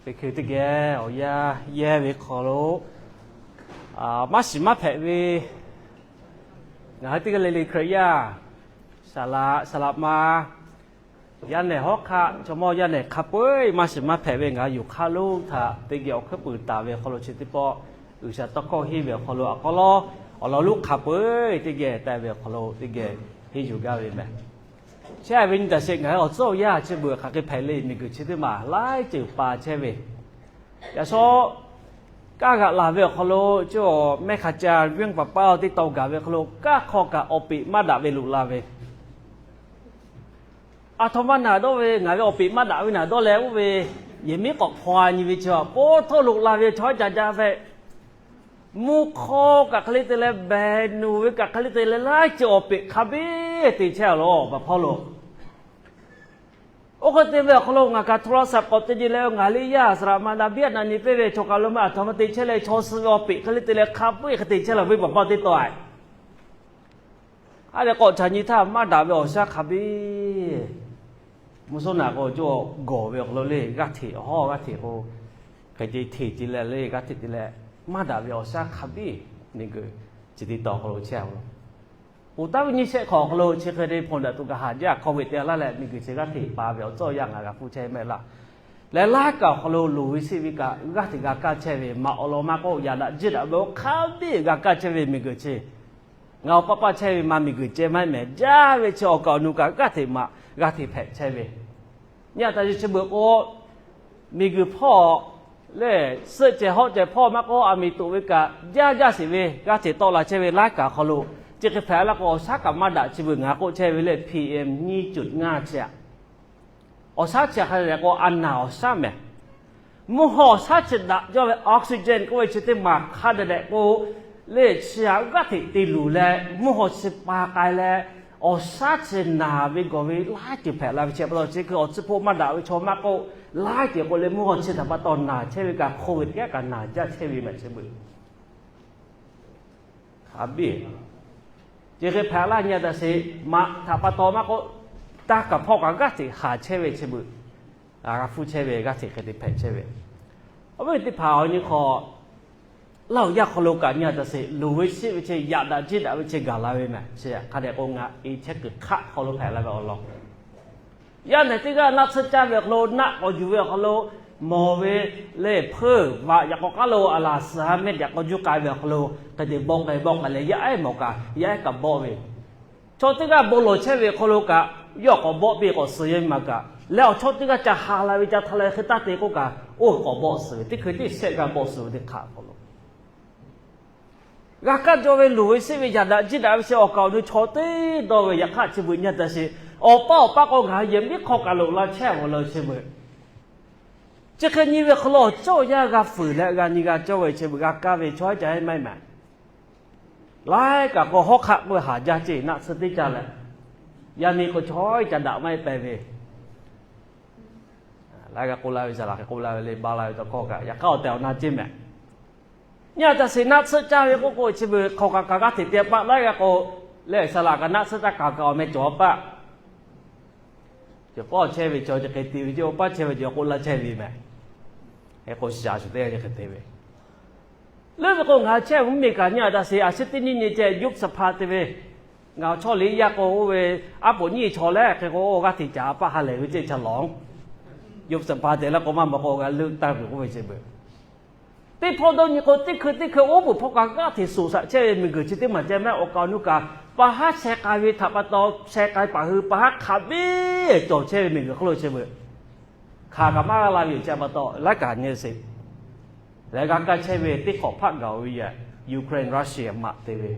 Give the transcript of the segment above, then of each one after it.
Teˇ hkui teˇ geh awˬ yanˇ yehˇ ve hk'aw lo, maˇ shiˍ maˇ hpehꞈ ve ngaˬ hui teˇ g'aˇ le le Hkriꞈ yaˇ, saˍ laꞈ ma, yaˇ nehˬ hawˉ hk'aˆ, chaw mawˇ yaˇ nehˬ hk'a peu-eˬ maˇ shiˍ maˇ hpehꞈ ve ngaˬ hui yoˬ hk'aˇ lonˉ htaꞈ teˇ geh awˬ hkuiˉ puiˍ taˍ ve awˬ hk'aw lo chi teˇ pawˆ G'uiˬsha tawˇ hkawˇ henˇ ve awˬ hk'aw lo aꞈ k'aw lawˉ awˬ lawn lonˉ hk'a peu-eˬ teˇ geh taˍ ve awˬ hk'aw lo teˇ geh henˇ yuˬ gaˇ ve mehˬ. Chehˇ ve nyi taˍ sheˍ, ngaˬ hui awˬ tcuhˉ awˬ yanˇ chi beuꞈ hk'aˬ hk'e hpehꞈ le miˬguiˬ chi teˇ maˬ laiˉ ceuˬ pa chehˇ ve, yaꞈ shawˉ kaˇ g'aꞈ laˬ ve awˬ hk'aw lo, chi mehˆ hk'a ca venˇ paˍ paˇ teˇ taw gaˬ ve hk'aw lo, kaˇ hk'aw kaꞈ awˬ peꞈ maˇ daꞈ ve loꞈ la ve, aˬ htoꞈ ma naˬ dawˇ ve, ngaˬ ve awˬ peꞈ maˇ daꞈ ve naˬ dawˇ leh oˇ ve yehˬ miˉ k'awꞈ hpaw-a nyi ve chi a po htawˇ loꞈ la ve chaw haˉ ca jaˇ ve, mvuhˇ hk'awˇ kaꞈ hk'e le te leh behˬ nuˬ ve kaꞈ hk'e le te leh laiˉ ceuˬ awˬ peꞈ hk'a biˇ te chehˇ a laˬ baˬ hpawˇ lo. Oˇ hk'e te ve awˬ hk'aw lo ngaˬ kaꞈ hto la saˍ k'awꞈ te nyi leh ngaˬ le yaˇ saˍ laꞈ ma na biˇ a na nyi peˇ ve chaw kaꞈ lo maˇ aˬ htoꞈ ma te chehˇ leh chaw suh ve awˬ peꞈ hk'e le te leh hk'a peu-eˬ hk'e te chehˇ la ve baˬ hpawˇ teˇ taw a. A leh k'awꞈ ca nyi htaˇ maˇ daꞈ ve awˬ shaˉ hk'a biˇ. Mvuhˇ shawˉ naꞈ k'o cawˇ gawˬ ve awˬ hk'aw lo le g'aˇ hteꞈ hawˉ g'aˇ hteꞈ k'o, hk'e te hteꞈ te leh le g'aˇ hteꞈ te leh, maˇ daꞈ ve awˬ shaˉ hk'a biˇ miˬguiˬ chi te taw awˬ hk'aw lo chehˇ a lo. Oˬ taˍ ve nyiˇ shehˆ hk'awꞈ awˬ hk'aw lo chi hk'e te hpawnˬ daꞈ tuˬ kaꞈ haˍ jaˇ hk'aw ve te laˇ leh miˬguiˬ chi g'aˇ hteꞈ pa ve awˬ tcuhˉ awˬ yanˇ ngaˬ g'a hpuˇ chehˇ mehˆ laˇ. Leh laiˉ kaꞈ awˬ hk'aw lo loˍ ve sheˆ ve kaꞈ g'aˇ hteꞈ g'a kaˇ chehˇ ve maꞈ awˬ lawn maˇ k'oˆ, yaꞈ daꞈ jiˇ daꞈ ve oˇ hk'a biˇ g'a kaˇ chehˇ ve miˬguiˬ chi ngaˬ awˬ paˆ paˆ chehˇ ve maˇ miˬguiˬ ceh maˇ heˆ mehˍ jaˇ ve chi awˬ kaˍ awˬ nu kaꞈ g'aˇ hteꞈ maꞈ g'aˇ hteꞈ hpehꞈ chehˇ ve. Nyi a taˍ yeˬ chi beuꞈ k'o, miˬguiˬ hpawˇ lehˬ suhˆ cehˬ hawˆ cehˬ hpawˇ maˇ k'oˆ, aˬ miˍ toꞈ ve kaꞈ jaˇ jaˇ sheˍ ve g'aˇ hteꞈ tawˆ la chehˇ ve laiˉ kaꞈ awˬ hk'aw lo, chi hk'e hpehꞈ laˇ k'o awˬ shaˉ kaꞈ maˇ daꞈ chi beuꞈ ngaˬ k'oˆ chehˇ ve leh P M nyiˇ cuꞈ ngaˇ chi a. Awˬ shaˉ chi hk'a dehꞈ k'o a naˬ awˬ shaˉ mehˍ. Mvuhˇ haw awˬ shaˉ chi daꞈ jaˇ ve oxygen k'oˆ ve chi teˇ maˬ hk'a dehꞈ k'o, lehˬ chi a g'aˇ hteꞈ te luˬ leh mvuhˇ haw chi pa k'ai leh, awˬ shaˉ chi naˬ ve gawˬ ve laiˉ ceuˬ hpehꞈ la ve chi pa taw chi hk'e awˬ tcuhˉ hpoˆ maˇ daꞈ ve chaw maˇ k'oˆ, laiˉ ceuˬ k'o leh mvuhˇ haw chi htaꞈ pa taw naˬ chehˇ ve kaꞈ hk'oˆ ve teˇ g'aˇ kaꞈ naˬ jaˇ chehˇ ve mehˍ chi beuꞈ hk'a biˇ. Chi hk'e hpehꞈ laˇ nyi a taˍ sheˍ, maꞈ htaꞈ pa taw maˇ k'oˆ, taˇ kaꞈ hpawˇ kaꞈ g'aˇ hteꞈ haˍ chehˇ ve chi beuꞈ, g'a hpuˇ chehˇ ve g'aˇ hteꞈ hk'e te hpehꞈ chehˇ ve. Awˬ viˉ teˇ hpaˍ awˬ nyi hk'aw, laˇ awˬ yanˇ hk'aw lo kaꞈ nyi a taˍ sheˍ, loˍ ve sheˆ ve chi yaꞈ daꞈ jiˇ daꞈ ve chi gaˬ la ve mehˍ chi hk'a dehꞈ k'o ngaˬ e chehˇ kuiˬ hk'aˆ hk'aw lo hpehꞈ la ve awˬ lawn. Yaˇ nehˬ teˇ g'aˇ naˆ tsuhˇ caˇ ve awˬ hk'aw lo, naˆ k'awꞈ yuˬ ve awˬ hk'aw lo, mawˬ ve lehˬ hpeuˇ vaꞈ yaꞈ k'aw k'aˉ lo a laˬ suhˍ ha mehˆ yaꞈ k'aw juˇ k'ai ve awˬ hk'aw lo, hk'e te bawˆ k'ai bawˆ k'ai leh yaˇ ehˉ mawˬ kaꞈ yaˇ ehˉ kaꞈ bawˆ ve, chaw teˇ g'aˇ bon lawˬ chehˇ ve awˬ hk'aw lo kaꞈ, yawˇ k'awꞈ bawˆ piˇ k'awꞈ suh yehˇ maˇ kaꞈ leh awˬ chawˇ teˇ g'aˇ ca ha la ve ca hta la hk'e taˇ te k'oˆ kaꞈ, oˇ k'awꞈ bawˆ suh ve teˇ hkui teˇ shehˆ g'aˇ bawˆ suh ve teˇ hk'aˆ awˬ hk'aw lo g'a kaˇ jaw ve loˍ ve sheˆ ve yaꞈ daꞈ jiˇ daꞈ ve chi awˬ kaˍ awˬ nu chaw teˇ dawˇ ve yaꞈ hk'aˇ chi beuꞈ nyi a taˍ sheˍ. Awˬ paˇ awˬ paˇ k'o ngaˬ hui yehˬ miˉ hk'aw kaꞈ loꞈ la chehˇ a awˬ lawn chi beuꞈ, chi hk'e nyi ve hk'aw lo awˬ cawˇ awˬ yanˇ g'a fuiˍ leh g'a nyi g'a cawˇ ve chi beuꞈ g'a kaˇ ve chaw haˉ ca heˆ maˇ heˆ mehˍ. Laiˉ kaꞈ k'o hawˉ hk'aˆ k'oˆ ve haˍ jaˇ ceˇ naˆ tsuhˇ teˇ caˇ leh, yaˇ miˇ k'o chaw haˉ ca daꞈ maˇ heˆ pehˍ ve, laiˉ g'a k'oˆ laˇ ve zaˬ laˬ hk'e k'oˆ laˇ ve le ba laˇ ve tawˇ hkawˇ kaꞈ yaꞈ hk'aˇ awˬ tehˬ awˬ na ceˇ mehˍ. Nyi a taˍ sheˍ naˆ tsuhˇ caˇ ve k'oˆ k'o chi beuꞈ hk'aw kaꞈ kaꞈ g'aˇ hteꞈ te paˆ laiˉ g'a k'o, lehˬ saˍ laꞈ kaꞈ naˆ tsuhˇ caˇ kaꞈ kaꞈ awˬ meh cawˬ a paˆ cawˬ pawˆ chehˇ ve chaw chi hk'e te ve ceˇ, awˬ paˇ chehˇ ve cawˬ k'oˆ laˇ chehˇ ve mehˍ. Hk'e k'o shaˍ shuˍ teˇ g'aˇ chi hk'e te ve, leuˉ ve k'o ngaˬ hui chehˇ mvuhˇmiˬ kaꞈ nyi a taˍ sheˍ, a ciˉ teˇ nyiˇ nyi ceh yupˆ saˍ hpa te ve, ngaˬ awˬ chawˇ liꞈ yaˇ k'o oˇ ve aˉ poꞈ nyiˇ chaw leh hk'e k'o oˇ g'aˇ hteꞈ caˍ a paˆ ha lehˬ ve ceˇ ca lawˬ. Yupˆ saˍ hpa te laˇ k'o maˇ mawˬ k'o g'a leuˆ taˇ ve k'oˆ ve chi beuꞈ, teˇ hpawˇ dawˇ nyi k'o teˇ hkui teˇ hkui oˉ peunˍ hpawˇ kaꞈ g'aˇ hteꞈ soˍ shaꞈ chehˇ ve miˬguiˬ chi teˇ maˬ ceh mehˆ awˬ kaˍ awˬ nu kaꞈ pa haˉ sheh k'ai ve htaꞈ pa taw sheh k'ai paˍ hui pa haˉ hk'aˬ biˇ cawˬ chehˇ ve miˬguiˬ hk'oˆ lo chi beuꞈ, hk'aˬ kaꞈ maˇ g'a la ve yoˬ. Chi pa taw laiˉ kaꞈ nyi sheˍ. Leh g'a kaˇ chehˇ ve teˇ hk'awꞈ hpaˆ gaˬ-oˬ ve yaꞈ Ukraine Russia maꞈ te ve,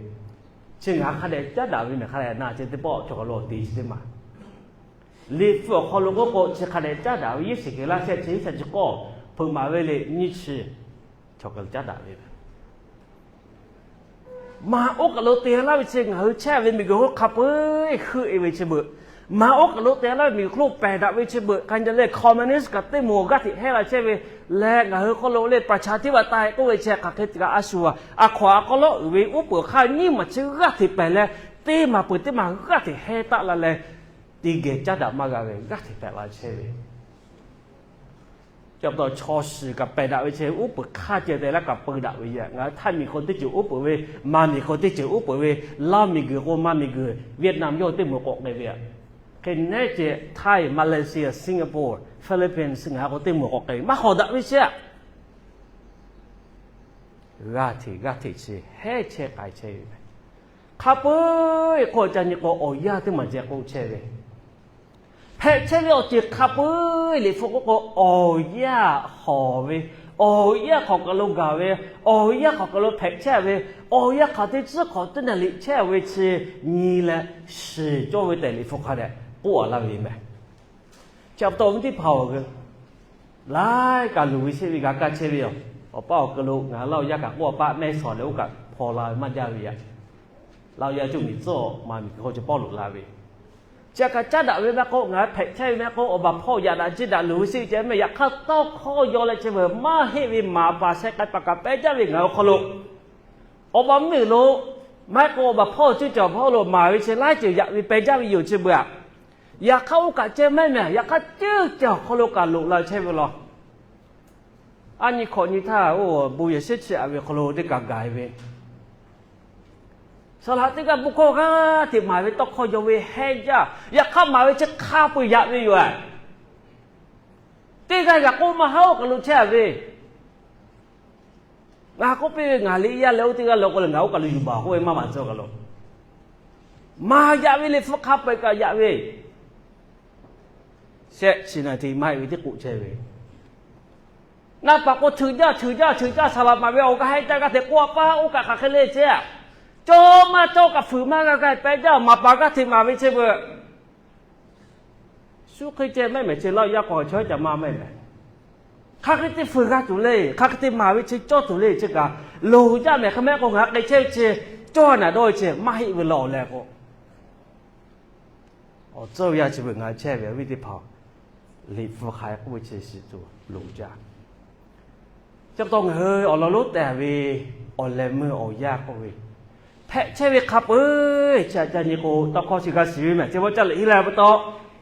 chi ngaˬ hk'a dehꞈ caˉ daꞈ ve mehˬ hk'a dehꞈ na ceh teˇ pawˆ chaw kaˬ lo awˬ te chi teˇ maˬ liꞈ hpu awˬ hk'aw lo k'oˆ k'o chi hk'a dehꞈ caˉ daꞈ ve yehˬ shiˍ kehˬ laˇ shehˆ chi iˉ shaꞈ chi k'awˇ hpeuꞈ maˍ ve le nyiˇ chi chaw kaˬ lo caˉ daꞈ ve Maꞈ oˇ kaˬ lo te laˇ ve chi ngaˬ hui chehˇ ve miˬguiˬ hk'oˆ hk'a peu-eˬ heuˆ-e ve chi beuꞈ, maꞈ oˇ kaˬ lo te laˇ ve miˬguiˬ hk'oˆ pehˬ daꞈ ve chi beuꞈ, hk'a le communist kaꞈ teˇ moˍ g'aˇ hteꞈ hehˇ la chehˇ ve leh ngaˬ hui hk'oˆ lo le ประชาธิปไตย k'oˆ ve chi hk'aˬ hk'e te kaꞈ a shu a, a hkaw a k'aw lawˉ uiˍ ve uˉ peunˍ hk'aˇ nyiˇ maˬ chi g'aˇ hteꞈ pehˬ leh, teˇ maˬ peuˬ teˇ maˬ g'aˇ hteꞈ hehˇ taˆ la leh, te geh caˉ daꞈ maˇ g'a ve g'aˇ hteꞈ pehˬ la chehˇ ve yoˬ. Chi pa taw chaw shiˍ kaꞈ pehˬ daꞈ ve chi uˉ peunˍ hk'aˇ ceh te laˇ kaꞈ peu daꞈ ve yoˬ. Ngaˬ hui Htaiˇ miˬ k'o teˇ ceuˬ uˉ peunˍ ve, Maˍ miˬ k'o teˇ ceuˬ uˉ peunˍ ve, Laˇ miˬ guiˬ k'o Maˇ miˬ guiˬ, Vietnam yawˇ teˇ moˍ k'awꞈ k'ai ve yoˬ. Hk'e nehˉ ceh Htaiˇ, Malaysia, Singapore, Philippines ngaˬ hui k'o teˇ moˍ k'awꞈ k'ai ve, maˇ hawˍ daꞈ ve chi aꞈ. G'aˇ hteꞈ g'aˇ hteꞈ chi hehˉ chehˇ k'ai chehˇ ve meh. Hk'a peu-eˬ k'o ca nyi k'o awˬ yanˇ teˇ maˬ ceh k'oˆ chehˇ ve, hpehꞈ chehˇ ve awˬ ceuˬ hk'a peu-eˬ Liꞈ hpu k'oˆ k'o, awˬ yanˇ hawˍ ve, awˬ yanˇ hk'aˬ kaˬ lo gaˬ ve, awˬ yanˇ hk'aˬ kaˬ lo hpehꞈ chehˇ ve, awˬ yanˇ hk'aˬ teˇ tcuhˉ hk'awꞈ teˇ naˍ liꞈ chehˇ ve chi nyi leh shiˍ cawˇ ve tehꞈ Liꞈ hpu hk'a dehꞈ k'oˆ a laˇ ve meh. Chi pa taw awˬ viˉ teˇ hpaˍ-oˬ, laiˉ kaꞈ luˬ ve sheˆ ve g'a kaˇ chehˇ ve yoˬ. Awˬ paˇ awˬ hk'aw lo ngaˬ hui Laˇ huˍ yaˇ kaꞈ k'oˆ a paˆ mehˇ shawˍ leh oˇ kaꞈ hpaw la ve maˇ jaˇ ve yoˬ. Laˇ huˍ yaˇ cuˇ miˬ tcuhˉ awˬ ma miˬ hk'aw chi pawˇ loꞈ la ve, chi htaꞈ kaꞈ caˉ daꞈ ve maˇ k'oˆ, ngaˬ hui hpehꞈ chehˇ ve maˇ k'oˆ, awˬ baˬ hpawˇ yaꞈ daꞈ jiˇ daꞈ luˬ ve sheˆ ceh meh. Yaꞈ hk'aˇ tawˇ hkawˇ yaw leh chi veuˬ maˇ heˆ ve maˍ paˍ sheh k'ai paˍ kaꞈ pehˇ jaˇ ve ngaˬ hui awˬ hk'aw lo, awˬ baˬ meuˇ lo maˇ heˆ k'o awˬ baˬ hpawˇ cuˇ cawˬ hpawˇ lo maˍ ve chi laiˉ ceuˬ yaꞈ ve pehˇ jaˇ ve yoˬ chi beuꞈ. Yaꞈ hk'aˇ oˇ kaꞈ ceh mehˇ meh, yaꞈ hk'aˇ ceuˇ ceh awˬ hk'aw lo kaꞈ loꞈ la chehˇ ve law. A nyi hk'awꞈ nyi htaˇ, oˇ bon yehˬ sheˉ chi aꞈ ve hk'aw lo teˇ kaꞈ gaˬ ve, saˍ laꞈ teˇ g'aˇ bon hkawˇ g'aˇ hteꞈ maˍ ve tawˇ hkawˇ yaw ve hehˉ jaˇ. Yaꞈ hk'aˇ maˍ ve chi hk'a peu-eˬ yaꞈ ve yoˬ. Teˇ g'aˇ g'aꞈ k'oˆ maˇ haˉ oˇ kaˬ lo chehˇ a ve, ngaˬ k'oˆ piˇ ve, ngaˬ liꞈ yaˇ leh oˇ teˇ g'aˇ lo k'o leh ngaˬ oˇ kaˬ lo yuˬ baˬ k'oˆ ve maˇ maˍ tcuh kaˬ lo, maˍ yaꞈ ve Liꞈ hpu hk'a peu-eˬ kaꞈ yaꞈ ve, shehˆ chi na te maˇ heˆ ve teˇ k'oˆ chehˇ ve, naˆ paˍ k'o cheuˬ jaˇ cheuˬ jaˇ cheuˬ jaˇ, saˍ laꞈ maˍ ve awˬ g'aˇ hehˉ jaˇ g'aˇ hteꞈ k'oˆ a paˇ oˇ kaꞈ hk'aˬ hk'e le chehˇ a. Cawˇ maˇ cawˇ kaꞈ fuiˍ maˇ g'a g'a pehˇ jaˇ, maˍ paˍ g'aˇ hteꞈ maˍ ve chehˇ veuˬ. Shu hk'e ceh mehˆ mehˍ chi Laˇ huˍ yaˇ k'awꞈ chaweh ca maˇ mehˆ mehˍ. Hk'aˬ hk'e te fuiˍ g'a tuˬ le, hk'aˬ hk'e te maˍ ve chi cawˇ tuˬ le chi kaꞈ, loˍ jaˇ mehˍ hk'e mehˆ k'o ngaˬ hui k'ai chehˇ ve chi cawˇ naˍ dawˇ ve chi maˇ heˆ ve law awˬ leh k'o, awˬ tcuhˇ ve yaˇ chi beuꞈ ngaˬ hui chehˇ ve awˬ viˉ teˇ hpaˍ, Liꞈ hpu hk'aˬ hk'e k'oˆ ve chi shiˍ tuˬ loˍ jaˇ. Chi pa taw ngaˬ hui awˬ lawn lonˉ tehˬ ve awˬ leh meuˇ awˬ yanˇ k'oˆ ve, hpehꞈ chehˇ ve hk'a peu-eˬ chi aꞈ ca nyi k'o, tawˇ hkawˇ chi g'a shiˍ ve mehˍ. Chi vaˇ caˇ leh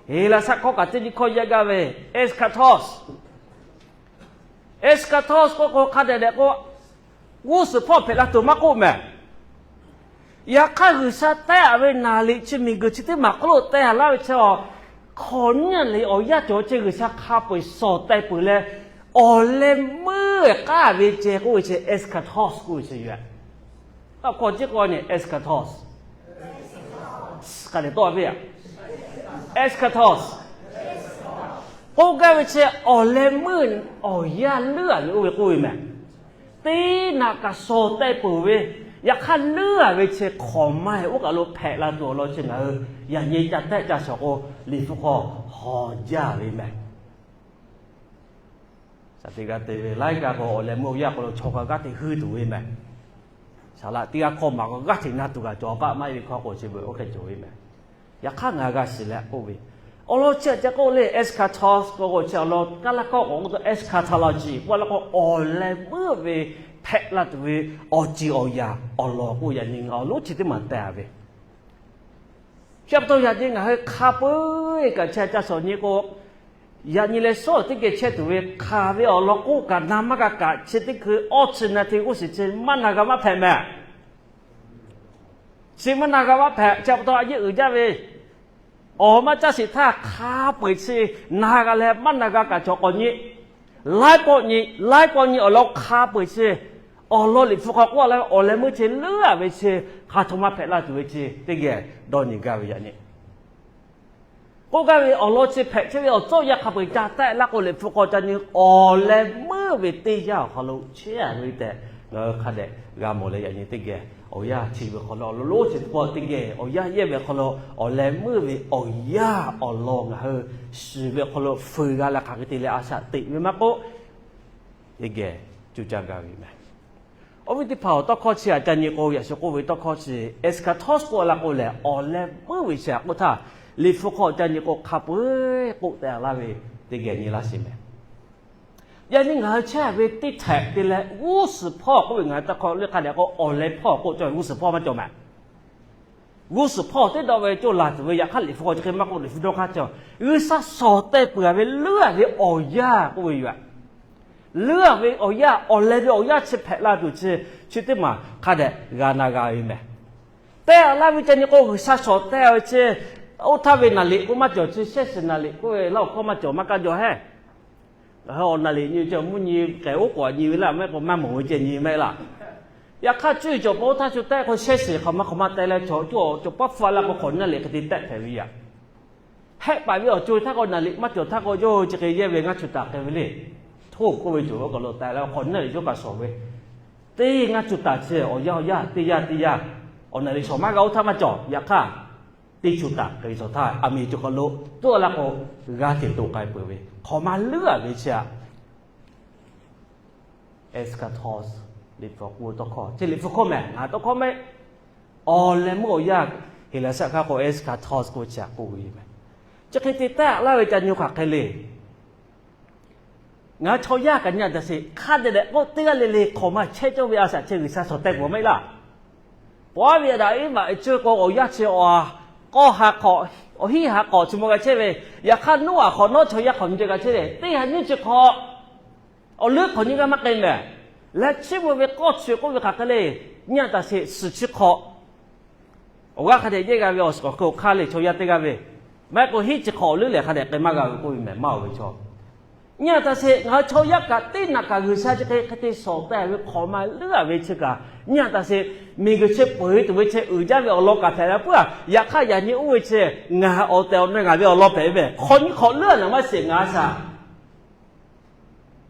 Heˍlaˍsaˆ hkawˇ kaꞈ teˇ nyi hkawˇ yaˇ gaˇ ve, eschatologos, eschatologos k'oˆ k'o hk'a dehꞈ dehꞈ k'o, g'uˇ suhˍ hpawˇ hpehꞈ la tuˬ maˇ k'oˆ mehˍ. Yaꞈ hk'aˇ G'uiˬsha teh a ve naˍ liꞈ chi miˬguiˬ chi teˇ maˬ hk'oˆ lo teh a laˇ ve chi a, hk'awꞈ nyiˇ leh awˬ yanˇ cawˬ chi G'uiˬsha hk'a peu-eˬ shawˍ teh peuˬ leh, awˬ leh meuˇ k'aˇ ve ceh k'oˆ ve chi eschatologos k'oˆ ve chi yoˬ. Tawˇ hkawˇ chi k'o eschatologos, hk'a dehꞈ tawˆ ve a, eschatologos k'oˆ gaˇ ve chi awˬ leh meuˇ awˬ yanˇ leuˉ a ve oˇ ve k'oˆ ve mehˍ. Teˇ naꞈ kaꞈ shawˍ teh peuˬ ve, yaꞈ hk'aˇ leuˉ a ve chi hk'awꞈ maˇ heˆ. Oˇ kaˬ lo hpehꞈ la tuˬ awˬ lawn chi ngaˬ hui yaꞈ nyi ca tehˆ ca shawˍ k'o, Liꞈ hpu hk'aw hawˬ jaˇ ve mehˍ. Shaˍ te g'a te ve laiˉ g'aˇ k'o awˬ leh meuˇ awˬ yanˇ k'o lo chaw kaꞈ g'aˇ hteꞈ hui tuˬ ve mehˍ. Saˍ laꞈ teˇ g'aˇ hkawˇ maˍ k'o g'aˇ hteꞈ na tuˬ kaꞈ cawˬ kaꞈ maˇ heˆ ve hkawˇ k'o chi beuꞈ oˇ hk'e cawˬ ve mehˍ. Yaꞈ hk'aˇ ngaˬ g'a shiˍ leh k'oˆ ve, awˬ lawn chi aꞈ ca k'oˆ le, eschatologos k'oˆ k'o chi awˬ lawn kaˇ laˇ hkawˇ k'awꞈ k'oˆ taw eschatology k'oˆ laˇ k'o, awˬ leh meuˇ ve hpehꞈ la tuˬ ve awˬ ceuˬ awˬ yaꞈ awˬ lawn k'oˆ yaꞈ nyi ngaˬ awˬ lonˉ chi teˇ maˬ teh a ve. Chi pa taw yaꞈ nyi ngaˬ hui hk'a peu-eˬ kaꞈ chi aꞈ ca shawˍ nyi k'o, yaꞈ nyi leh shawˉ teˇ geh chehˇ tuˬ ve hk'aˬ ve awˬ lawn k'oˆ kaꞈ na maˇ g'a kaꞈ, chi teˇ hkui awˇ chi na te g'uˇ suhˍ chi maˇ na g'a maˇ hpehꞈ mehˍ. Chi maˇ na g'a maˇ hpehꞈ. Chi pa taw a yeˇ uiˍ jaˇ ve awˬ maˇ caˇ shiˍ htaˇ hk'a peu-eˬ chi na g'a leh maˇ na g'a kaꞈ cawˬ k'awꞈ nyi, laiˉ pawˆ nyi laiˉ pawˆ nyi awˬ lawn hk'a peu-eˬ chi awˬ lawn Liꞈ hpu hk'aw k'oˆ laˇ ve awˬ leh meuˇ chi leuˉ a ve chi hk'a htoꞈ ma hpehꞈ la tuˬ ve chi teˇ geh dawˇ nyi gaˇ ve yaꞈ nyi. K'oˆ gaˇ ve awˬ lawn chi hpehꞈ chehˇ ve awˬ tcuhˉ yaˇ hk'a peu-eˬ ca tehˆ laˇ k'o, Liꞈ hpu hk'aw ca nyi awˬ leh meuˇ ve teˇ yanˇ awˬ hk'aw lo chehˇ a ve tehꞈ ngaˬ hui hk'a dehꞈ g'a mawˬ leh yaꞈ nyi teˇ geh awˬ yanˇ chi ve hk'aw lo awˬ lawn lonˉ chi teˇ pawˆ teˇ geh awˬ yanˇ yehˇ ve hk'aw lo awˬ leh meuˇ ve awˬ yanˇ awˬ lawn ngaˬ hui shiˍ ve hk'aw lo fuiˍ g'a leh hk'aˬ hk'e te leh a shaꞈ teꞈ ve maˇ k'oˆ, teˇ geh cuˇ caˇ gaˇ ve mehˍ. Awˬ viˉ teˇ hpaˍ-oˬ, tawˇ hkawˇ chi aꞈ ca nyi k'o, yaꞈ shu k'oˆ ve tawˇ hkawˇ chi eschatologos k'oˆ la k'o lehˬ, awˬ leh meuˇ ve chi aꞈ k'oˆ htaˇ, Liꞈ hpu hk'aw ca nyi k'o hk'a peu-eˬ k'oˆ teh a laˇ ve teˇ geh nyi laˇ sheˍ mehˍ. Yaꞈ nyi ngaˬ hui chehˇ ve teˇ htehꞈ te leh g'uˇ suhˍ hpawˇ k'oˆ ve ngaˬ hui tawˇ hkawˇ le hk'a dehꞈ k'o awˬ leh hpawˇ k'oˆ cawˬ ve g'uˇ suhˍ hpawˇ maˇ cawˬ mehˍ. G'uˇ suhˍ hpawˇ teˇ dawˇ ve cawˇ laˬ tuˬ ve yaꞈ hk'aˇ Liꞈ hpu k'aw chi hk'e maˇ k'oˆ, Liꞈ hpu dawˇ hk'aˇ cawˬ. G'uiˬsha shawˍ teh peuˬ ve leuˉ a ve awˬ yanˇ k'oˆ ve yoˬ. Leuˉ-a ve awˬ yanˇ, awˬ leh ve awˬ yanˇ chi hpehꞈ la tuˬ chi, chi teˇ maˬ hk'a dehꞈ g'a na g'a ve mehˬ. Tehˆ laˇ ve ca nyi k'o, G'uiˬsha shawˍ teh ve chi, oˇ htaˇ ve naˍ liꞈ k'oˆ maˇ cawˬ, chi shehˆ shiˍ naˍ liꞈ k'oˆ ve laˇ awˬ hkawˇ maˇ cawˬ, maˇ kaˇ jaw hehˉ. Awˬ naˍ liꞈ nyi ceh mvuhˇ nyi k'ehˬ oˉ k'oˍ nyi ve laˇ, maˇ heˆ k'o maˇ mawˬ ve ceh nyi maˇ heˆ laˇ. Yaꞈ hk'aˇ cuˇ yiˍ cawˬ pa oˇ htaˇ, shu tehˆ k'o shehˆ shiˍ hk'awꞈ maˇ hk'awꞈ maˇ teh leh, chaw cawˬ cawˬ paˇ hpu la k'o, hk'awꞈ naˍ liꞈ hk'e te tehˆ hpehꞈ ve yaꞈ. Hehˆ paˍ ve awˬ co htaˇ k'o, naˍ liꞈ maˇ cawˬ htaˇ k'o, yawˇ hui chi hk'e yehˇ ve ngaˇ chuˬ taˍ k'ai ve le. Htoˇ k'oˆ ve cawˬ ve awˬ hk'awꞈ lo teh leh, hk'awꞈ naˍ liꞈ yawˇ kaꞈ shawˍ ve, teˇ ngaˇ chuˬ taˍ chi awˬ yanˇ awˬ yanˇ teˇ yanˇ teˇ yanˇ, awˬ naˍ liꞈ shawˍ maˇ g'a oˇ htaˇ maˇ cawˬ. Yaꞈ hk'aˇ, teˇ chuˬ taˍ k'ai ve cawˬ htaˇ, aˬ miˍ cawˬ hk'awꞈ lo tuˉ la k'o, g'a hteꞈ toꞈ k'ai peuˬ ve hk'awꞈ maˇ leuˉ-a ve chi aꞈ. Eschatos, Liꞈ hpu k'oˆ tawˇ hkawˇ, chi Liꞈ hpu hkawˇ mehˬ, ngaˬ tawˇ hkawˇ mehˆ. Awˬ leh meuˇ awˬ yanˇ, Heˍlaˍsaˆ hk'aˇ k'o eschatos k'oˆ ve chi aꞈ k'oˆ ve mehˬ. Chi hk'e te tehˆ laˇ ve ca nyi hk'aˬ hk'e le. Ngaˬ hui chaw yaˇ kaꞈ nyi-a taˍ sheˍ, hk'a dehꞈ dehꞈ k'oˆ teˇ g'aˇ le le hk'awꞈ maˇ chehˇ cawˇ ve a shaꞈ chi G'uiˬsha shawˍ teh peuˬ maˇ heˆ laˇ. Paw aˉ ve Aˍdanˍ Eˇvaꞈ ceuˇ k'o, awˬ yanˇ chi awˬ k'awˇ ha k'awꞈ, awˬ hiˉ ha k'awꞈ chi maw g'a chehˇ ve, yaꞈ hk'aˇ Noˉaꞈ hk'awꞈ nawˉ chaw yaˇ hk'awꞈ nyi ceh g'a chehˇ ve, teˇ ha nyiˇ chi hk'awꞈ awˬ leuˉ hk'awꞈ nyi g'aˇ maˇ k'ai mehˬ. Leh chiˇ mvuh ve k'awˇ chi k'oˆ ve hk'aˬ hk'e le, nyi-a taˍ sheˍ, suhˍ chi hk'awꞈ awˬ g'aˇ hk'a dehꞈ yehˇ g'a ve awˬ suhˍ awˬ hk'e awˬ hk'aˇ le chaw yaˇ teˇ g'aˇ ve, maˇ heˆ k'o hiˉ chi hk'awꞈ awˬ leuˉ lehˬ hk'a dehꞈ k'ai maˇ g'a ve k'oˆ ve mehˬ, maˇ oˬ ve chaw. Nyi-a taˍ sheˍ, ngaˬ hui chaw yaˇ kaꞈ teˇ naꞈ kaꞈ G'uiˬsha chi hk'e hk'e te shawˍ teh ve hk'awꞈ maˇ leuˉ-a ve chi kaꞈ, nyi-a taˍ sheˍ, miˬguiˬ chi peuˬ-e tuˬ ve chi uiˍ jaˇ ve awˬ lawn kaꞈ hpehꞈ la puiˉ-a. Yaꞈ hk'aˇ yaꞈ nyi oˇ ve chi ngaˬ hui awˬ tehˬ awˬ na ngaˬ ve awˬ lawn hpehꞈ ve mehˬ. Hk'awꞈ nyi hk'awꞈ leuˉ-a naˍ maˇ sheˍ ngaˬ shaꞈ.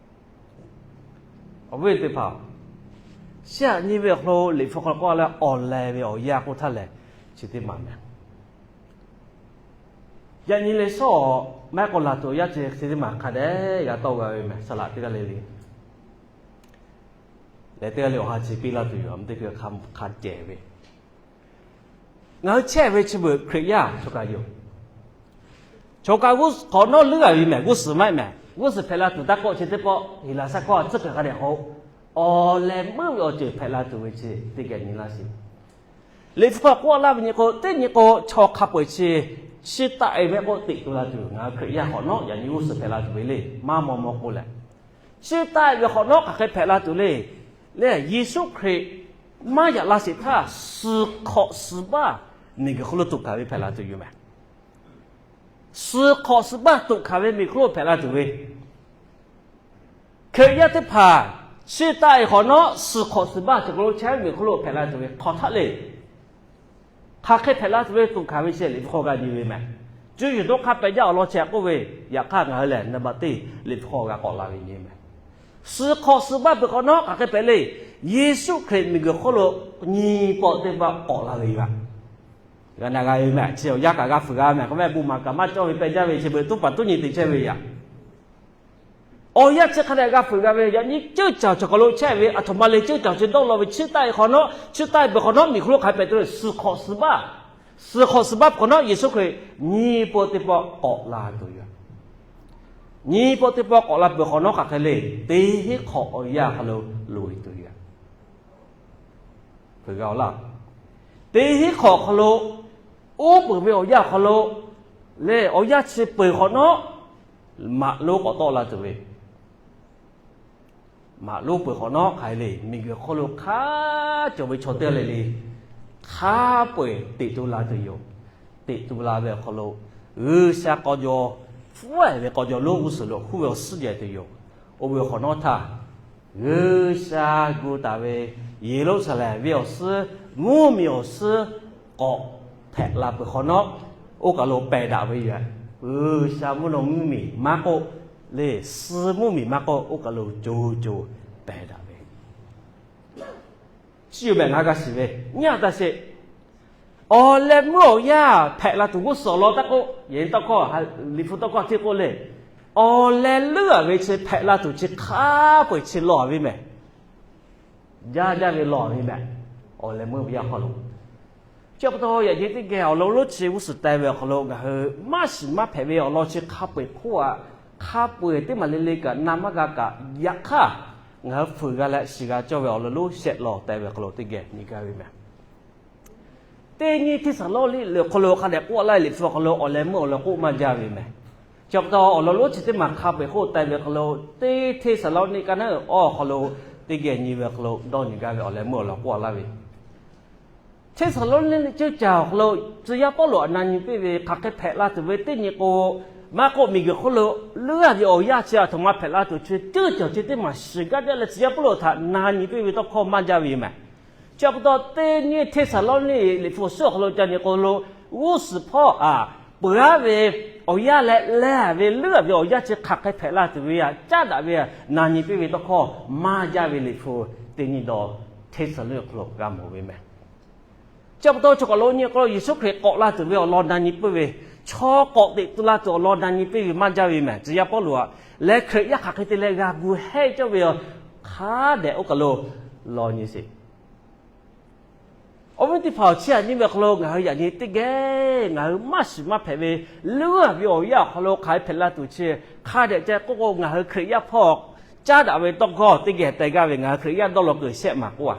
Awˬ viˉ teˇ hpaˍ, chi aꞈ nyi ve awˬ hk'aw lo Liꞈ hpu hk'aw lo k'oˆ leh awˬ leh ve awˬ yanˇ k'oˆ htaˇ lehˬ, chi teˇ maˬ mehˬ. Yaꞈ nyi leh shawˉ-awˬ maˇ heˆ k'o laˬ tuˬ awˬ yanˇ chi chi teˇ maˬ hk'a dehꞈ g'a tawˆ g'a ve mehˬ. Saˍ laꞈ teˇ g'aˇ le le, lehˬ teˇ g'aˇ le awˬ ha chi piˇ laˇ tuˬ yoˬ, a mvuh teˇ hkui hk'a cehˬ ve. Ngaˬ hui chehˇ ve chi beuꞈ Hkriꞈ yaˇ chaw kaꞈ yoˬ. Chaw kaꞈ g'uˇ suhˍ hk'awꞈ nawˉ leuˉ-a ve mehˬ, g'uˇ suhˍ maˇ heˆ mehˬ. G'uˇ suhˍ hpehꞈ la tuˬ taˇ kawˆ chi teˇ pawˆ Heˍlaˍsaˆ hkawˇ tcuhˉ kaꞈ hk'a dehꞈ k'o, awˬ leh meuˇ ve awˬ ceuˬ hpehꞈ la tuˬ ve chi teˇ geh nyi laˇ sheˍ. Liꞈ hpu hk'aw k'oˆ laˇ ve nyi k'o, teˇ nyi k'o chaw hk'a peu-eˬ chi, chi taˆ-e ve k'o teꞈ tu la tuˬ, ngaˬ hui Hkriꞈ yaˇ hk'awꞈ nawˉ yaꞈ nyi g'uˇ suhˍ hpehꞈ la tuˬ ve le, maˇ maw maw k'o leh, chi taˆ-e ve hk'awꞈ nawˉ hk'aˬ hk'e hpehꞈ la tuˬ le. Lehˬ Yeˍsuˆ Hkriꞈ maˇ yaꞈ la sheˍ htaˇ, suhˍ hk'awꞈ suhˍ baˇ miˬguiˬ hk'oˆ lo toꞈ kaˍ ve hpehꞈ la tuˬ yoˬ mehˬ. Suhˍ hk'awꞈ suhˍ baˇ toꞈ kaˍ ve miˬguiˬ hk'oˆ lo hpehꞈ la tuˬ ve, Hkriꞈ yaˇ teˇ hpaˍ chi taˆ-e hk'awꞈ nawˉ suhˍ hk'awꞈ suhˍ baˇ cawˬ k'o lo chehˇ ve miˬguiˬ hk'oˆ lo hpehꞈ la tuˬ ve hk'awꞈ htaˆ le. Hk'aˬ hk'e hpehꞈ la tuˬ ve toꞈ kaˍ ve chi Liꞈ hpu hk'aw g'a nyi ve mehˬ. Cuˇ yiˍ dawˇ hk'aˇ pehꞈ jaˇ awˬ lawn chi k'oˆ ve, yaꞈ hk'aˇ ngaˬ hui lehˬ naˍ baˬ teˇ Liꞈ hpu hk'aw g'a k'awꞈ la ve nyi mehˬ. Suhˍ hk'awꞈ suhˍ baˇ peuˬ hk'awꞈ nawˉ hk'aˬ hk'e hpehꞈ le. Yeˍsuˆ Hkriꞈ miˬguiˬ hk'oˆ lo nyi pawˆ teˇ pawˆ k'awꞈ la ve yoˬ. G'a na g'a ve mehˬ, chi awˬ yanˇ kaꞈ g'a fuiˍ g'a mehˬ, k'o mehˆ bon maˍ kaꞈ maˇ cawˇ ve pehꞈ jaˇ ve chi beuꞈ tuˉ paˍ tuˉ nyi te chehˇ ve yaꞈ. Awˬ yanˇ chi hk'a dehꞈ g'a fuiˍ g'a ve, yaꞈ nyi ceuˇ caˬ cawˬ hk'aw lo chehˇ ve, aˬ htoꞈ ma le ceuˇ caˬ chi dawˇ law ve, chi taˆ-e hk'awꞈ nawˉ, chi taˆ-e peuˬ hk'awꞈ nawˉ miˬguiˬ hk'oˆ lo hk'aˬ hpehꞈ tuˬ le, suhˍ hk'awꞈ suhˍ baˇ. Suhˍ hk'awꞈ suhˍ baˇ peuˬ hk'awꞈ nawˉ Yeˍsuˆ Hkriꞈ nyi pawˆ teˇ pawˆ k'awꞈ la tuˬ yoˬ. Nyi pawˆ teˇ pawˆ k'awꞈ la peuˬ hk'awꞈ nawˉ hk'aˬ hk'e le, teˇ hinˉ hk'awꞈ awˬ yanˇ hk'aw lo loꞈ-e tuˬ yoˬ. Peuˬ g'a-oˬ laˇ. Teˇ hinˉ hk'awꞈ hk'aw lo, oˉ peunˍ ve awˬ yanˇ awˬ hk'aw lo, lehˬ awˬ yanˇ chi peuˬ hk'awꞈ nawˉ, maꞈ lonˉ k'awꞈ tawˆ la tuˬ ve, maꞈ lonˉ peuˬ hk'awꞈ nawˉ hk'aˬ hk'e le, miˬguiˬ hk'oˆ lo hk'a cawˬ ve chaw teˇ g'aˇ le le, hk'a peu-eˬ teꞈ tu la tuˬ yoˬ. Teꞈ tu la ve awˬ hk'aw lo, G'uiˬsha k'aw jaw, pfuhˇ-e ve k'aw jaw lonˉ g'uˇ suhˍ lo huˉ ve awˬ suhˉ jehˬ tuˬ yoˬ. Oˇ ve awˬ hk'awꞈ nawˉ htaˇ, G'uiˬsha gu taˍ ve Yeˍruˆsaˍlehnˍ venˇ awˬ suhˉ, mvuhˇmiˬ awˬ suhˉ k'awꞈ hpehꞈ la peuˬ hk'awꞈ nawˉ, oˇ kaˬ lo pehˬ daꞈ ve yoˬ. G'uiˬsha mvuhˇ naw mvuhˇmiˬ maˇ k'oˆ, lehˬ suh mvuhˇmiˬ maˇ k'oˆ, oˇ kaˬ lo co co pehˬ daꞈ ve. Chi yoˬ mehˬ ngaˬ g'a shiˍ ve, nyi-a taˍ sheˍ. Awˬ leh meuˇ awˬ yanˇ hpehꞈ la tuˬ g'uˇ suhˍ awˬ lawn taˇ k'oˆ, yehˬ tawˇ hkawˇ, Liꞈ hpu tawˇ hkawˇ htiˇ k'oˆ le. Awˬ leh leuˉ-a ve chi hpehꞈ la tuˬ chi hk'a peu-eˬ chi lawˬ ve mehˬ. Jaˇ jaˇ ve lawˬ ve mehˬ. Awˬ leh meuˇ ve yanˇ hk'aw lo, chi pa taw yaꞈ nyi teˇ geh awˬ lawn lonˉ chi g'uˇ suhˍ teh ve awˬ hk'aw lo ngaˬ hui maˇ shiˍ maˇ hpehꞈ ve awˬ lawn chi hk'a peu-eˬ hk'oˆ-a, hk'a peu-eˬ teˇ maˬ le le kaꞈ na maˇ g'a kaꞈ, yaꞈ hk'aˇ ngaˬ hui fuiˍ g'a leh shiˍ g'a cawˇ ve awˬ lawn lonˉ shehˆ law teh ve awˬ hk'aw lo teˇ geh nyi gaˇ ve mehˬ. Teˇ nyi Hteˇsaˍlawˇniˆ liꞈ awˬ hk'aw lo hk'a dehꞈ k'oˆ laˇ ve Liꞈ hpu awˬ hk'aw lo awˬ leh meuˇ awˬ lawn k'oˆ maˇ jaˇ ve mehˬ. Chi pa taw awˬ lawn lonˉ chi teˇ maˬ hk'a peu-eˬ k'oˆ taˍ ve hk'aw lo, teˇ Hteˇsaˍlawˇniˆ ka naˉ uiˍ awˬ hk'aw lo teˇ geh nyi ve hk'aw lo dawˇ nyi gaˇ ve awˬ leh meuˇ awˬ lawn k'oˆ laˇ ve, Hteˇsaˍlawˇniˆ ceuˇ caˬ awˬ hk'aw lo tcuh yaˇ Pawˇluꞈ aꞈ na nyi piˇ ve hk'aˬ hk'e hpehꞈ la tuˬ ve teˇ nyi k'o, maˇ k'oˆ, miˬguiˬ hk'oˆ lo leuˉ-a ve awˬ yanˇ chi aˬ htoꞈ ma hpehꞈ la tuˬ chi ceuˇ caˬ chi teˇ maˬ shiˍ gaˇ jaˇ leh tcuh yaˇ Pawˇluꞈ htaꞈ na nyi piˇ ve tawˇ hkawˇ maˇ jaˇ ve yoˬ mehˬ. Chi pa taw teˇ nyi Hteˇsaˍlawˇniˆ liꞈ hpu suhˉ awˬ hk'aw lo ca nyi k'o lo, g'uˇ suhˍ hpawˇ aꞈ peuˬ-aˉ ve awˬ yanˇ leh leh ve leuˉ-a ve awˬ yanˇ chi hk'aˬ hk'e hpehꞈ la tuˬ ve aꞈ caˉ daꞈ ve aꞈ na nyi piˇ ve tawˇ hkawˇ maˇ jaˇ ve liꞈ hpu teˇ nyi dawˇ Hteˇsaˍlawˇniˆ awˬ hk'aw lo g'a mawˬ ve mehˬ. Chi pa taw chaw k'awꞈ lo nyi k'o, Yeˍsuˆ Hkriꞈ k'awꞈ la tuˬ ve awˬ lawn na nyi piˇ ve, chaw k'awꞈ teꞈ tu la tuˬ awˬ lawn na nyi piˇ ve maˇ jaˇ ve mehˬ. Tcuh yaˇ Pawˇluꞈ aꞈ leh Hkriꞈ yaˇ hk'aˬ hk'e te leh g'a gu heˆ cawˇ ve yoˬ. Hk'a dehꞈ oˇ kaˬ lo law nyi sheˍ. Awˬ viˉ teˇ hpaˍ-oˬ, chi aꞈ nyi ve awˬ hk'aw lo ngaˬ hui yaꞈ nyi teˇ geh ngaˬ hui maˇ shiˍ maˇ hpehꞈ ve leuˉ-a ve awˬ yanˇ awˬ hk'aw lo hk'aˬ hk'e hpehꞈ la tuˬ chi hk'a dehꞈ ceh k'oˆ k'o, ngaˬ hui Hkriꞈ yaˇ hpawˇ caˉ daꞈ ve tawˇ hkawˇ teˇ geh teh gaˇ ve ngaˬ hui Hkriꞈ yaˇ dawˇ law kuiˬ shehˆ maˬ k'oˆ-a.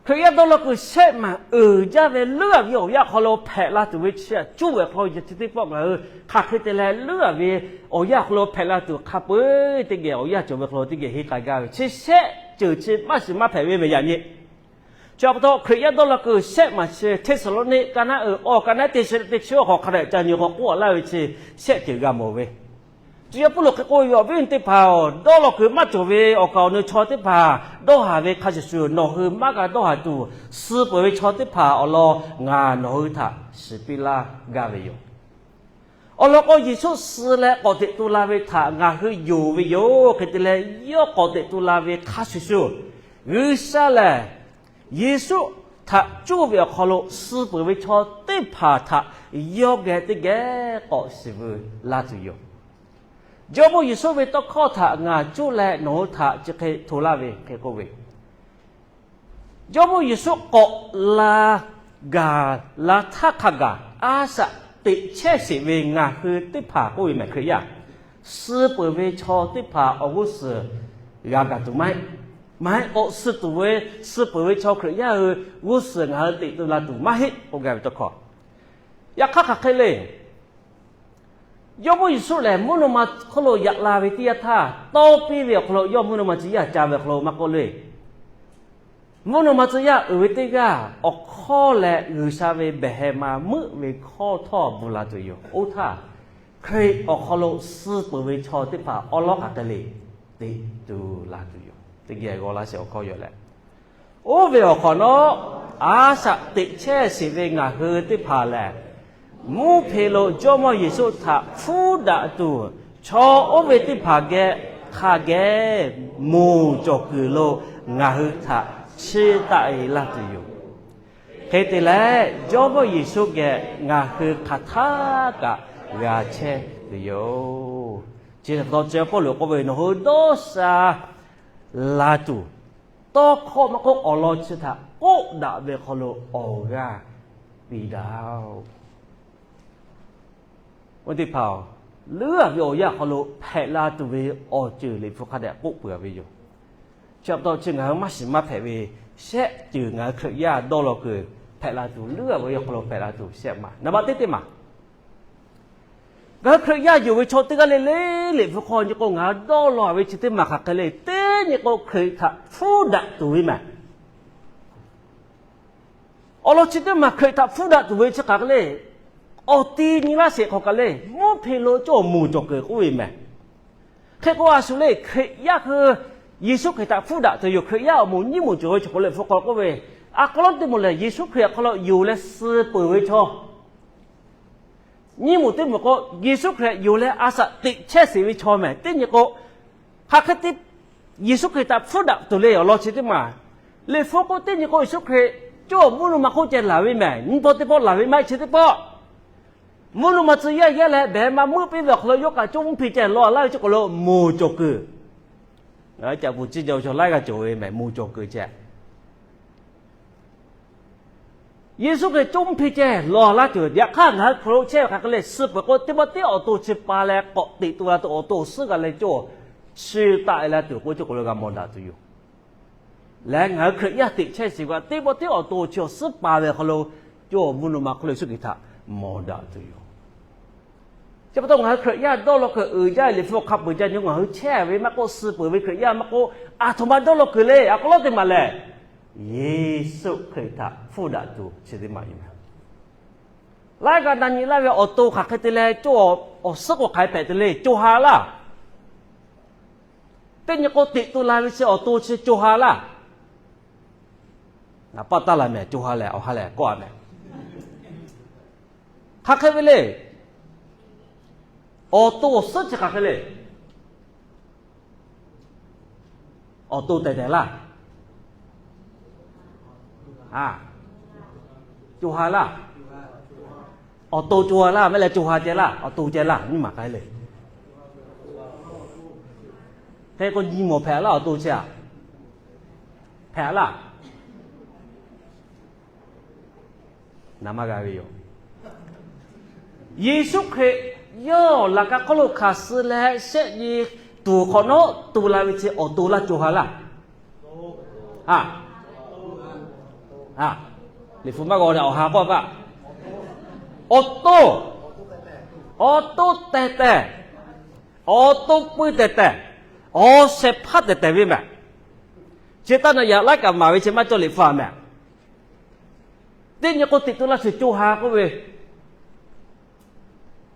Hkriꞈ yaˇ dawˇ law kuiˬ shehˆ maˬ uiˍ jaˇ ve leuˉ-a ve awˬ yanˇ awˬ hk'aw lo hpehꞈ la tuˬ ve chi aꞈ cuˇ ve awˬ hk'aw lo chi teˇ pawˆ ngaˬ hui hk'aˬ hk'e te leh leuˉ-a ve awˬ yanˇ awˬ hk'aw lo hpehꞈ la tuˬ hk'a peu-eˬ teˇ geh awˬ yanˇ cawˬ ve hk'aw lo teˇ geh henˇ k'ai gaˇ ve chi shehˆ ceuˬ chi maˇ shiˍ maˇ hpehꞈ ve mehˬ yaꞈ nyi. Chi pa taw Hkriꞈ yaˇ dawˇ law kuiˬ shehˆ maˬ chi Hteˇsaˍlawˇniˆ ka naˉ uiˍ awˬ ka naˉ teˇ chi teˇ chi awˬ hk'aw hk'a dehꞈ ca nyi k'awꞈ k'oˆ laˇ ve chi shehˆ ceuˬ g'a mawˬ ve. Tcuh yaˇ Pawˇluꞈ hk'e k'oˆ ve, Awˬ viˉ teˇ hpaˍ-oˬ, dawˇ law kuiˬ maˇ cawˬ ve awˬ kaˍ awˬ nu chaw teˇ hpaˍ dawˇ haˍ ve hk'a shuˍ shuˍ nawˬ hui maˇ g'a dawˇ haˍ tuˬ, suh peuˬ ve chaw teˇ hpaˍ awˬ lawn ngaˬ nawˬ hui htaꞈ shiˍ piˇ laˇ gaˇ ve yoˬ. Awˬ lawn k'o, Yeˍsuˆ suh leh k'awꞈ teꞈ tu la ve htaꞈ ngaˬ hui yonˍ ve yoˬ. Hk'e te leh, yawˇ k'awꞈ teꞈ tu la ve hk'a shuˍ shuˍ, G'uiˬsha lehˬ Yeˍsuˆ htaꞈ cuˇ ve awˬ hk'aw lo suh peuˬ ve chaw teˇ hpaˍ htaꞈ yawˇ geh teˇ geh k'awꞈ shiˍ veu laˇ tuˬ yoˬ. Jawˇmawˇ Yeˍsuˆ ve tawˇ hkawˇ htaꞈ ngaˬ cuˇ leh nawˬ hui htaꞈ chi hk'e hto laˇ ve hk'e k'oˆ ve, Jawˇmawˇ Yeˍsuˆ k'awꞈ la gaˬ la htaˇ hk'a gaˬ a shaꞈ teꞈ chehˇ sheˍ ve ngaˬ hui teˇ hpaˍ k'oˆ ve mehˬ Hkriꞈ yaˇ, suh peuˬ ve chaw teˇ hpaˍ awˬ g'uˇ suhˍ g'a gaˬ tuˬ maˇ heˆ. Maˇ heˆ k'o, suh tuˬ ve, suh peuˬ ve chaw Hkriꞈ yaˇ hui g'uˇ suhˍ ngaˬ hui teꞈ tu la tuˬ maˇ heˆ k'oˆ gaˇ ve tawˇ hkawˇ. Yaꞈ hk'aˇ hk'aˬ hk'e le, Jawˇmawˇ Yeˍsuˆ lehˬ mvuhˇ naw ma hk'oˆ lo yaꞈ la ve teˇ yanˇ htaˇ, tawˇ piˇ ve awˬ hk'aw lo yawˇ mvuhˇ naw ma tcuh yaˇ ca ve awˬ hk'aw lo maˇ k'oˆ le. Mvuhˇ naw ma tcuh yaˇ uiˍ ve teˇ g'aˇ awˬ hkawˇ leh G'uiˬsha ve behˬ heh ma meuˆ ve hkawˇ htawˇ bvuhꞈ la tuˬ yoˬ. Oˇ htaˇ, Hkriꞈ awˬ hk'aw lo suh peuˬ ve chaw teˇ hpaˍ awˬ lawn hk'aˬ hk'e le teꞈ tu la tuˬ yoˬ. Teˇ geh g'aw laˇ sheˍ awˬ hkawˇ yoˬ leh, oˇ ve awˬ hk'awꞈ nawˉ, a shaꞈ teꞈ chehˇ sheˍ ve ngaˬ hui teˇ hpaˍ lehˬ, mvuhˇ hpe lo Jawˇmawˇ Yeˍsuˆ htaꞈ hpfuhˇ daꞈ tuˬ, chaw oˇ ve teˇ hpaˍ geh hk'a geh moˬ cawˬ kuiˬ lo ngaˬ hui htaꞈ chiˇ taˆ-e laˇ tuˬ yoˬ. Hk'e te leh, Jawˇmawˇ Yeˍsuˆ geh ngaˬ hui hk'aˬ htaˇ kaꞈ g'a chehˇ tuˬ yoˬ. Chi pa taw tcuh yaˇ Pawˇluꞈ k'oˆ ve, nawˬ hui dawˇ sha la tuˬ, tawˇ hkawˇ maˇ k'oˆ, awˬ lawn chi htaꞈ k'oˆ daꞈ ve hk'aw lo awˬ g'aˇ piˇ daꞈ-oˬ. Oˇ teˇ hpaˍ-oˬ, leuˉ-a ve awˬ yanˇ hk'aw lo hpehꞈ la tuˬ ve awˬ ceuˬ Liꞈ hpu hk'a dehꞈ k'oˆ peuˬ ve yoˬ. Chi pa taw chi ngaˬ hui maˇ shiˍ maˇ hpehꞈ ve shehˆ ceuˬ ngaˬ hui Hkriꞈ yaˇ dawˇ law kuiˬ hpehꞈ la tuˬ, leuˉ-a ve awˬ yanˇ hk'aw lo hpehꞈ la tuˬ shehˆ maˬ. Naˍ baꞈ teˇ teˇ maˬ, ngaˬ hui Hkriꞈ yaˇ yonˍ ve chaw teˇ g'aˇ le le Liꞈ hpu hk'aw nyi k'o, ngaˬ hui dawˇ law ve chi teˇ maˬ hk'aˬ hk'e le, teˇ nyi k'o Hkriꞈ htaꞈ hpfuhˇ daꞈ tuˬ ve maˬ. Awˬ lawn chi teˇ maˬ Hkriꞈ htaꞈ hpfuhˇ daꞈ tuˬ ve chi hk'aˬ hk'e le, awˬ ti nyi laˇ sheˍ hk'aˬ hk'e le, mvuhˇ hpe lo cawˇ moˬ cawˬ kuiˬ k'oˆ ve mehˬ. Hk'e k'o a shuˍ le, Hkriꞈ yaˇ hui Yeˍsuˆ Hkriꞈ htaꞈ hpfuhˇ daꞈ tuˬ yoˬ. Hkriꞈ yaˇ awˬ moˍ nyiˇ moˍ cawˬ ve chaw k'o leh hpu hk'aw k'oˆ ve, a k'aw lawˉ teˇ moˍ lehˬ Yeˍsuˆ Hkriꞈ awˬ hk'aw lo yonˍ leh suh peuˬ ve chaw. Nyiˇ moˍ teˇ moˍ k'o, Yeˍsuˆ Hkriꞈ yonˍ leh a shaꞈ teꞈ chehˇ sheˍ ve chaw mehˬ. Teˇ nyi k'o, hk'aˬ hk'e te Yeˍsuˆ Hkriꞈ htaꞈ hpfuhˇ daꞈ tuˬ le awˬ lawn chi teˇ maˬ. Liꞈ hpu k'oˆ teˇ nyi k'o Yeˍsuˆ Hkriꞈ cawˇ mvuhˇ naw ma hk'oˆ ceh laˬ ve mehˬ. Nyi paw teˇ pawˆ laˬ ve maˇ heˆ. Chi teˇ pawˆ mvuhˇ naw ma tcuh yaˇ yaˇ leh behˬ ma meuˆ piˇ ve awˬ hk'aw lo yawˇ kaꞈ cawˇ mvuhˇ hpe ceh lawˬ laˇ ve chi k'aw lo moˬ cawˬ kuiˬ. Caꞈ puˬ ciˇ jawˬ chaw laiˉ g'aˇ cawˬ ve mehˬ, moˬ cawˬ kuiˬ ceh. Yeˍsuˆ Hkriꞈ cawˇ mvuhˇ hpe ceh lawˬ laˇ tuˬ, yaꞈ hk'aˇ ngaˬ hui hk'aw lo chehˇ ve hk'aˬ hk'e le, suh peuˬ k'o teˇ pawˆ teˇ awˬ to chi pa leh k'awꞈ teꞈ tu la tuˬ awˬ to suhˉ g'a leh cawˇ, chi taˆ-e la tuˬ k'oˆ cawˇ k'aw lo g'a mawˬ daꞈ tuˬ yoˬ. Leh ngaˬ hui Hkriꞈ yaˇ teꞈ chehˇ sheˍ k'o, teˇ pawˆ teˇ awˬ to chi awˬ suhˉ pa ve hk'aw lo cawˇ mvuhˇ naw ma hk'oˆ lo Yeˍsuˆ Hkriꞈ htaꞈ mawˬ daꞈ tuˬ yoˬ. Chi pa taw ngaˬ hui Hkriꞈ yaˇ dawˇ law kuiˬ uiˍ jaˇ ve Liꞈ hpu hk'a peuˬ jaˇ nyi ngaˬ hui chehˇ ve maˇ k'oˆ, suh peuˬ ve Hkriꞈ yaˇ maˇ k'oˆ, aˬ htoꞈ ma dawˇ law kuiˬ le. A k'aw lawˉ teˇ maˬ lehˬ, Yeˍsuˆ Hkriꞈ htaꞈ hpfuhˇ daꞈ tuˬ chi teˇ maˬ yoˬ. Laiˉ g'aˇ na nyi laˇ ve awˬ to hk'aˬ hk'e te leh, awˬ suhˉ k'o hk'aˬ hpehꞈ te le, co ha laˇ. Teˇ nyi k'o teꞈ to la ve chi awˬ to chi co ha laˇ. Ngaˬ paˆ taˇ la mehˍ, co ha lehˬ awˬ ha lehˬ kawˆ a mehˍ. Hk'aˬ hk'e ve le. Awˬ to awˬ suhˉ chi hk'aˬ hk'e le. Awˬ to tehˬ tehˬ laˇ. Co ha laˇ. Awˬ to co ha laˇ, mehˆ leh co ha ceh laˇ, awˬ to ceh laˇ, nyiˇ maˬ k'ai le. Hk'e k'o nyi mawˬ hpehꞈ laˇ, awˬ to chi a hpehꞈ laˇ. Naˍ maˇ g'a ve yoˬ. Yeˍsuˆ Hkriꞈ yawˇ laꞈ ka hk'oˆ lo hkanˍ suh leh shehˆ nyi tuˬ hk'awꞈ nawˉ tu la ve chi awˬ to laˇ, co ha laˇ. A, a, Liꞈ hpu maˇ g'aw leh awˬ ha k'awˇ kaꞈ, awˬ to, awˬ to tehˬ tehˬ, awˬ to pui tehˬ tehˬ, awˬ shehˍ hpaˇ tehˬ tehˬ ve mehˍ. Chi taˇ na yaꞈ laiˉ kaꞈ maˍ ve chi maˇ cawˇ Liꞈ hpu a mehˍ. Teˇ nyi k'o teꞈ to laˇ chi co ha k'oˆ ve,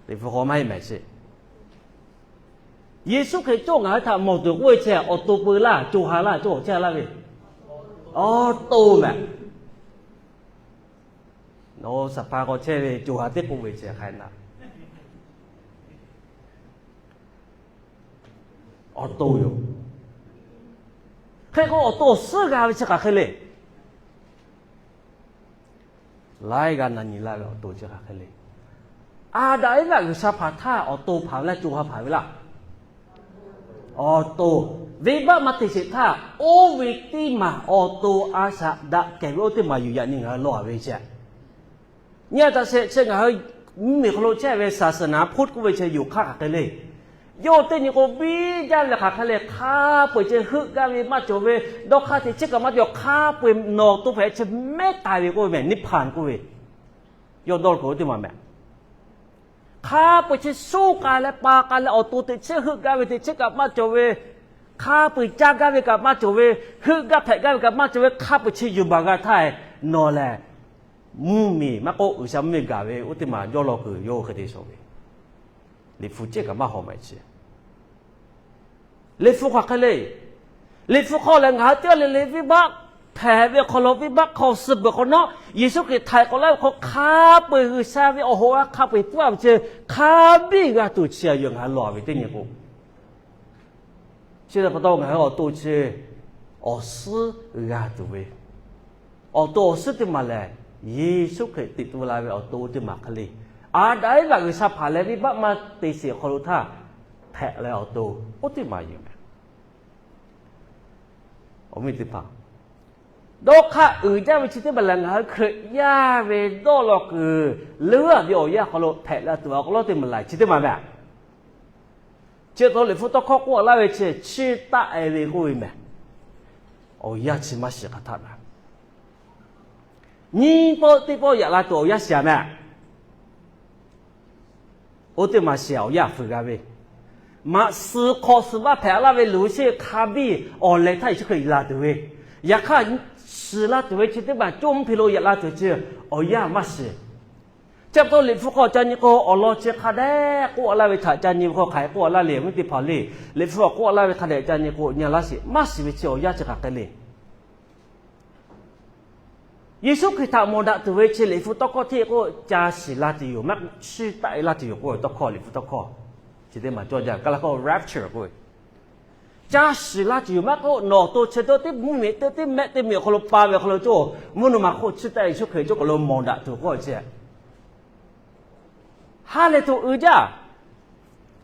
Liꞈ hpu k'awꞈ maˇ heˆ mehˍ chi. Yeˍsuˆ Hkriꞈ cawˇ ngaˬ hui htaꞈ mawˬ tuˬ k'oˆ ve chi awˬ to pui laˇ, co ha laˇ, co ha laˇ ve, awˬ to mehˍ. Nawˬ saˍ hpa k'awꞈ chehˇ ve co ha teˇ k'oˆ ve chi hk'aˬ hk'e na, awˬ to yoˬ. Hk'e k'o awˬ to awˬ suhˉ g'a ve chi hk'aˬ hk'e le. Laiˉ g'aˇ na nyi laˇ ve awˬ to chi hk'aˬ hk'e le. Aˍdanˍ Eˇvaꞈ G'uiˬsha hpanˍ htaˇ awˬ to hpanˍ ve laˇ, co ha hpanˍ ve laˇ. Awˬ to, venˇbaˆ maˇ te sheˍ htaˇ oˇ ve teˇ maˬ awˬ to a shaꞈ daꞈ kehˬ ve oˇ teˇ maˬ yuˬ yaꞈ nyi ngaˬ hui lawˬ a ve chi. Nyi a taꞈ sheˍ chi ngaˬ hui mvuhˇmiˬ hk'aw lo chehˇ ve saˍsaˍnaˍ hpuˇ k'oˆ ve chi yoˬ hk'aˇ hk'aˬ hk'e le. Yawˇ teˇ nyi k'o biˇ jaˇ ve hk'aˬ hk'e le, hk'a peu-eˬ chi heuˆ gaˇ ve maˇ cawˬ ve, dawˇ hk'aˇ teꞈ chiˉ kaꞈ maˇ cawˬ, hk'a peu-eˬ nawˬ to hpehꞈ chi mehˉ taˍ ve k'oˆ ve mehˍ, niˇhpanˍ k'oˆ ve. Yawˇ dawˇ k'oˆ teˇ maˬ mehˍ. Hk'a peu-eˬ chi suh k'ai leh pa k'ai leh awˬ to teꞈ chiˉ heuˆ gaˇ ve teꞈ chiˉ kaꞈ maˇ cawˬ ve, hk'a peu-eˬ caˇ gaˇ ve kaꞈ maˇ cawˬ ve, heuˆ gaˇ hpehꞈ gaˇ ve kaꞈ maˇ cawˬ ve, hk'a peu-eˬ chi yuˬ baˬ g'a htaˇ, nawˬ lehˬ mvuhˇmiˬ maˇ k'oˆ G'uiˬsha mvuhˇmiˬ gaˬ ve oˇ teˇ maˬ jawˇ law kuiˬ yawˇ hk'e te shawˍ ve. Liꞈ hpu cehˇ kaꞈ maˇ hawˍ maˍ chi. Liꞈ hpu hk'aˬ hk'e le. Liꞈ hpu hk'aw lehˬ ngaˬ hui teˇ g'aˇ le le venˇbaˆ hpehꞈ ve awˬ hk'aw lo, venˇbaˆ hk'aw suh peuˬ hk'awꞈ nawˉ, Yeˍsuˆ Hkriꞈ htaiˍ k'awꞈ laˇ ve hk'aw hk'a peu-eˬ G'uiˬsha ve awˬ hoꞈ a hk'a peu-eˬ pfuhˇ a ve chi hk'a biˇ g'a tuˬ chi a yoˬ ngaˬ hui lawˬ ve teˇ nyi k'o. Chi htaꞈ pa taw ngaˬ hui awˬ to chi awˬ suhˉ g'a tuˬ ve, awˬ to awˬ suhˉ teˇ maˬ lehˬ, Yeˍsuˆ Hkriꞈ teꞈ to la ve awˬ to teˇ maˬ hk'e le. Aˍdanˍ Eˇvaꞈ G'uiˬsha hpanˍ leh venˇbaˆ maˇ te sheˍ awˬ hk'aw lo htaˇ hpehꞈ leh awˬ to oˇ teˇ maˬ yoˬ mehˍ. Awˬ viˉ teˇ hpaˍ, dawˇ hk'aˇ uiˍ jaˇ ve chi teˇ maˬ lehˬ ngaˬ hui Hkriꞈ yaˇ ve dawˇ law kuiˬ leuˉ a ve awˬ yanˇ hk'aw lo hpehꞈ la tuˬ awˬ hk'aw lo teˇ maˬ laiˬ chi teˇ maˬ mehˍ. Chi htaꞈ Liꞈ hpu tawˇ hkawˇ k'oˆ laˇ ve chi, chiˇ taˆ e ve k'oˆ ve mehˍ. Awˬ yanˇ chi maˇ shiˍ hk'aˬ htaˇ mehˍ. Nyiˇ pawˆ teˇ pawˆ yaꞈ la tuˬ awˬ yanˇ shiˍ a mehˍ. Oˇ teˇ maˬ shiˍ awˬ yanˇ fuiˍ g'a ve, maꞈ suhˍ hk'awꞈ suhˍ vaˇ hpehꞈ laˇ ve luˬ sheˆ hk'a biˇ awˬ lehˬ htaˇ Yeˍsuˆ Hkriꞈ laˬ tuˬ ve, yaꞈ hk'aˇ shiˍ la tuˬ ve chi teˇ maˬ coˇ mvuhˇ hpe lo yaꞈ la tuˬ chi awˬ yanˇ maˇ shiˍ. Chi pa taw Liꞈ hpu hk'aw ca nyi k'o awˬ lawn chi hk'a dehꞈ k'oˆ laˇ ve htaꞈ ca nyi ve hk'aw hk'aˬ hk'e k'oˆ laˇ le, awˬ viˉ teˇ hpaˍ le. Liꞈ hpu hk'aw k'oˆ laˇ ve hk'a dehꞈ ca nyi k'o nyi laˇ sheˍ, maˇ shiˍ ve chi awˬ yanˇ chi hk'aˬ hk'e le. Yeˍsuˆ Hkriꞈ htaꞈ mawˬ daꞈ tuˬ ve chi Liꞈ hpu tawˇ hkawˇ hteˇ k'o, ca shiˍ la tuˬ yoˬ maˇ k'oˆ, chiˇ taˆ e laˇ tuˬ yoˬ k'oˆ ve tawˇ hkawˇ Liꞈ hpu tawˇ hkawˇ chi teˇ maˬ cawˇ jaˇ. Kaˇ laˇ hkawˇ rapture k'oˆ ve, ca shiˍ la tuˬ yoˬ maˇ k'oˆ, nawˬ awˬ to chi teˇ mvuhˇmiˬ teˇ mehˆ teˇ miˬ awˬ hk'aw lo pa ve awˬ hk'aw lo cawˇ mvuhˇ naw ma hk'oˆ chiˇ taˆ Yeˍsuˆ Hkriꞈ cawˇ k'awꞈ lo mawˬ daꞈ tuˬ k'oˆ ve chi ha lehˬ tuˬ uiˍ jaˇ.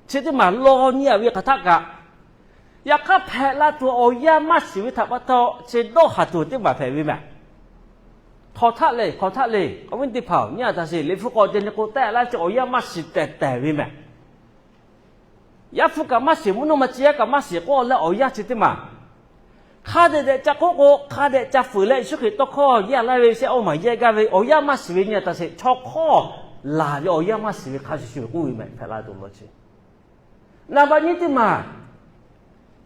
Chi teˇ maˬ law nyi a ve hk'aˬ htaˆ kaꞈ, yaꞈ hk'aˇ hpehꞈ la tuˬ awˬ yanˇ maˇ shiˍ ve htaꞈ pa taw chi dawˇ haˍ tuˬ teˇ maˬ hpehꞈ ve mehˍ. Hk'aw htaˆ le, hk'aw htaˆ le, awˬ viˉ teˇ hpaˍ-oˬ, nyi a taꞈ sheˍ. Liꞈ hpu k'awꞈ ca nyi k'o tehˆ laˇ chi awˬ yanˇ maˇ shiˍ tehˬ tehˬ ve mehˍ. Yaˇ hpu kaꞈ maˇ shiˍ, mvuhˇ naw ma chi yaˇ kaꞈ maˇ shiˍ k'oˆ leh awˬ yanˇ chi teˇ maˬ hk'a dehꞈ dehꞈ ca k'oˆ k'o, hk'a dehꞈ ca fuiˍ leh Yeˍsuˆ Hkriꞈ tawˇ hkawˇ yaˇ laˇ ve shehˆ awˇ maˬ yehˇ gaˇ ve awˬ yanˇ maˇ shiˍ ve nyi a taꞈ sheˍ. Chaw hk'awˇ laˬ ve awˬ yanˇ maˇ shiˍ ve hk'a shuˍ shuˍ k'oˆ ve mehˬ hpehꞈ la tuˬ law chi. Naˍ baꞈ nyiˇ teˇ maˬ,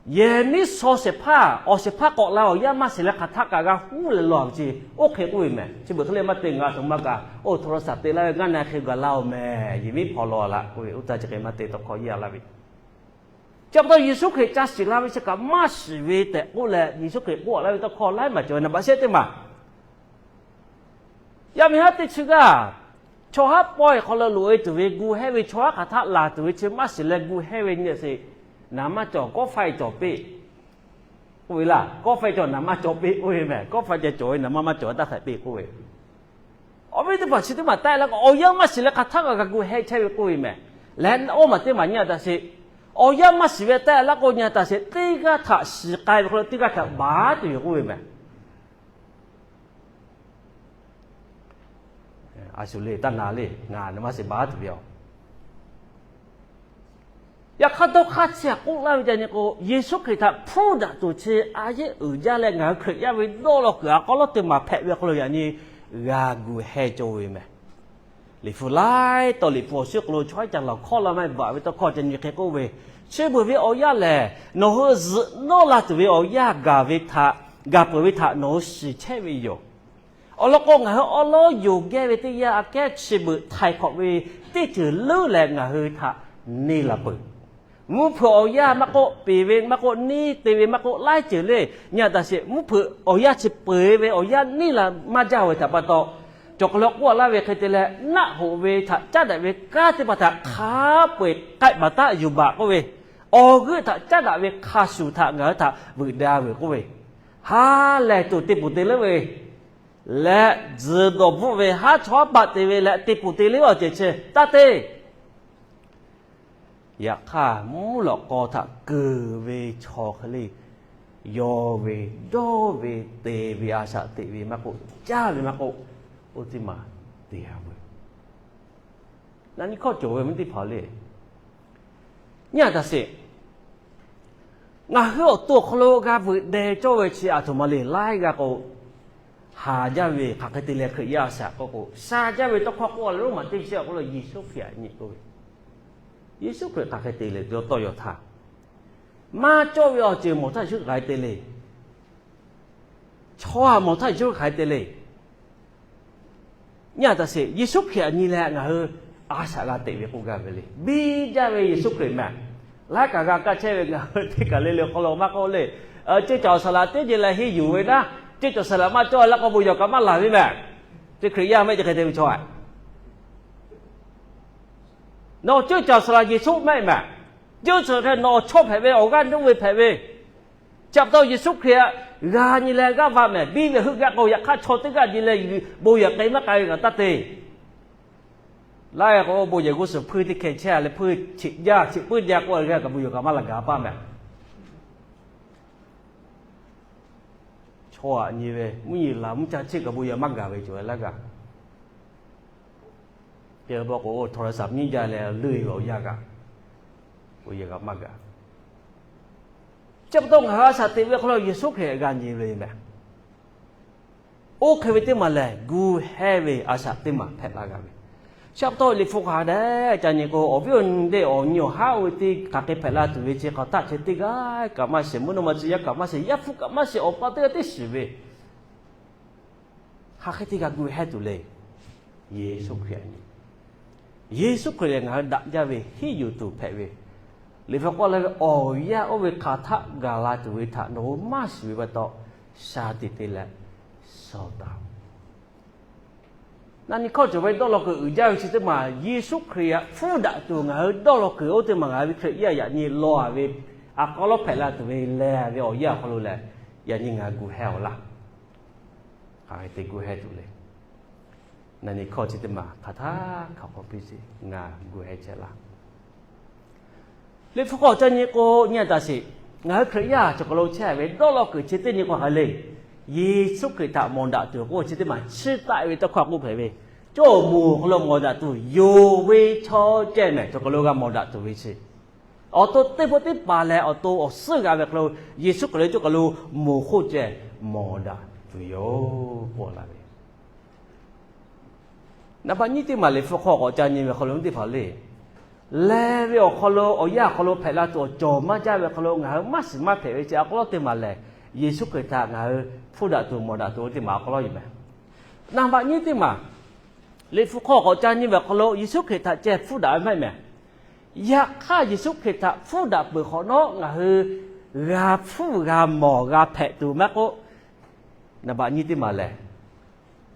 yehˬ miˉ shaw shehˍ hpaˇ awˬ shehˍ hpaˇ k'awꞈ la awˬ yanˇ maˇ shiˍ leh hk'aˬ htaˆ kaꞈ g'a huˉ leh law ve chi, oˇ hk'e k'oˆ ve mehˬ. Chi beuꞈ hk'e le maˇ te, ngaˬ aˬ htoꞈ ma kaꞈ oˇ htaw la shaˍ te laˇ ve ngaˇ na hk'e gaˬ la-oˬ mehˬ, yehˬ miˉ hpaw law laꞈ k'oˆ ve, oˇ taˇ chi hk'e maˇ te tawˇ hkawˇ yaˇ laˇ ve. Chi pa taw Yeˍsuˆ Hkriꞈ ca shiˍ la ve chi kaꞈ maˇ shiˍ ve tehꞈ k'oˆ leh, Yeˍsuˆ Hkriꞈ k'oˆ laˇ ve tawˇ hkawˇ laiˉ maˬ cawˬ ve naˍ baꞈ shehˆ teˇ maˬ. Yaˇ miˇ haˉ teˇ chi g'aˇ, chaw haˉ pawehˇ hk'aw lo loꞈ-e tuˬ ve gu hehˇ ve, chaw haˉ hk'aˬ htaˆ laˬ tuˬ ve chi maˇ shiˍ leh gu hehˇ ve nyi sheˍ, naˍ maˇ cawˬ kawˆ faiˇ cawˬ peˆ k'oˆ ve laˇ. Kawˆ faiˇ cawˬ naˍ maˇ cawˬ peˆ k'oˆ ve mehˬ. Kawˆ faiˇ cawˬ ve naˍ maˇ maˇ cawˬ taˇ hpehꞈ peˆ k'oˆ ve. Awˬ viˉ teˇ hpaˍ chi teˇ maˬ taˆ la k'o, awˬ yanˇ maˇ shiˍ leh hk'aˬ htaˆ kaꞈ g'a gu hehˇ chehˇ ve k'oˆ ve mehˬ. Leh oˇ maˬ teˇ maˬ nyi a taꞈ sheˍ, awˬ yanˇ maˇ shiˍ ve taˆ la k'o nyi a taꞈ sheˍ, teˇ g'aˇ htaꞈ shiˍ k'ai ve hk'aw lo teˇ g'aˇ htaꞈ baˬ tuˬ yoˬ k'oˆ ve mehˬ. A shu le, taˇ na le, ngaˬ naˍ maˇ shiˍ baˬ tuˬ ve yoˬ. Yaꞈ hk'aˇ dawˇ hk'aˇ chi htaꞈ k'oˆ laˇ ve ca nyi k'o, Yeˍsuˆ Hkriꞈ htaꞈ hpuˇ daꞈ tuˬ chi a yehˉ uiˍ jaˇ leh ngaˬ hui Hkriꞈ yaˇ ve dawˇ law kuiˬ a k'aw lawˉ teˇ maˬ hpehꞈ ve hk'aw lo yaꞈ nyi g'a gu hehˇ cawˇ ve mehˬ. Liꞈ hpu laiˉ taw liꞈ hpu awˬ shuˉ k'aw lo chaw haiˉ ca laˬ hkawˇ la maˇ baˬ ve tawˇ hkawˇ ca nyi hk'e k'oˆ ve, chi beuꞈ ve awˬ yanˇ lehˬ, nawˬ hui zuhꞈ nawˉ la tuˬ ve awˬ yanˇ gaˬ ve htaꞈ, gaˬ peuˬ ve htaꞈ nawˬ hui shiˍ chehˇ ve yoˬ. Awˬ lawn k'o, ngaˬ hui awˉ lawˉ yoˬ geh ve teˇ yanˇ aꞈ kehˉ chi beuꞈ htaiˍ hk'awꞈ ve teˇ ceuˬ leuˉ leh ngaˬ hui htaꞈ neˇ la peuˬ. Mvuhˇ hpeuꞈ awˬ yanˇ maˇ k'oˆ, peˬ ve maˇ k'oˆ, neˇ te ve maˇ k'oˆ, laiˉ ceuˬ le nyi a taꞈ sheˍ, mvuhˇ hpeuꞈ awˬ yanˇ chi peu-eˬ ve awˬ yanˇ neˇ la maˇ jaˇ ve htaꞈ pa taw, cawˬ hk'aw lo k'oˆ laˇ ve hk'e te leh, naˆ hoꞈ ve htaꞈ caˉ daꞈ ve kanˉ teˇ hpaˍ htaꞈ hk'a peu-eˬ k'ai baˬ taˉ yuˬ baˬ k'oˆ ve, awˬ g'euˆ htaꞈ caˉ daꞈ ve hk'a shuˍ htaꞈ ngaˬ hui htaꞈ veuꞈ daꞈ ve k'oˆ ve, ha lehˬ tuˬ te puˬ te leuˉ ve leh, tzuhˬ dawˬ bvuhˆ ve haˉ chaw haˉ paˆ te ve leh te puˬ te leuˉ awˬ ceuˬ chi taˇ te. Yaꞈ hk'aˇ, mvuhˇ lawꞈ k'aw htaꞈ keunˍ ve chaw hk'e le, yaw ve, dawˇ ve, te ve, a shaꞈ teꞈ ve maˇ k'oˆ, caˇ ve maˇ k'oˆ, oˇ teˇ maˬ te-a veuˬ. Naꞈ nyi hkawˇ cawˬ ve mvuhˇ teˇ hpaˍ le. Nyi a taꞈ sheˍ, ngaˬ hui awˬ to awˬ hk'aw lo g'a veuꞈ deh cawˇ ve chi aˬ htoꞈ ma le laiˉ g'aˇ k'o, haˍ jaˇ ve hk'aˬ hk'e te leh Hkriꞈ yaˇ a shaꞈ k'oˆ k'o, sha jaˇ ve tawˇ hkawˇ k'oˆ a leh Roˉmaꞈ teˇ chi awˬ hk'aw lo Yeˍsuˆ Hkriꞈ htaꞈ nyi k'oˆ ve, Yeˍsuˆ Hkriꞈ hk'aˬ hk'e te le, yawˇ tawˇ yaw htaˇ, maˇ cawˇ ve awˬ ceuˬ mawˬ htaˇ Yeˍsuˆ Hkriꞈ hk'aˬ hk'e te le. Chaw htaꞈ mawˬ htaˇ Yeˍsuˆ Hkriꞈ hk'aˬ hk'e te le. Nyi a taꞈ sheˍ, Yeˍsuˆ Hkriꞈ htaꞈ nyi leh ngaˬ hui a shaꞈ g'a teꞈ ve k'oˆ gaˇ ve le. Biˇ jaˇ ve Yeˍsuˆ Hkriꞈ mehˬ. Laiˉ kaꞈ g'a kaˇ chehˇ ve ngaˬ hui teˇ kaˬ le le awˬ hk'aw lo maˇ k'oˆ le. Ceuˇ caˬ awˬ saˍ laꞈ teˇ nyi leh henˇ yuˬ ve naˉ, ceuˇ caˬ saˍ laꞈ maˇ cawˇ laˇ k'o bon yehˬ kaꞈ maˇ laˬ ve mehˬ. Chi Hkriꞈ yaˇ mehˆ chi hk'e te ve chaw a Nawˬ ceuˇ caˬ saˍ laꞈ Yeˍsuˆ mehˆ mehˬ. Ceuˇ caˬ hk'e nawˬ awˬ chawˇ hpehꞈ ve, awˬ g'aˇ nuˇ ve hpehꞈ ve. Chi pa taw Yeˍsuˆ Hkriꞈ htaꞈ g'a nyi leh g'aˇ va mehˬ. Biˇ ve heuˆ gaˇ k'o, yaꞈ hk'aˇ chaw teˇ g'aˇ nyi leh bon yehˬ k'ai maˇ k'ai ve kaꞈ taˇ te. Laiˉ k'o, bon yehˬ g'uˇ suhˍ hpuiˇ teˇ hkeh chehˇ leh hpuiˇ cheꞈ jaˇ, cheꞈ puiˉ jaˇ k'oˆ ve kaꞈ bon yehˬ kaꞈ maˇ laˬ gaˬ paˇ mehˬ. Chaw aꞈ nyi ve mvuhˇ nyi laˬ mvuhˇ caˇ chehˇ kaꞈ bon yehˬ maˇ gaˬ ve cawˬ ve laiˉ g'aˇ. K'o, htaw la shaˍ nyiˇ jaˇ leh leuˆ ve awˬ yanˇ kaꞈ, bon yehˬ kaꞈ maˇ gaˬ. Chi pa taw ngaˬ hui a shaꞈ teꞈ ve hk'aw lo Yeˍsuˆ Hkriꞈ g'a nyi ve mehˬ. Oˇ hk'e ve teˇ maˬ lehˬ, gu hehˇ ve a shaꞈ teˇ maˬ hpehꞈ la g'a ve. Chi pa taw Liꞈ hpu hk'aˬ hk'e dehꞈ ca nyi k'o, awˬ viˉ awˬ nyi teˇ awˬ nyi awˬ haˉ oˇ ve teˇ hk'aˬ hk'e hpehꞈ la tuˬ ve chi hk'aˬ htaˆ chi teˇ g'aˇ kaꞈ maˇ shiˍ, mvuhˇ naw ma tcuh yaˇ kaꞈ maˇ shiˍ, yaˇ hpu kaꞈ maˇ shiˍ, awˬ pa teˇ g'aˇ tiˉ shiˍ ve hk'aˬ hk'e te g'a gu hehˇ tuˬ le. Yeˍsuˆ Hkriꞈ nyi, Yeˍsuˆ Hkriꞈ lehˬ ngaˬ hui daꞈ jaˇ ve hiˉ yuˬ tuˬ hpehꞈ ve, Liꞈ hpu k'oˆ leh ve awˬ yanˇ oˇ ve hk'aˬ htaˆ gaˬ la tuˬ ve htaꞈ nawˬ hui maˇ shiˍ ve pa taw, shaˍ tiꞈ te leh shaw taˍ. Naꞈ nyi hkawˇ cawˬ ve dawˇ law kuiˬ uiˍ jaˇ ve chi teˇ maˬ Yeˍsuˆ Hkriꞈ htaꞈ hpuˇ daꞈ tuˬ ngaˬ hui dawˇ law kuiˬ oˇ teˇ maˬ ngaˬ hui ve Hkriꞈ yaˇ yaꞈ nyi law ve, aˬ hk'aw lawˉ hpehꞈ la tuˬ ve lehˬ ve awˬ yanˇ awˬ hk'aw lo lehˬ, yaꞈ nyi ngaˬ hui gu hehˇ awˬ laˇ. Hk'aˬ hk'e te gu hehˇ tuˬ le. Naꞈ nyi hkawˇ chi teˇ maˬ hk'aˬ htaˇ hk'aˬ hk'aw piˇ sheˍ, ngaˬ gu hehˇ chehˇ laˇ. Liꞈ hpu k'awꞈ ca nyi k'o, nyi a taꞈ sheˍ, ngaˬ hui Hkriꞈ yaˇ cawˬ hk'aw lo chehˇ ve dawˇ law kuiˬ chi teˇ nyi k'o hk'aˬ le. Yeˍsuˆ Hkriꞈ htaꞈ mawˬ daꞈ tuˬ k'oˆ chi teˇ maˬ chiˇ taˆ ve tawˇ hkawˇ k'oˆ hpehꞈ ve, cawˇ moˍ awˬ hk'aw lo mawˬ daꞈ tuˬ yonˍ ve chaw ceh mehˬ cawˬ hk'aw lo g'a mawˬ daꞈ tuˬ ve chi, awˬ to teˇ hpawˇ teˇ paˍ leh awˬ to awˬ suhˉ g'a ve hk'aw lo Yeˍsuˆ Hkriꞈ leh cawˇ hk'aw lo moˍ hk'oˆ ceh mawˬ daꞈ tuˬ yoˬ k'oˆ laˇ ve Naˍ baˆ nyiˇ teˇ maˬ Liꞈ hpu hk'aw k'awꞈ ca nyi ve hk'aw lo teˇ hpaˍ le, leh ve awˬ hk'aw lo awˬ yanˇ awˬ hk'aw lo hpehꞈ la tuˬ awˬ cawˬ maˇ jaˇ ve hk'aw lo ngaˬ hui maˇ shiˍ maˇ hpehꞈ ve chi a k'aw lawˉ teˇ maˬ lehˬ, Yeˍsuˆ Hkriꞈ htaꞈ ngaˬ hui hpfuhˇ daꞈ tuˬ mawˬ daꞈ tuˬ teˇ maˬ a k'aw lawˉ yoˬ meh. Naˍ baˆ nyiˇ teˇ maˬ Liꞈ hpu hk'aw k'awꞈ ca nyi ve awˬ hk'aw lo Yeˍsuˆ Hkriꞈ htaꞈ ceh hpfuhˇ daꞈ ve maˇ heˆ meh. Yaꞈ hk'aˇ Yeˍsuˆ Hkriꞈ htaꞈ hpfuhˇ daꞈ peuˬ hk'awꞈ nawˉ ngaˬ hui g'a hpfuhˇ g'a mawˬ g'a hpehꞈ tuˬ maˇ k'oˆ, naˍ baˆ nyiˇ teˇ maˬ lehˬ,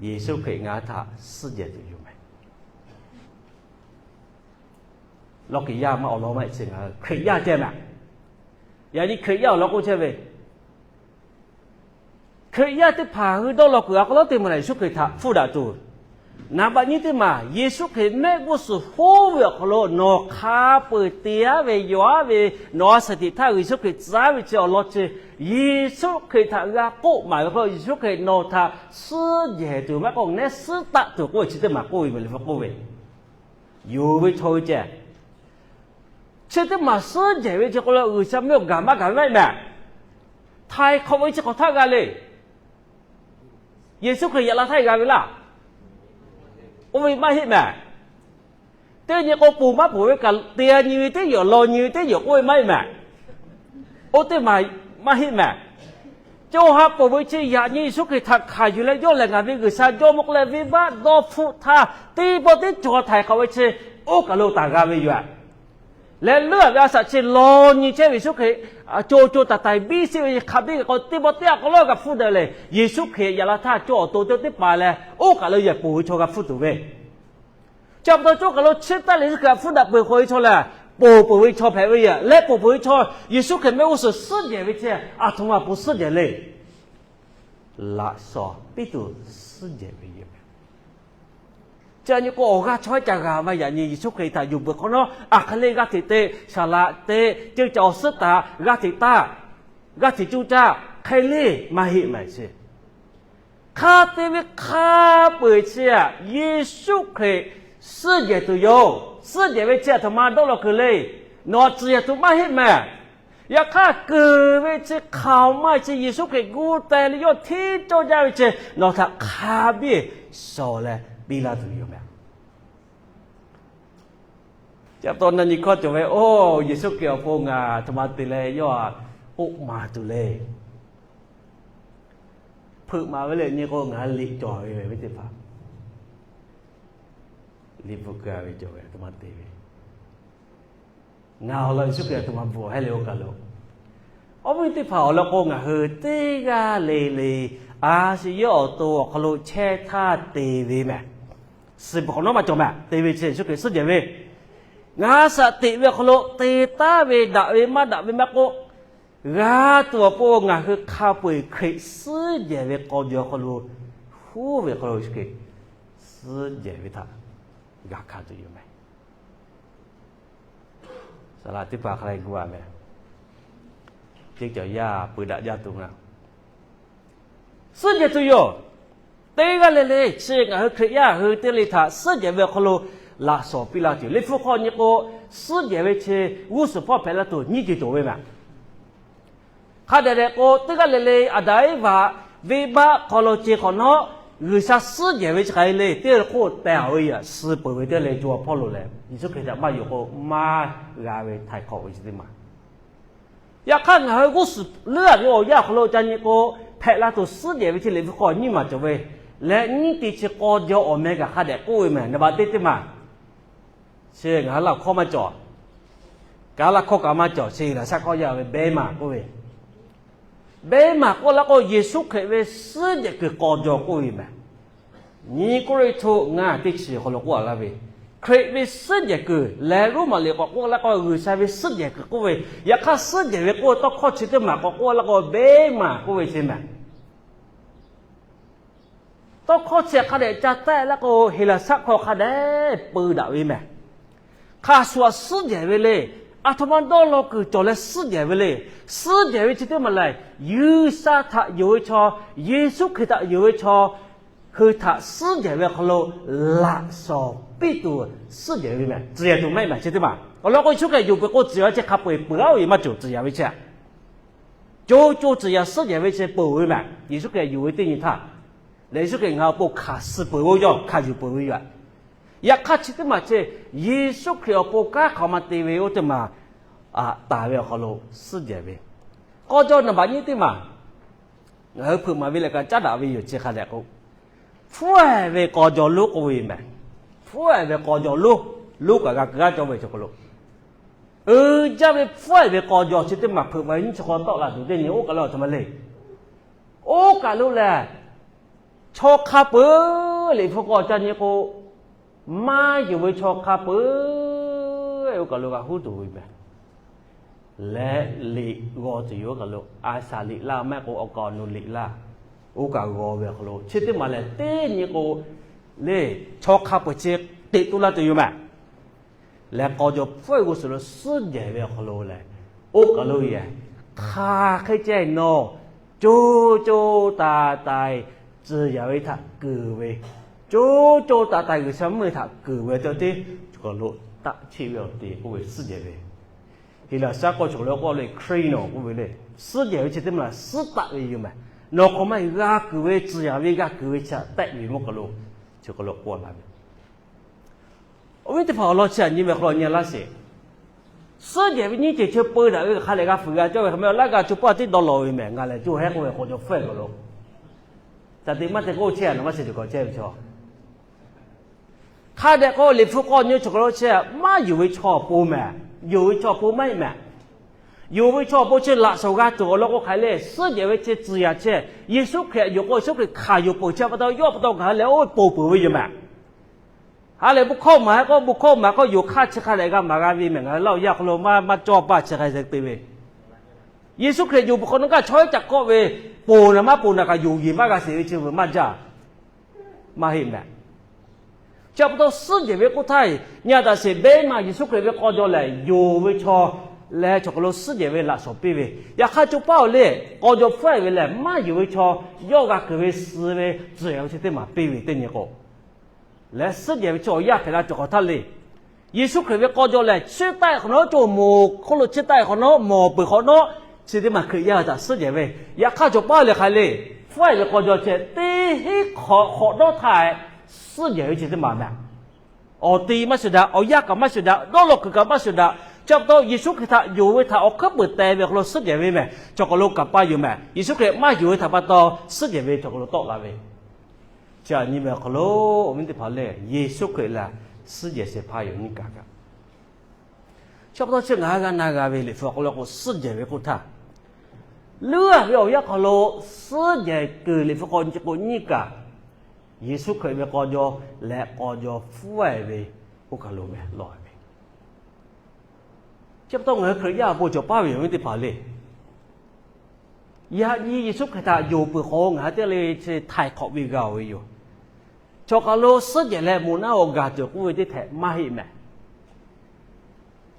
Yeˍsuˆ Hkriꞈ ngaˬ hui htaꞈ suhˉ jehˬ tuˬ yoˬ meh. Lawˇ kiˬ yaˇ maˇ awˬ lawn maˇ heˆ chi ngaˬ hui Hkriꞈ yaˇ ceh meh. Yaꞈ nyi Hkriꞈ yaˇ awˬ lawn k'oˆ chehˇ ve, Hkriꞈ yaˇ teˇ hpaˍ hui dawˇ law kuiˬ a k'aw lawˉ teˇ maˬ lehˬ Yeˍsuˆ Hkriꞈ htaꞈ hpfuhˇ daꞈ tuˬ, naˍ baˆ nyiˇ teˇ maˬ Yeˍsuˆ Hkriꞈ mehˆ g'uˇ suhˍ hoˉ ve awˬ hk'aw lo nawˬ hk'a peu-eˬ te aˉ ve yaw aˉ ve, nawˬ a shaˍ tiꞈ htaˇ Yeˍsuˆ Hkriꞈ tcuh aˉ ve chi awˬ lawn chi, Yeˍsuˆ Hkriꞈ htaꞈ g'a k'oˆ maˍ ve hk'aw lo Yeˍsuˆ Hkriꞈ nawˬ htaꞈ suhˉ jehˬ tuˬ maˇ k'oˆ, neˉ suhˉ taˆ tuˬ k'oˆ ve chi teˇ maˬ k'oˆ ve meh Liꞈ hpu k'oˆ ve, yonˍ ve chaw hui ceh, chi teˇ maˬ suhˉ jehˬ ve chi k'o lo G'uiˬsha mehˆ awˬ gaˬ maˇ gaˬ ve maˇ heˆ meh. Htaiˍ hk'awꞈ ve chi hk'awꞈ htaˆ g'a le. Yeˍsuˆ Hkriꞈ yaꞈ la htaˇ g'a ve laˇ. Oˇ ve maˇ heˆ meh. Teˇ nyi k'o ponˬ maˇ ponˬ ve kaꞈ te nyi ve teˇ yawˬ law nyi ve teˇ yawˬ k'oˆ ve maˇ heˆ meh. Oˇ teˇ maˬ maˇ heˆ meh. Co ha ponˬ ve chi yaꞈ nyi Yeˍsuˆ Hkriꞈ htaꞈ hkanˍ yuˬ leh yawˇ lehˬ ngaˬ ve G'uiˬsha Jawˇmawˇ k'oˆ leh venˇbaˆ dawˇ hpfuhˆ htaˇ teˇ pawˆ teˇ cawˬ htaiˍ hk'awꞈ ve chi oˇ kaˬ lo taˍ g'a ve yoˬ. Leh leuˉ a ve a shaꞈ chi law nyi chehˇ ve Yeˍsuˆ Hkriꞈ co co taiˍ taiˍ biˇ sheˆ ve hk'a biˇ g'a k'o teˇ pawˆ teˇ a k'aw lawˉ g'a hpfuhˇ daꞈ leh Yeˍsuˆ Hkriꞈ yaꞈ la htaˇ cawˇ awˬ to teˇ teˇ paˍ leh oˇ kaˬ lo yehˬ ponˬ ve chaw g'a hpfuhˇ tuˬ ve. Chi pa taw cawˇ kaˬ lo chi taˇ leh Yeˍsuˆ Hkriꞈ htaꞈ hpfuhˇ daꞈ peuˬ hk'awꞈ ve chaw lehˬ, ponˬ peuˬ ve chaw hpehꞈ ve yoˬ. Leh ponˬ peuˬ ve chaw Yeˍsuˆ Hkriꞈ mehˆ g'uˇ suhˍ suhˉ jehˬ ve chi aˬ htoꞈ ma pon suhˉ jehˬ le. Laꞈ shawnˍ piˇ tuˬ suhˉ jehˬ ve yoˬ. Chi a nyi k'o awˬ g'aˇ chaw ca g'a maˇ yaꞈ nyi Yeˍsuˆ Hkriꞈ htaꞈ yonˍ peuˬ hk'awꞈ nawˉ aˬ hk'e le g'aˇ hteꞈ te, saˍ laꞈ te, ceuˇ caꞈ awˬ suhˉ taˍ, g'aˇ hteꞈ taˇ, g'aˇ hteꞈ cuˇ caˇ hk'e le maˇ heˆ meh chi. Hk'a te ve hk'a peu-eˬ chi aꞈ Yeˍsuˆ Hkriꞈ suhˉ jehˬ tuˬ yoˬ. Suhˉ jehˬ ve chi aˬ htoꞈ ma dawˇ law kuiˬ le. Nawˬ tcuhˍ yehˬ tuˬ maˇ heˆ meh. Yaꞈ hk'aˇ kuiˬ ve chi hk'aˬ ma chi Yeˍsuˆ Hkriꞈ gu teh leh yawˇ hteˇ cawˇ jaˇ ve chi nawˬ htaꞈ hk'a biˇ shawˍ leh piˇ laˇ tuˬ yoˬ meh. Chi pa taw na nyi hkawˇ cawˬ ve, oˇ Yeˍsuˆ Hkriꞈ awˬ pon ngaˬ aˬ htoꞈ ma te leh yawˇ k'oˆ maˍ tuˬ le. Hpeuꞈ maˍ ve le nyi k'o ngaˬ liꞈ cawˬ ve ve teˇ hpaˍ, liꞈ bvuhꞈ keu ve cawˬ ve aˬ htoꞈ ma te ve, ngaˬ awˬ lawn Yeˍsuˆ Hkriꞈ aˬ htoꞈ ma bvuhꞈ hehˉ le oˇ kaˬ lo. Awˬ viˉ teˇ hpaˍ awˬ lawn k'o ngaˬ hui teˇ g'aˇ le le a shu yawˇ awˬ to awˬ hk'aw lo chehˇ htaˇ te ve meh. Suh peuˬ hk'awꞈ nawˉ maˇ cawˬ meh. Te ve chi Yeˍsuˆ Hkriꞈ suhˉ jehˬ ve, ngaˬ shaꞈ teꞈ ve awˬ hk'aw lo te taˉ ve daꞈ ve maˇ daꞈ ve maˇ k'oˆ, g'a tuˬ awˬ pon ngaˬ hui hk'a peu-eˬ Hkriꞈ suhˉ jehˬ ve k'aw jaw awˬ hk'aw lo, huˉ ve awˬ hk'aw lo Yeˍsuˆ Hkriꞈ suhˉ jehˬ ve htaꞈ g'a hkanˍ tuˬ yoˬ meh. Saˍ laꞈ teˇ hpaˍ hk'a leh gu a meh. Teˇ cawˬ yaˇ peu daꞈ jaˇ tuˬ ngaˬ suhˉ jehˬ tuˬ yoˬ. Teˇ g'aˇ le le chi ngaˬ hui Hkriꞈ yaˇ hui teˇ le htaꞈ suhˉ jehˬ ve awˬ hk'aw lo laꞈ shawnˍ piˇ laˇ tuˬ yoˬ. Liꞈ hpu hk'aw nyi k'o, suhˉ jehˬ ve chi g'uˇ suhˍ hpawˇ hpehꞈ la tuˬ nyiˇ ceuˬ cawˬ ve meh. Hk'a dehꞈ dehꞈ k'o teˇ g'aˇ le le Aˍdanˍ Eˇvaꞈ venˇbaˆ hk'aw lo ce hk'awꞈ nawˉ G'uiˬsha suhˉ jehˬ ve chi hk'aˬ hk'e le teˇ hk'oˆ teh a ve yoˬ. Suh peuˬ ve teˇ le co a hpawˇ lo lehˬ Yeˍsuˆ Hkriꞈ htaꞈ maˇ yonˍ k'o maˇ g'a ve htaiˍ hk'awꞈ ve chi teˇ maˬ. Yaꞈ hk'aˇ ngaˬ hui g'uˇ suhˍ leuˉ a ve awˬ yanˇ awˬ hk'aw lo ca nyi k'o, hpehꞈ la tuˬ suhˉ jehˬ ve chi Liꞈ hpu hk'aw nyiˇ maˬ cawˬ ve, leh nyiˇ te chi k'aw jaw awˬ meh kaꞈ hk'a dehꞈ k'oˆ ve meh. Naˍ baꞈ teˇ teˇ maˬ chi ngaˬ hui laˇ hkawˇ maˇ cawˬ, kaꞈ laˇ hkawˇ kaꞈ maˇ cawˬ chi laꞈ shaˉ hkawˇ yaˇ ve beh maˬ k'oˆ ve, beh maˬ k'oˆ laˇ k'o Yeˍsuˆ Hkriꞈ ve suhˉ jehˬ kuiˬ k'aw jaw k'oˆ ve meh. Nyi Kawˇrenˍhtuˆ ngaˇ teˇ chi awˬ hk'aw lo k'oˆ a laˇ ve, Hkriꞈ ve suhˉ jehˬ kuiˬ leh Roˉmaꞈ liꞈ k'awꞈ k'oˆ laˇ k'o G'uiˬsha ve suhˉ jehˬ kuiˬ k'oˆ ve, yaꞈ hk'aˇ suhˉ jehˬ ve k'oˆ ve tawˇ hkawˇ chi teˇ maˬ k'awꞈ k'oˆ laˇ k'o beh maˬ k'oˆ ve chi meh. Tawˇ hkawˇ chi hk'a dehꞈ ca taˆ laˇ k'o Heˍlaˍsaˆ hkawˇ hk'a dehꞈ peu daꞈ ve meh. Hk'a shuˍ a suhˉ jehˬ ve le. Aˬ htoꞈ ma dawˇ law kuiˬ cawˬ leh suhˉ jehˬ ve le. Suhˉ jehˬ ve chi teˇ maˬ lehˬ, G'uiˬsha htaꞈ yonˍ ve chaw, Yeˍsuˆ Hkriꞈ htaꞈ yonˍ ve chaw hui htaꞈ suhˉ jehˬ ve awˬ hk'aw lo laꞈ shawnˍ piˇ tuˬ suhˉ jehˬ ve meh. Tcuhˍ yaꞈ tuˬ maˇ heˆ meh chi teˇ maˬ. Awˬ lawn k'o Yeˍsuˆ Hkriꞈ yonˍ peuˬ k'o tcuhˍ yaꞈ ve chi hk'a peu-eˬ peuˬ a oˇ ve maˇ cawˬ tcuhˍ yaꞈ ve chi. Co co tcuhˍ yaꞈ suhˉ jehˬ ve chi peuˬ ve meh. Yeˍsuˆ Hkriꞈ yonˍ ve teˇ nyi htaˇ lehˬ Yeˍsuˆ Hkriꞈ ngaˬ awˬ pon hkanˍ suh peuˬ ve oˇ yaˇ hkanˍ yuˬ peuˬ ve yoˬ. Yaꞈ hk'aˇ chi teˇ maˬ chi Yeˍsuˆ Hkriꞈ awˬ pon kanˉ hk'aˬ ma te ve oˇ teˇ maˬ taˍ ve awˬ hk'aw lo suhˉ jehˬ ve k'aw jaw naˍ baꞈ nyiˇ teˇ maˬ ngaˬ hui hpeuꞈ maˍ ve leh kaꞈ caˉ daꞈ ve yoˬ. Chi hk'a dehꞈ k'o, hpfuhˇ-ehˍ ve k'aw jaw lonˉ k'oˆ ve yoˬ mehˍ. Hpfuhˇ-ehˍ ve k'aw jaw lonˉ, lonˉ kaꞈ g'a kuiˬ g'aˇ cawˇ ve chaw hk'aw lo, uiˍ jaˇ ve hpfuhˇ-ehˍ ve k'aw jaw chi teˇ maˬ hpeuꞈ maˍ ve nyiˇ chi hk'aw tawˆ la tuˬ teˇ nyi oˇ kaˬ lo aˬ htoꞈ ma le. Oˇ kaˬ lo lehˬ, chaw hk'a peu-eˬ Liꞈ hpu k'aw ca nyi k'o, maˇ yonˍ ve chaw hk'a peu-eˬ oˇ kaˬ lo g'a huˉ tuˬ ve mehˍ. Leh liꞈ g'aw tuˬ yoˬ oˇ kaˬ lo, a shaˍ liꞈ laˇ maˇ heˆ k'o awˬ kaˍ awˬ nu liꞈ laˇ, oˇ kaˬ g'aw ve awˬ hk'aw lo chi teˇ maˬ lehˬ teˇ nyi k'o, le, chaw hk'a peu-eˬ chi teꞈ to laˇ tuˬ yoˬ mehˍ. Leh k'aw jaw hpfuhˇ-ehˍ g'uˇ suhˍ lo suhˉ jehˬ ve awˬ hk'aw lo lehˬ, oˇ kaˬ lo yehˬ hk'aˬ hk'e ceh nawˬ co co taiˍ taiˍ tcuh yaꞈ ve htaꞈ kuiˬ ve, co co taiˍ taiˍ G'uiˬsha mvuhˇmiˬ htaꞈ kuiˬ ve teˇ ceuˬ hk'aw lo taˆ cheˆ ve awˬ te k'oˆ ve suhˉ jehˬ ve, Heˍlaˍsaˆ k'aw cawˬ lo k'oˆ le, krino k'oˆ ve le, suhˉ jehˬ ve chi teˇ maˬ suhˉ taˆ ve yoˬ mehˍ. Nawˬ hk'aˬ ma g'a kuiˬ ve, tcuh yaꞈ ve g'a kuiˬ ve chi htaꞈ tehˆ ve mvuhˇ kaˬ lo, chi hk'aw lo k'oˆ laˇ ve Awˬ viˉ teˇ hpaˍ awˬ lawn chi aꞈ nyi ve hk'aw lo nyi laˇ sheˍ. Suhˉ jehˬ ve nyiˇ ceuˬ chi peu daꞈ ve hk'a lehˬ g'a fuiˍ g'a cawˇ ve hk'a meh awˬ laˇ g'a co paˇ tiˉ dawˇ lawˬ ve mehˬ. Ngaˬ lehˬ co hehˉ k'oˆ ve k'aw jaw hpfuhˇ-ehˍ kaˬ lo, caˬ teꞈ maˇ te k'oˆ chehˇ a, nawˬ maˇ shehˍ tuˬ k'awꞈ chehˇ ve chaw. Hk'a dehꞈ k'o Liꞈ hpu k'aw nyi chi hk'aw lo chi maˇ yonˍ ve chaw awˬ pon mehˬ. Yonˍ ve chaw awˬ pon maˇ heˆ mehˬ. Yonˍ ve chaw awˬ pon chi laꞈ shawnˍ g'a tuˬ awˬ lawn k'o hk'aˬ hk'e le, suhˉ jehˬ ve chi tcuh yaꞈ chehˇ. Yeˍsuˆ Hkriꞈ yonˍ k'o Yeˍsuˆ Hkriꞈ hkanˍ yonˍ peuˬ chi pa taw yawˇ pa taw ngaˬ hui lehˬ oˇ ve ponˬ peuˬ ve yoˬ mehˬ. Ha lehˬ bon hkawˇ maˍ k'o, bon hkawˇ maˍ k'o yonˍ hk'aˇ chi hk'a dehꞈ g'a maˍ g'a ve mehˬ. Ngaˬ hui Laˇ huˍ yaˇ hk'aw lo maˇ maˇ cawˇ paˇ chi hk'a te ve. Yeˍsuˆ Hkriꞈ yonˍ peuˬ hk'awꞈ nawˉ kaꞈ chaw haiˉ ca k'awˆ ve, ponˬ naˍ maˇ ponˬ naˍ kaꞈ yonˍ yeˬ maˇ g'a sheˍ ve chi veuˬ maˇ jaˇ. Maˇ heˆ mehˬ. Chi pa taw suhˉ jehˬ ve k'oˆ htaˇ, nyi a taꞈ sheˍ, beˇ maˬ Yeˍsuˆ Hkriꞈ ve k'aw jaw lehˬ yonˍ ve chaw leh chaw hk'aw lo suhˉ jehˬ ve laꞈ shawnˍ piˇ ve. Yaꞈ hk'aˇ co paˇ awˬ le, k'aw jaw hpfuhˇ-ehˍ ve lehˬ maˇ yonˍ ve chaw yawˇ g'a kuiˬ ve suh ve tcuh yaꞈ ve chi teˇ maˬ piˇ ve teˇ nyi k'o, leh suhˉ jehˬ ve chi awˬ yanˇ hpehꞈ la cawˬ hk'awꞈ htaˇ le, Yeˍsuˆ Hkriꞈ ve k'aw jaw lehˬ chiˇ taˆ-e hk'awꞈ nawˉ, co moˍ hk'oˆ lo chiˇ taˆ-e hk'awꞈ nawˉ, mawˬ peuˬ hk'awꞈ nawˉ, chi teˇ maˬ Hkriꞈ yaˇ htaꞈ suhˉ jehˬ ve. Yaꞈ hk'aˇ cawˬ paˇ lehˬ hk'aˬ le, hpfuhˇ-ehˍ ve k'aw jaw chi teˇ hinˉ hk'awꞈ hk'awꞈ nawˉ htaˇ suhˉ jehˬ ve chi teˇ maˬ mehˬ. Awˬ ti maˇ shuˍ daꞈ, awˬ yanˇ kaꞈ maˇ shuˍ daꞈ, dawˇ law kuiˬ kaꞈ maˇ shuˍ daꞈ. Chi pa taw Yeˍsuˆ Hkriꞈ htaꞈ yonˍ ve htaꞈ awˬ hkuiˉ peuˬ teh ve awˬ hk'aw lo suhˉ jehˬ ve mehˬ. Chaw hk'aw lo kaꞈ paˇ yoˬ mehˬ. Yeˍsuˆ Hkriꞈ maˇ yonˍ ve htaꞈ pa taw suhˉ jehˬ ve chaw hk'aw lo tawˆ la ve. Chi aꞈ nyi ve awˬ hk'aw lo awˬ viˉ teˇ hpaˍ lehˬ, Yeˍsuˆ Hkriꞈ lehˬ suhˉ jehˬ shehˍ hpaˇ yoˬ nyiˇ kaꞈ kaꞈ. Chi pa taw chi ngaˬ hui g'a na g'a ve Liꞈ hpu awˬ hk'aw lo k'o suhˉ jehˬ ve k'oˆ htaˇ, leuˉ-a ve awˬ yanˇ hk'aw lo suhˉ jehˬ kuiˬ Liꞈ hpu k'aw nyi k'o nyiˇ kaꞈ, Yeˍsuˆ Hkriꞈ ve k'aw jaw leh k'aw jaw hpfuhˇ-ehˍ ve oˇ kaˬ lo mehˬ lawˬ ve. Chi pa taw ngaˬ hui Hkriꞈ yaˇ awˬ pon cawˬ paˇ ve yoˬ viˉ teˇ hpaˍ le. Yaꞈ nyi Yeˍsuˆ Hkriꞈ htaꞈ yonˍ peuˬ hk'awꞈ ngaˬ hui teˇ g'aˇ le le chi htaiˍ hk'awꞈ ve g'a-oˬ ve yoˬ. Chaw hk'aw lo suhˉ jehˬ leh moˍ naˆ-oˆ gaˬ tuˬ k'oˆ ve teˇ htehꞈ maˇ heˆ mehˬ.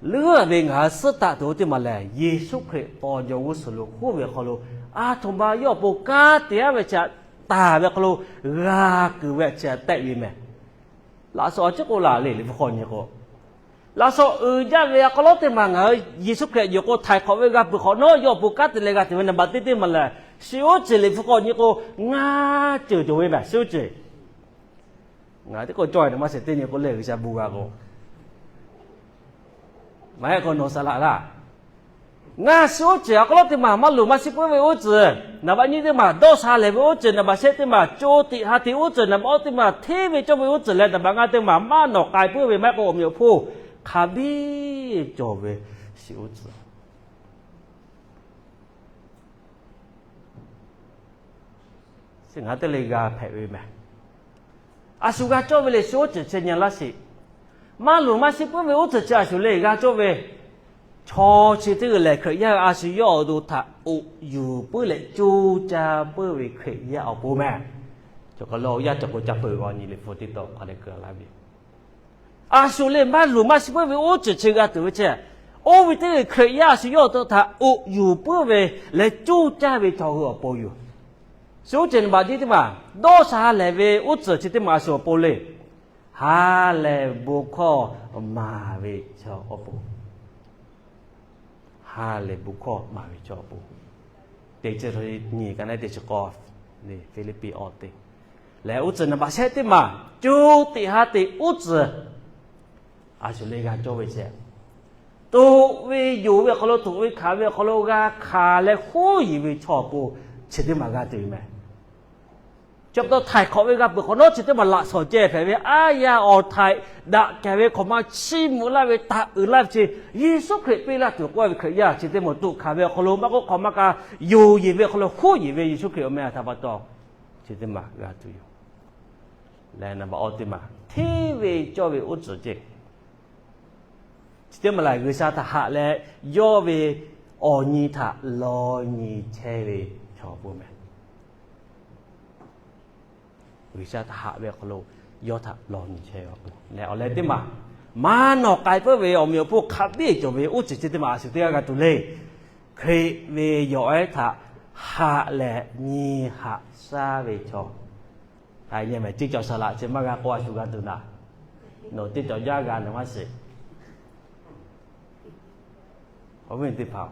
Leuˉ-a ve ngaˬ hui suhˉ taˆ tuˬ oˇ teˇ maˬ lehˬ, Yeˍsuˆ Hkriꞈ k'aw jaw g'uˇ suhˍ lo hoˆ ve hk'aw lo, a htoꞈ ma yawˇ awˬ pon kanˉ te-a ve chi taˍ ve hk'aw lo g'a kuiˬ ve chi tehˆ ve mehˬ. Laꞈ shawnˍ awˬ ciˉ k'oˆ laˬ le, Liꞈ hpu hk'aw nyi k'o, laꞈ shawnˍ uiˍ jaˇ ve a k'aw lawˉ teˇ maˬ ngaˬ hui Yeˍsuˆ Hkriꞈ yonˍ k'o htaiˍ hk'awꞈ ve g'a peuˬ hk'awꞈ nawˉ, yawˇ awˬ pon kanˉ te leh g'a tuˬ ve naˍ baꞈ teˇ teˇ maˬ lehˬ, Siˍoˉ ceuˬ Liꞈ hpu hk'aw nyi k'o, ngaˇ ceuˬ cawˬ ve mehˬ Siˍoˉ ceuˬ. Ngaˬ teˇ k'o cawˇ-e naˍ maˇ sheˍ teˇ nyi k'o lehˬ G'uiˬsha bon g'a k'o, maˇ heˆ k'o nawˬ saˍ laꞈ laˇ. Ngaˇ Siˍoˉ ceuˬ a k'aw lawˉ teˇ maˬ maˇ luˬ maˇ shiˆ puiˉ ve uˉ tcuhˍ, naˍ baꞈ nyiˇ teˇ maˬ dawˇ sha lehˬ ve uˉ tcuhˍ, naˍ baꞈ shehˆ teˇ maˬ co tiꞈ ha tiꞈ uˉ tcuhˍ, naˍ baꞈ awˇ teˇ maˬ hteˇ ve cawˇ ve uˉ tcuhˍ leh naˍ baꞈ ngaˇ teˇ maˬ maˇ nawˬ k'ai puiˉ ve maˇ heˆ k'o awˬ meꞈ awˬ hponˇ hk'a biˇ cawˬ ve Siˍoˉ ceuˬ Chi ngaˬ hui teˇ le g'a hpehꞈ ve mehˬ. A shu g'a cawˇ ve le, Siˍoˉ ceuˬ chi nyi laˇ sheˍ. Maˇ luˬ maˇ shiˆ puiˉ ve uˉ tcuhˍ chi a shu le g'a cawˇ ve, chaw chi teˇ g'aˇ lehˬ Hkriꞈ yaˇ a shu yawˇ awˬ to htaꞈ oꞈ yuˬ puiˉ leh coˇ caˇ puiˉ ve Hkriꞈ yaˇ awˬ pon mehˬ. Cawˬ kaˬ lo yaˇ cawˬ k'o ca peuˬ g'a nyi Liꞈ hpu teˇ taw hk'a dehꞈ keu laˇ ve A shu le maˇ luˬ maˇ shiˆ puiˉ ve uˉ tcuhˍ chi g'a tuˬ ve chi, oˇ ve teˇ g'aˇ Hkriꞈ yaˇ a shu yawˇ awˬ to htaꞈ oꞈ yuˬ puiˉ ve leh coˇ caˇ ve chaw hui awˬ pon yoˬ. Shu uˉ ceuˬ naˍ baꞈ tiˉ teˇ maˬ dawˇ sha lehˬ ve uˉ tcuhˍ chi teˇ maˬ a shu awˬ pon le. Ha lehˬ bon hkawˇ maˍ ve chaw awˬ pon Ha lehˬ bon hkawˇ maˍ ve chaw awˬ pon. Teˇ chi nyi ka naˉ teˇ chi k'awˇ, Hpiˇliˇpiˆ awˬ teˇ Lehˬ, uˉ tcuhˍ naˍ baꞈ shehˆ teˇ maˬ, co tiꞈ ha teꞈ uˉ tcuhˍ a shuˍ le g'a cawˇ ve chehˇ. Toꞈ ve yonˍ ve awˬ hk'aw lo, toꞈ ve hkanˍ ve awˬ hk'aw lo g'a hkanˍ leh huˉ yeˬ ve chaw awˬ pon chi teˇ maˬ g'a tuˬ yoˬ meh. Chi pa taw htaiˍ hk'awꞈ ve g'a peuˬ hk'awꞈ nawˉ chi teˇ maˬ laꞈ shawnˍ ceh hpehꞈ ve, aˉ yaˇ awˬ htaiˍ daꞈ kehˬ ve hk'awꞈ ma chiˇ mvuh laˇ ve, taꞈ uiˍ laˇ ve chi Yeˍsuˆ Hkriꞈ piˇ laˇ tuˬ k'oˆ ve Hkriꞈ yaˇ chi teˇ moˍ toꞈ hkanˍ ve awˬ hk'aw lo maˇ k'oˆ, hk'awꞈ ma kaꞈ yonˍ yeˬ ve awˬ hk'aw lo huˉ yeˬ ve Yeˍsuˆ Hkriꞈ awˬ meh a htaꞈ pa taw chi teˇ maˬ g'a tuˬ yoˬ. Lehˬ, naˍ baꞈ awˬ teˇ maˬ hteˇ ve cawˇ ve uˉ tcuhˍ ceh, chi teˇ maˬ lehˬ G'uiˬsha htaꞈ haꞈ leh yawˇ ve awˬ nyi htaꞈ law nyi chehˇ ve chaw pon meh. G'uiˬsha htaꞈ haꞈ ve awˬ hk'aw lo yawˇ htaꞈ law nyi chehˇ ve awˬ leh teˇ maˬ, maˇ nawˬ k'ai puiˉ ve awˬ meꞈ awˬ hponˇ hk'a biˇ cawˬ ve uˉ tcuhˍ chi teˇ maˬ a shuˍ teˇ g'aˇ g'a tuˬ le. Hkriꞈ ve yawˬ ehˉ htaꞈ haꞈ leh nyi haꞈ shaˉ ve chaw. Haiˬ nyi mehˬ, teˇ cawˬ saˍ laꞈ chi maˇ g'a k'o a shuˍ g'a tuˬ naˍ, nawˬ teˇ cawˬ jaˇ g'a nawˬ maˇ shiˍ. Awˬ viˉ teˇ hpaˍ,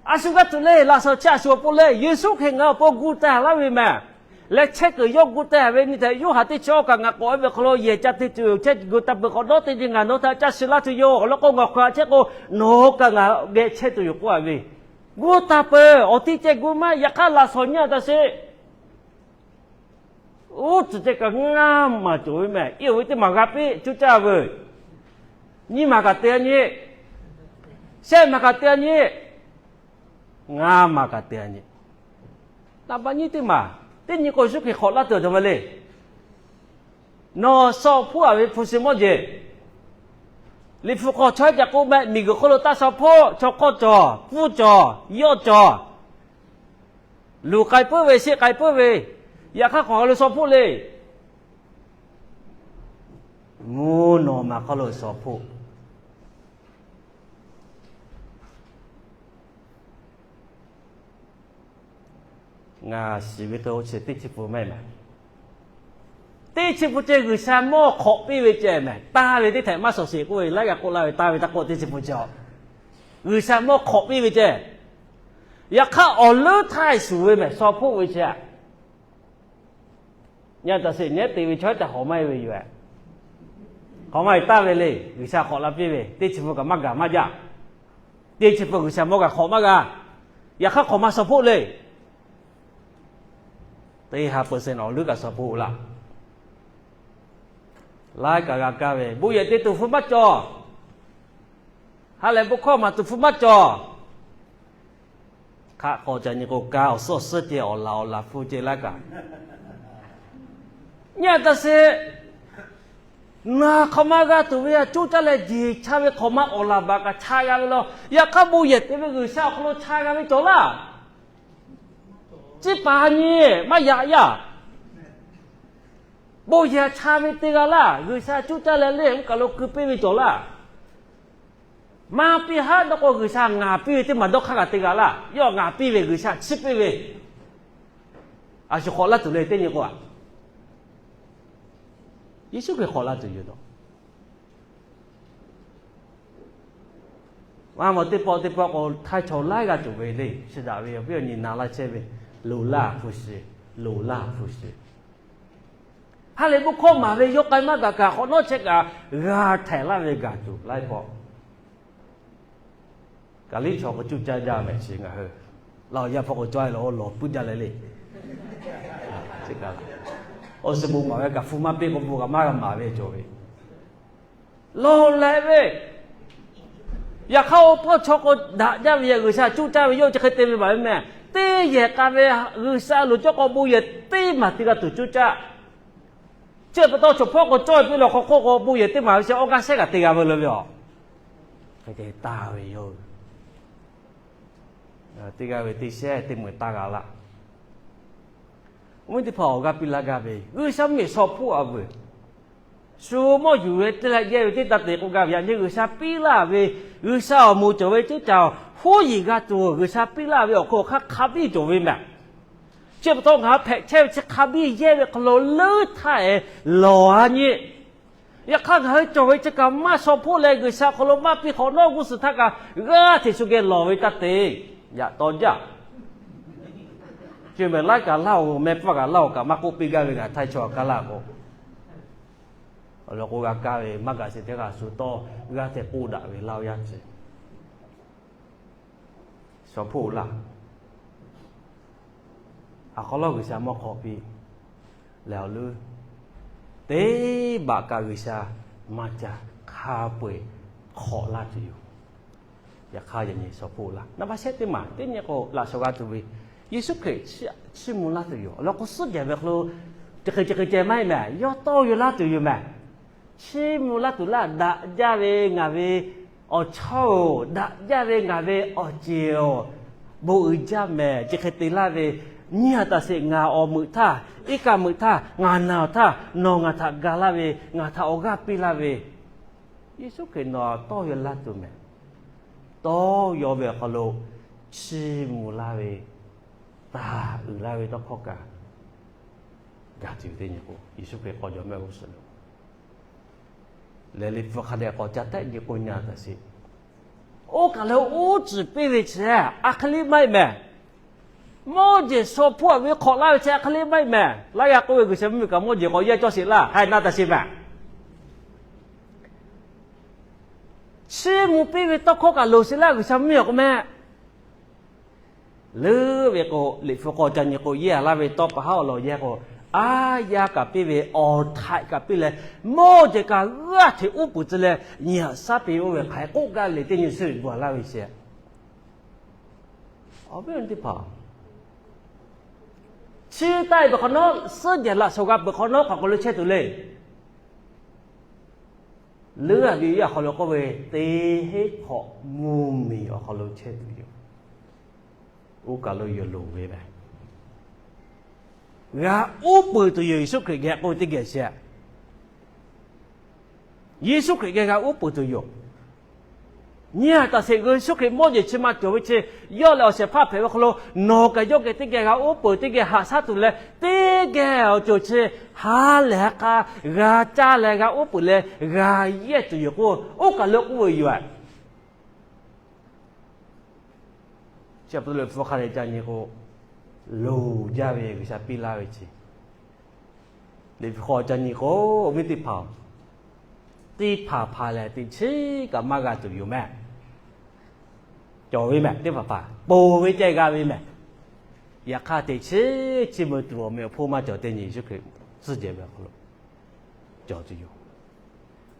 a shu g'a tuˬ le. Laꞈ shawnˍ chi a shu awˬ pon leh Yeˍsuˆ Hkriꞈ ngaˬ awˬ pon gu teh laˇ ve mehˬ. Leh chehˇ kuiˬ yawˇ gu teh ve nyi tehꞈ Yoˇhanˬ teˇ chi awˬ kaꞈ ngaˬ k'awꞈ e ve hk'aw lo yehˬ ca te tuˬ yoˬ. Chehˇ kuiˬ gu ta peuˬ hk'awꞈ nawˉ teˇ nyi ngaˬ nawˬ hui htaꞈ ca shiˍ laˇ tuˬ yoˬ. Awˬ lawn k'o, ngaˬ hk'aw a chehˇ k'o nawˬ hui kaꞈ ngaˬ geh chehˇ tuˬ yoˬ k'oˆ a ve, gu ta peuˬ. Awˬ tiˇ ceh gu maˇ, yaꞈ hk'aˇ laꞈ shawnˍ nyi a taꞈ sheˍ. Uˉ tcuhˍ ceh kaꞈ ngaˇ maˬ cawˬ ve mehˬ. Iˉ oˬ ve teˇ maˬ g'a piˇ cuˇ caˇ veuˬ. Nyiˇ maˬ kaꞈ te a nyi. Shehˆ maˬ kaꞈ te a nyi. Ngaˇ maˬ kaꞈ te a nyi. Naˍ baꞈ nyiˇ teˇ maˬ, teˇ nyi k'o Yeˍsuˆ Hkriꞈ hk'awꞈ laˇ tuˬ a cawˬ ve le. Nawˬ shaw hpoˆ a ve hpu shi mawˇ jeˬ, Liꞈ hpu hk'aw chaw ca k'oˆ mehˆ, miˬguiˬ hk'oˆ lo taˇ shaw hpoˆ, chaw hk'awˇ cawˬ, pfuhˇ cawˬ, yawˇ cawˬ, luˬ k'ai puiˉ ve, sheˆ k'ai puiˉ ve, yaꞈ hk'aˇ hk'aˬ hk'aw lo shaw hpoˆ le. Mvuhˇ naw ma hk'aw lo shaw hpoˆ. Ngaˬ shiˍ ve hk'e chi teˇ chi pun mehˆ mehˬ. Teˇ chi pun ceh G'uiˬsha mawˇ hk'awꞈ piˇ ve ceh mehˬ. Taˇ ve teˇ htehꞈ maˇ shawˍ sheˍ k'oˆ ve, laiˉ g'a k'oˆ laˇ ve taˇ ve taˇ k'oˆ teˇ chi pun ceh. G'uiˬsha mawˇ hk'awꞈ piˇ ve ceh. Yaꞈ hk'aˇ awˬ leuˉ htaˇ e shuˍ ve mehˬ, shaw hpoˆ ve ceh. Nyi a taꞈ sheˍ, nyi te ve chaw htaꞈ hawˍ maˇ e ve yoˬ. Hk'awꞈ maˇ e taˇ ve le. G'uiˬsha hk'awꞈ la piˇ ve, teˇ chi pun kaꞈ maˇ gaˬ maˇ jaˇ. Teˇ chi pun G'uiˬsha mawˇ kaꞈ hk'awꞈ maˇ g'a. Yaꞈ hk'aˇ hk'awꞈ maˇ shaw hpoˆ le. Teˇ ha peuˬ sheˍ nawˬ awˬ leuˉ kaꞈ shaw hpoˆ laˇ. Laiˉ kaꞈ g'a kaˇ ve, bon yehˬ te tuˬ hpu maˇ cawˬ. Ha lehˬ bon hkawˇ maˍ tuˬ hpu maˇ cawˬ. Hk'aˆ k'aw ca nyi k'o, ka awˬ suhˉ awˬ suhˉ ceh, awˬ laˬ awˬ laˬ hpu ceh laiˉ kaꞈ. Nyi a taꞈ sheˍ, naˬ hk'awꞈ ma g'a tuˬ ve a cuˇ caˇ leh jeˬ cha ve hk'awꞈ ma awˬ laˬ baˬ kaꞈ cha g'a ve law. Yaꞈ hk'aˇ bon yehˬ te ve G'uiˬsha awˬ hk'aw lo cha g'a ve cawˬ laˇ. Ciˇ paˍ nyi maˇ yaꞈ yaˇ. Bon yehˬ cha ve te g'a laˇ. G'uiˬsha cuˇ caˇ leh le mvuhˇ kaˬ lo keu piˇ ve cawˬ laˇ. Maˇ piˇ haˉ dawˇ k'o, G'uiˬsha ngaˬ piˇ ve teˇ maˬ dawˇ hk'aˇ kaꞈ te g'a laˇ. Yawˇ ngaˬ piˇ ve, G'uiˬsha chiˇ piˇ ve. A shu hk'awꞈ laˇ tuˬ le teˇ nyi k'o a, Yeˍsuˆ Hkriꞈ hk'awꞈ laˇ tuˬ yoˬ. Maˇ mawˬ teˇ pawˆ teˇ pawˆ k'o, htaiˇ chaw laiˉ g'aˇ cawˬ ve le. Chi daꞈ ve awˬ viˉ awˬ nyi na laˇ chehˇ ve, loˍ laˇ hpu shiˍ, loˍ laˇ hpu shiˍ. Ha lehˬ bon hkawˇ maˍ ve yawˇ k'ai maˇ gaˬ kaꞈ, hk'awꞈ nawˉ chehˇ kaꞈ g'a htehꞈ laˇ ve gaˬ tuˬ laiˉ pawˆ. Kaˍliˇ chaw k'o cuˇ caˇ jaˇ mehˬ chi ngaˬ hui. Laˇ awˬ yaˇ hpawˇ k'o cawˇ e la lawˬ puiˉ jaˇ leh le. Awˬ suhˍ bon maˍ ve kaꞈ hpu maˇ piˇ k'o, bon kaꞈ maˇ g'a maˍ ve cawˬ ve. Lawˬ leh ve, yaꞈ hk'aˇ oˇ pawˆ chaw k'o daꞈ jaˇ ve, G'uiˬsha cuˇ caˇ ve yawˇ chi hk'e te ve maˍ ve mehˬ. Teˇ yehˬ k'a ve G'uiˬsha loˍ cawˇ k'o bon yehˬ teˇ maˬ te g'a tuˬ cuˇ caˇ. Chi pa taw chaw hpawˇ k'o cawˇ e piˇ lawˬ hk'aw hk'oˆ k'o bon yehˬ teˇ maˬ ve chi awˇ g'aˇ shehˉ kaꞈ te g'a ve le ve a. Hk'e te taˍ ve yoˬ. Teˇ g'aˇ ve teˇ shehˉ teˇ meuꞈ taˇ g'a laˇ. Awˬ viˉ teˇ hpaˍ, awˬ g'aˇ piˇ laˇ gaˇ ve G'uiˬsha mvuhˇmiˬ shaw hpoˆ a veuˬ. Shu mawˇ yuˬ ve teˇ leh yehˇ ve teˇ taˇ te k'oˆ gaˇ ve yaꞈ nyi G'uiˬsha piˇ laˇ ve, G'uiˬsha awˬ moˍ cawˬ ve teˇ caˬ huˉ yiˍ g'a tuˬ G'uiˬsha piˇ laˇ ve awˬ hk'aw hk'aˇ hk'a biˇ cawˬ ve mehˬ. Chi pa taw ngaˬ hui hpehꞈ chehˇ ve chi hk'a biˇ yehˇ ve hk'aw lo leuˉ htaˇ e lawˬ a nyi. Yaꞈ hk'aˇ ngaˬ hui cawˬ ve chi kaꞈ maˇ shaw hpoˆ leh G'uiˬsha hk'aw lo maˇ piˇ hk'awꞈ nawˉ g'uˇ suhˍ htaˇ kaꞈ g'aˇ hteꞈ shu geh lawˬ ve taˇ te. Yaꞈ taw jaˇ. Chi mehˍ laiˉ kaꞈ laˇ-oˬ, mehˆ hpfuhˇ kaꞈ laˇ-oˬ kaꞈ maˇ k'oˆ piˇ gaˇ ve ngaˬ htaiˇ chaw a kaˇ laˇ k'o, awˬ lawn k'o g'a kaˇ ve maˇ gaꞈ sheˍ teˇ g'aˇ shu tawˇ g'aˇ hteꞈ k'oˆ daꞈ ve laˇ-oˬ yaˇ ceuˬ. Shawˍ hpoˆ laˇ. Aˬ hk'aw lawˉ G'uiˬsha mawˇ hk'awꞈ piˇ lehˬ, awˬ leuˉ teˇ baꞈ kaꞈ G'uiˬsha maˇ ca hk'a peu-eˬ hk'awꞈ laˇ tuˬ yoˬ. Yaꞈ hk'aˇ yaꞈ nyi shawˍ hpoˆ laˇ. Naˍ baꞈ shehˆ teˇ maˬ teˇ nyi k'o, laꞈ shawnˍ g'a tuˬ ve Yeˍsuˆ Hkriꞈ chiˇ mvuh laˇ tuˬ yoˬ. Awˬ lawn k'o, suhˉ jehˬ ve hk'aw lo chi hk'e chi hk'e ceh maˇ heˆ mehˍ, yawˇ tawˇ yaw laˇ tuˬ yoˬ mehˍ. Chiˇ mvuh laˇ tuˬ laˇ daꞈ jaˇ ve ngaˬ ve awˬ chawˇ-oˬ, daꞈ jaˇ ve ngaˬ ve awˬ ceˬ-oˬ, bon uiˍ jaˇ mehˍ. Chi hk'e te laˇ ve, nyi a taꞈ sheˍ, ngaˬ awˬ meuꞈ htaˇ, iˉ kaˆ meuꞈ htaˇ, ngaˬ naˬ awˬ htaˇ nawˬ ngaˬ htaꞈ ga laˇ ve, ngaˬ htaꞈ awˬ g'aˇ piˇ laˇ ve, Yeˍsuˆ Hkriꞈ nawˬ tawˇ yaw laˇ tuˬ mehˍ. Tawˇ yaw ve awˬ hk'aw lo chiˇ mvuh laˇ ve, taˍ uiˍ laˇ ve tawˇ hkawˇ kaꞈ gaˬ tuˬ teˇ nyi k'o, Yeˍsuˆ Hkriꞈ k'awꞈ jawˬ mehˆ g'uˇ suhˍ lo lehˬ, Liꞈ hpu hk'a dehꞈ k'awꞈ ca tehˆ nyi k'o, nyi a taꞈ sheˍ. Oˇ kaˬ lo uˉ tcuhˍ piˇ ve chi a hk'e le maˇ heˆ mehˍ. Mawˇ jeˬ shawˍ hpoˆ a ve hk'awꞈ laˇ ve chi a hk'e le maˇ heˆ mehˍ. Laiˉ g'aˇ k'oˆ ve, G'uiˬsha mvuhˇmiˬ kaꞈ mawˇ jeˬ k'awꞈ yaˇ cawˇ sheˍ laˇ, ha na taꞈ sheˍ mehˍ. Chiˇ mvuh piˇ ve tawˇ hkawˇ kaꞈ loˍ sheˍ laˇ, G'uiˬsha mvuhˇmiˬ awˬ k'o mehˍ. Leuˉ ve k'o, Liꞈ hpu k'awꞈ ca nyi k'o, yehˇ a laˇ ve tawˇ pa haˉ awˬ lawn yehˇ k'o, aˉ yaˇ kaꞈ piˇ ve, awˬ htaiꞈ kaꞈ piˇ leh, mawˇ jeˬ kaꞈ g'aˇ hteꞈ uˉ peunˍ tcuh leh, nyi haꞈ shaˉ piˇ oˇ ve hk'aˬ hk'e k'oˆ gaˇ le teˇ nyi suhˍ bvuhꞈ laˇ ve sheˍ. Awˬ viˉ awˬ nyi teˇ hpaˍ, chi taˆ e peuˬ hk'awꞈ nawˉ, suhˉ jehˬ laꞈ shawnˍ g'a peuˬ hk'awꞈ nawˉ, hk'aˬ k'aw lo chehˇ tuˬ le. Leuˉ a ve yaˇ awˬ hk'aw lo k'oˆ ve, teˇ heˉ hk'awꞈ mvuhˇmiˬ awˬ hk'aw lo chehˇ tuˬ yoˬ. Oˇ kaˬ lo yoˬ loˍ ve mehˍ. G'a uˉ peunˍ tuˬ yoˬ, Yeˍsuˆ Hkriꞈ geh k'oˆ ve teˇ geh sheˍ. Yeˍsuˆ Hkriꞈ geh g'a uˉ peunˍ tuˬ yoˬ. Nyi a taꞈ sheˍ, Yeˍsuˆ Hkriꞈ mawˇ jeˬ chi ma cawˬ ve chi, yawˇ lehˬ awˬ shehˍ hpaˇ hpehꞈ ve hk'aw lo, nawˬ kaꞈ yawˇ geh teˇ geh g'a uˉ peunˍ, teˇ geh haꞈ shaˉ tuˬ leh, teˇ geh awˬ ceuˬ chi ha lehˬ ha k'a g'a caˇ leh g'a uˉ peunˍ leh g'a yehˇ tuˬ yoˬ k'o, oˇ kaˬ lo k'oˆ ve yoˬ. Chi pa taw Liꞈ hpu hk'a dehꞈ ca nyi k'o, loˍ jaˇ ve G'uiˬsha piˇ laˇ ve chi. Liꞈ hpu hk'aw ca nyi k'o, awˬ viˉ teˇ hpaˍ, teˇ hpaˍ hpaˍ lehˬ teꞈ chiˉ kaꞈ maˇ g'a tuˬ yoˬ mehˍ. Cawˬ ve mehˍ, teˇ hpaˍ hpaˍ ponˬ ve ceh g'a ve mehˍ. Yaꞈ hk'aˇ teꞈ chiˉ chiˇ mvuh tuˬ awˬ meꞈ awˬ hponˇ maˇ cawˬ, teˇ nyi Yeˍsuˆ Hkriꞈ suhˉ jehˬ ve awˬ hk'aw lo cawˬ tuˬ yoˬ.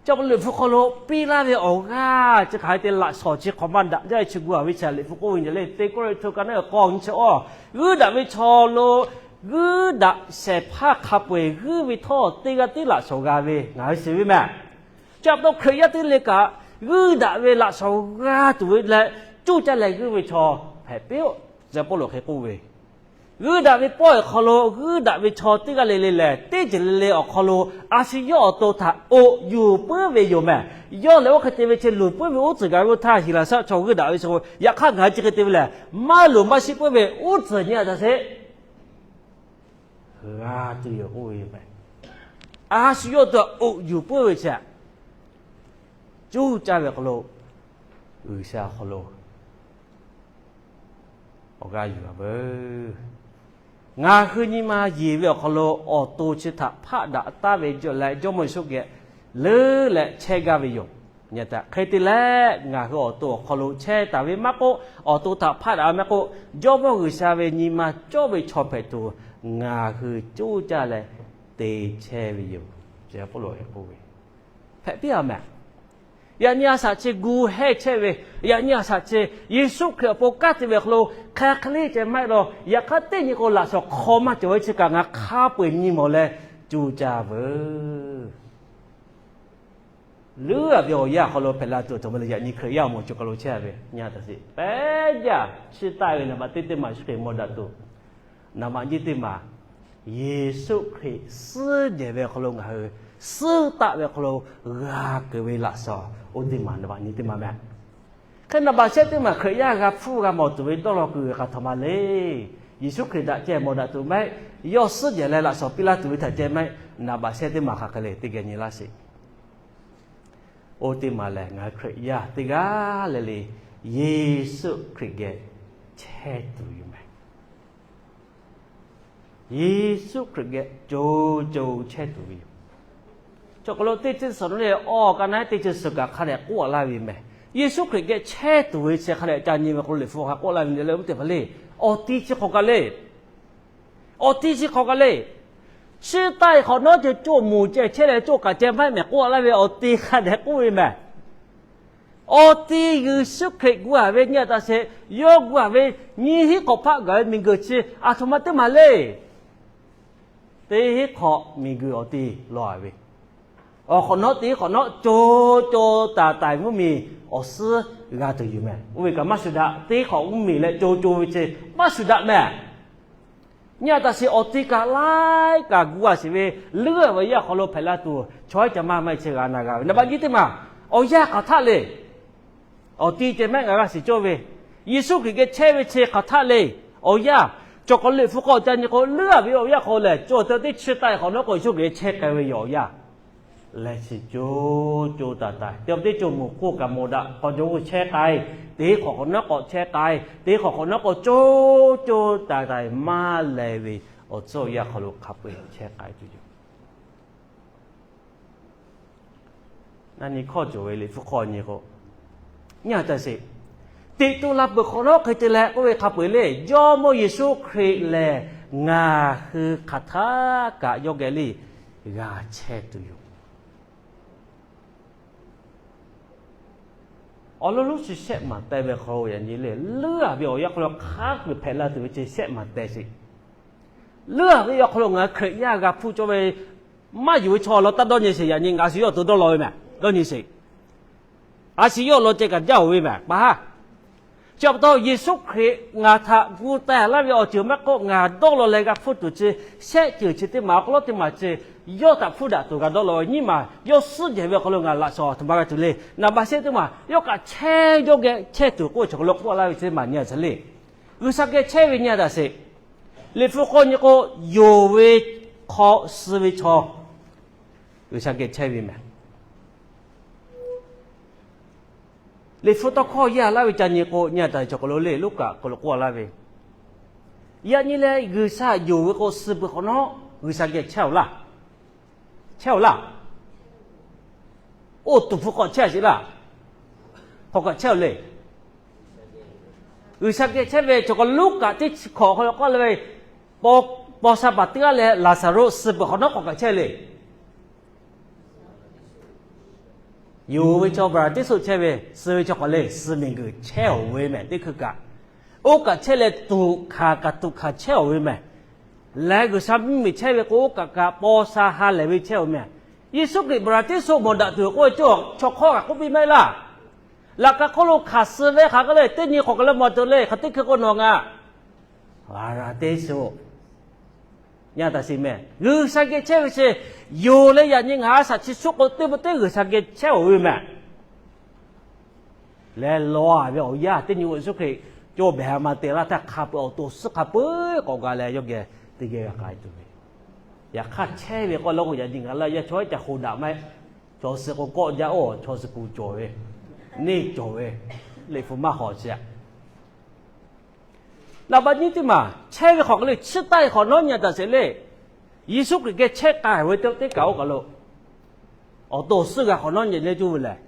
Chi pa taw Liꞈ hpu hk'aw lo piˇ laˇ ve awˬ g'aˇ chi hk'aˬ hk'e te laꞈ shawnˍ chi hk'awꞈ maˇ daꞈ jaˇ ve chi gu a ve chi Liꞈ hpu k'oˆ ve nyi le, Teˇ Kawˇrenˍhtuˆ ka naˉ k'awˇ nyi chi awˬ, g'uiˇ daꞈ ve chaw lo g'uiˇ daꞈ shehˍ hpaˇ hk'a peu-eˬ g'uiˇ ve htawˇ, teˇ g'aˇ tiˉ laꞈ shawnˍ g'a ve ngaˬ hui shiˍ ve mehˍ. Chi pa taw Hkriꞈ yaˇ teˇ le kaꞈ, g'uiˇ daꞈ ve laꞈ shawnˍ g'a tuˬ ve leh, coˇ caˇ leh g'uiˇ ve chaw hpehꞈ piˇ-oˆ. Tcuh yaˇ Pawˇluꞈ hk'e k'oˆ ve, g'uiˇ daꞈ ve pawˆ awˬ hk'aw lo g'uiˇ daꞈ ve chaw teˇ g'aˇ le le lehˬ, teˇ ceuˬ le le awˬ hk'aw lo a shu yawˇ awˬ to htaꞈ oꞈ yuˬ puiˉ ve yoˬ mehˍ. Yawˇ lehˬ oˇ hk'e te ve chi luˬ puiˉ ve uˉ tcuhˍ gaˬ ve oˇ htaˇ, Hiˍlaˍsaˆ chaw g'uiˇ daꞈ ve chaw yaꞈ hk'aˇ ngaˬ hui chi hk'e te ve lehˬ, maˇ luˬ maˇ shiˆ puiˉ ve uˉ tcuhˍ nyi a taꞈ sheˍ g'a tuˬ yoˬ k'oˆ ve yoˬ mehˍ. A shu yawˇ awˬ to oꞈ yuˬ puiˉ ve chi, coˇ caˇ ve awˬ hk'aw lo G'uiˬsha awˬ hk'aw lo awˬ g'aˇ yuˬ a veuˬ. Ngaˬ hui nyi ma yeˬ ve awˬ hk'aw lo awˬ to chi htaꞈ hpaˆ daꞈ taˍ ve leh Jawˇmawˇ Yeˍsuˆ geh leuˉ leh chehˇ gaˇ ve yoˬ. Nyi a taꞈ hk'e te leh, ngaˬ hui awˬ to awˬ hk'aw lo chehˇ taˍ ve maˇ k'oˆ, awˬ to htaꞈ hpaˆ daꞈ ve maˇ k'oˆ, Jawˇmawˇ G'uiˬsha ve nyi ma cawˇ ve chaw hpehꞈ tuˬ, ngaˬ hui coˇ caˇ leh te chehˇ ve yoˬ. Pawˇluꞈ k'oˆ ve hpehꞈ piˇ a mehˍ. Yaꞈ nyi a shaꞈ chi gu hehˇ chehˇ ve, yaꞈ nyi a shaꞈ chi Yeˍsuˆ Hkriꞈ awˬ pon kanˉ te ve awˬ hk'aw lo hk'aˬ hk'e le ceh maˇ heˆ law. Yaꞈ hk'aˇ teˇ nyi k'o laꞈ shawnˍ hk'aw maˇ cawˬ ve chi kaꞈ ngaˬ hk'a peu-eˬ nyi mawˬ leh coˇ caˇ veuˬ. Leuˉ a ve awˬ yanˇ awˬ hk'aw lo hpehꞈ la tuˬ awˬ cawˬ ve lehˬ, yaꞈ nyi Hkriꞈ yaˇ awˬ moˍ chi hk'aw lo chehˇ ve nyi a taꞈ sheˍ pehˉ jaˇ. Chi taˆ ve naˍ baꞈ teˇ teˇ maˬ Yeˍsuˆ Hkriꞈ mawˬ daꞈ tuˬ, naˍ baꞈ nyiˇ teˇ maˬ Yeˍsuˆ Hkriꞈ suhˉ jehˬ ve awˬ hk'aw lo ngaˬ hui suhˉ taˆ ve awˬ hk'aw lo g'a keunˍ ve laꞈ shawnˍ oˇ teˇ maˬ naˍ baꞈ nyiˇ teˇ maˬ mehˍ. Hk'e naˍ baꞈ shehˆ teˇ maˬ Hkriꞈ yaˇ g'a hpfuhˇ g'a mawˬ tuˬ ve dawˇ law kuiˬ ve hk'aˬ htaꞈ ma le. Yeˍsuˆ Hkriꞈ daꞈ ceh mawˬ daꞈ tuˬ maˇ heˆ. Yawˇ suhˉ jehˬ leh laꞈ shawnˍ piˇ laˇ tuˬ ve htaꞈ ceh maˇ heˆ. Naˍ baꞈ shehˆ teˇ maˬ hk'aˬ hk'e le teˇ geh nyi laˇ sheˍ. Oˇ teˇ maˬ lehˬ, ngaˬ hui Hkriꞈ yaˇ teˇ g'aˇ le le Yeˍsuˆ Hkriꞈ geh chehˇ tuˬ yoˬ mehˍ. Yeˍsuˆ Hkriꞈ geh co co chehˇ tuˬ ve yoˬ. Chaw hk'aw lo teˇ chi suhˍ nawˉ leh awˬ ka naˉ teˇ chi suhˍ kaꞈ hk'a dehꞈ k'oˆ laˇ ve mehˬ. Yeˍsuˆ Hkriꞈ geh chehˇ tuˬ ve chi hk'a dehꞈ ca nyi ve k'o, Liꞈ hpu hk'a k'oˆ laˇ ve le, teˇ hpaˍ le, awˬ ti chi hk'awꞈ kaꞈ le, awˬ ti chi hk'awꞈ kaꞈ le, chi taˆ-e hk'awꞈ nawˉ ceh coˇ moˍ ceh chehˇ leh coˇ kaꞈ ceh maˇ heˆ mehˬ k'oˆ laˇ ve awˬ ti hk'a dehꞈ k'oˆ ve mehˬ. Awˬ ti Yeˍsuˆ Hkriꞈ gu-a ve nyi a taꞈ sheˍ, yawˇ gu-a ve nyiˇ hinˉ hk'awꞈ hpaˆ gaˬ ve miˬguiˬ chi aˬ htoꞈ ma teˇ maˬ le. Teˇ hinˉ hk'awꞈ miˬguiˬ awˬ ti law-a ve, awˬ hk'awꞈ nawˉ teˇ hinˉ hk'awꞈ nawˉ co co taiˍ taiˍ mvuhˇmiˬ awˬ suhˉ g'a tuˬ yoˬ mehˬ. Oˇ ve kaꞈ maˇ shuˍ daꞈ. Teˇ hinˉ hk'awꞈ mvuhˇmiˬ leh co co ve chi maˇ shuˍ daꞈ mehˬ. Nyi a taꞈ sheˍ, awˬ ti kaꞈ laiˉ kaꞈ gu-a sheˍ ve, leuˉ-a ve awˬ yanˇ awˬ hk'aw lo hpehꞈ la tuˬ chaw iˉ ca maˇ maˇ-e chi g'a na g'a ve. Naˍ baꞈ nyiˇ teˇ maˬ, awˬ yanˇ hk'aˬ htaˆ le. Awˬ ti ceh mehˆ ngaˬ g'a shiˍ cawˇ ve, Yeˍsuˆ Hkriꞈ geh chehˇ ve chi hk'aˬ htaˆ le. Awˬ yanˇ, chaw hk'aw Liꞈ hpu k'awꞈ ca nyi k'o, leuˉ-a ve awˬ yanˇ hk'aw lehˬ, co teˇ chi taˆ-e hk'awꞈ nawˉ k'o Yeˍsuˆ Hkriꞈ chehˇ k'ai ve yoˬ. Awˬ yanˇ leh chi co co taiˍ taiˍ, teˇ pawˆ teˇ co moˍ hk'oˆ kaꞈ mawˬ daꞈ hk'aw jawˇ g'uˇ chehˇ k'ai. Teˇ hinˉ hk'awꞈ hk'awꞈ nawˉ k'awꞈ chehˇ k'ai, teˇ hinˉ hk'awꞈ hk'awꞈ nawˉ k'awꞈ co co taiˍ taiˍ maˇ leh ve awˬ tcuhˉ awˬ yanˇ hk'aw lo hk'a peu-eˬ chehˇ k'ai tuˬ yoˬ. Na nyi hkawˇ cawˬ ve Liꞈ hpu hk'aw nyi k'o, nyi a taꞈ sheˍ, teꞈ to la peuˬ hk'awꞈ nawˉ hk'e te leh k'oˆ ve hk'a peu-eˬ le, Jawˇmawˇ Yeˍsuˆ Hkriꞈ lehˬ ngaˬ hui hk'aˬ htaˆ kaꞈ yawˇ geh liˇ g'a chehˇ tuˬ yoˬ. Awˬ lawn lonˉ chi shehˆ maˍ teh ve hk'aw lo yaꞈ nyi le, leuˉ-a ve awˬ yanˇ hk'aw lo hk'a peu-eˬ hpehꞈ la tuˬ ve chi shehˆ maˍ teh sheˍ. Leuˉ-a ve awˬ hk'aw lo ngaˬ hui Hkriꞈ yaˇ g'a hpuˇ cawˇ ve maˇ yuˬ ve chaw awˬ lawn taˇ dawˇ nyi sheˍ. Yaꞈ nyi ngaˬ shu yawˇ awˬ to dawˇ law ve mehˬ, dawˇ nyi sheˍ. A shu yawˇ awˬ lawn ceh kaꞈ jaˇ-oˬ ve mehˬ pa haˉ. Chi pa taw Yeˍsuˆ Hkriꞈ ngaˬ htaꞈ gu teh laˇ ve awˬ ceuˬ maˇ k'oˆ, ngaˬ dawˇ law leh g'a hpuˇ tuˬ chi, shehˆ ceuˬ chi teˇ maˬ awˬ hk'aw lo teˇ maˬ chi yawˇ htaꞈ hpuˇ daꞈ tuˬ g'a dawˇ law ve nyiˇ maˬ, yawˇ suhˉ jehˬ ve awˬ hk'aw lo ngaˬ laꞈ shawnˍ a htoꞈ ma g'a tuˬ le. Naˍ baꞈ shehˆ teˇ maˬ yawˇ kaꞈ chehˇ, yawˇ geh chehˇ tuˬ k'oˆ ve chaw hk'aw lo k'oˆ laˇ ve chi teˇ maˬ nyi a tcuh le. G'uiˬsha geh chehˇ ve nyi a taꞈ sheˍ. Liꞈ hpu hk'aw nyi k'o, yonˍ ve hk'aw suh ve chaw G'uiˬsha geh chehˇ ve mehˬ. Liꞈ hpu tawˇ hkawˇ yaˇ laˇ ve ca nyi k'o, nyi a taꞈ chaw hk'aw lo le, Luˉkaꞈ hk'aw lo k'oˆ laˇ ve, yaꞈ nyi leh G'uiˬsha yonˍ ve k'o, suh peuˬ hk'awꞈ nawˉ G'uiˬsha geh chehˇ-oˬ laˇ. Chehˇ-oˬ laˇ. Oˇ tuˬ hpu hk'aw chehˇ sheˍ laˇ. Hk'aw kaꞈ chehˇ-oˬ le. G'uiˬsha geh chehˇ ve chaw hk'aw Luˉkaꞈ teˇ chi hkawꞈ hk'aw lo k'oˆ laˇ ve, paw sha paˍ teˇ g'aˇ leh Laˍzaˍruˆ suh peuˬ hk'awꞈ nawˉ hk'aw kaꞈ chehˇ le. Yonˍ ve chaw Baˍraˍtiˆsuˆ chehˇ ve, suh ve chaw hk'aˬ le, suh miˬguiˬ chehˇ-oˬ ve mehˬ teˇ hkui kaꞈ. Oˇ kaꞈ chehˇ leh tuꞈ hkanˍ kaꞈ tuꞈ hkanˍ chehˇ-oˬ ve mehˬ. Leh G'uiˬsha mvuhˇmiˬ chehˇ ve k'o, oˇ kaꞈ kaꞈ paw sha ha lehˬ ve chehˇ-oˬ mehˬ. Yeˍsuˆ Hkriꞈ Baˍraˍtiˆsuˆ mawˬ daꞈ tuˬ k'oˆ ve cawˇ chaw hk'awˇ kaꞈ k'oˆ piˇ maˇ heˆ laˇ. Laꞈ ka hk'oˆ lo hkanˍ suh ve hk'aˬ hk'e le, teˇ nyi hk'awꞈ kaꞈ leh mawˬ tuˬ le, hk'aˬ teˇ hkui k'o nawˬ ngaˬ Baˍraˍtiˆsuˆ nyi a taꞈ sheˍ mehˬ. G'uiˬsha geh chehˇ ve chi, yonˍ leh yaꞈ nyi ngaˬ a shaꞈ chi suhˉ k'o, teˇ pawˆ teˇ G'uiˬsha geh chehˇ-oˬ ve mehˬ. Leh law-a ve awˬ yanˇ teˇ nyi k'o, Yeˍsuˆ Hkriꞈ cawˇ behˬ a ma te laˇ htaˇ, hk'a peu-eˬ awˬ to suhˉ hk'a peu-eˬ k'awꞈ ga leh yawˇ geh teˇ geh g'a k'ai tuˬ ve. Yaꞈ hk'aˇ chehˇ ve k'oˆ laˇ k'o, yaꞈ nyi ngaˬ laˇ yaˇ chaw iˉ ca ho daꞈ maˇ heˆ. Chaw suh k'o kawˆ jaˇ-oˬ, chaw suh ku cawˬ ve, neˇ cawˬ ve, Liꞈ hpu maˇ hawˍ chi a. Naˍ baꞈ nyiˇ teˇ maˬ chehˇ ve hk'awꞈ hk'e le, chi taˆ-e hk'awꞈ nawˉ nyi a taꞈ sheˍ le. Yeˍsuˆ Hkriꞈ geh chehˇ k'ai ve teˇ kaꞈ oˇ kaˬ lo awˬ to suhˉ g'a hk'awꞈ nawˉ nyi leh cuˇ ve lehˬ,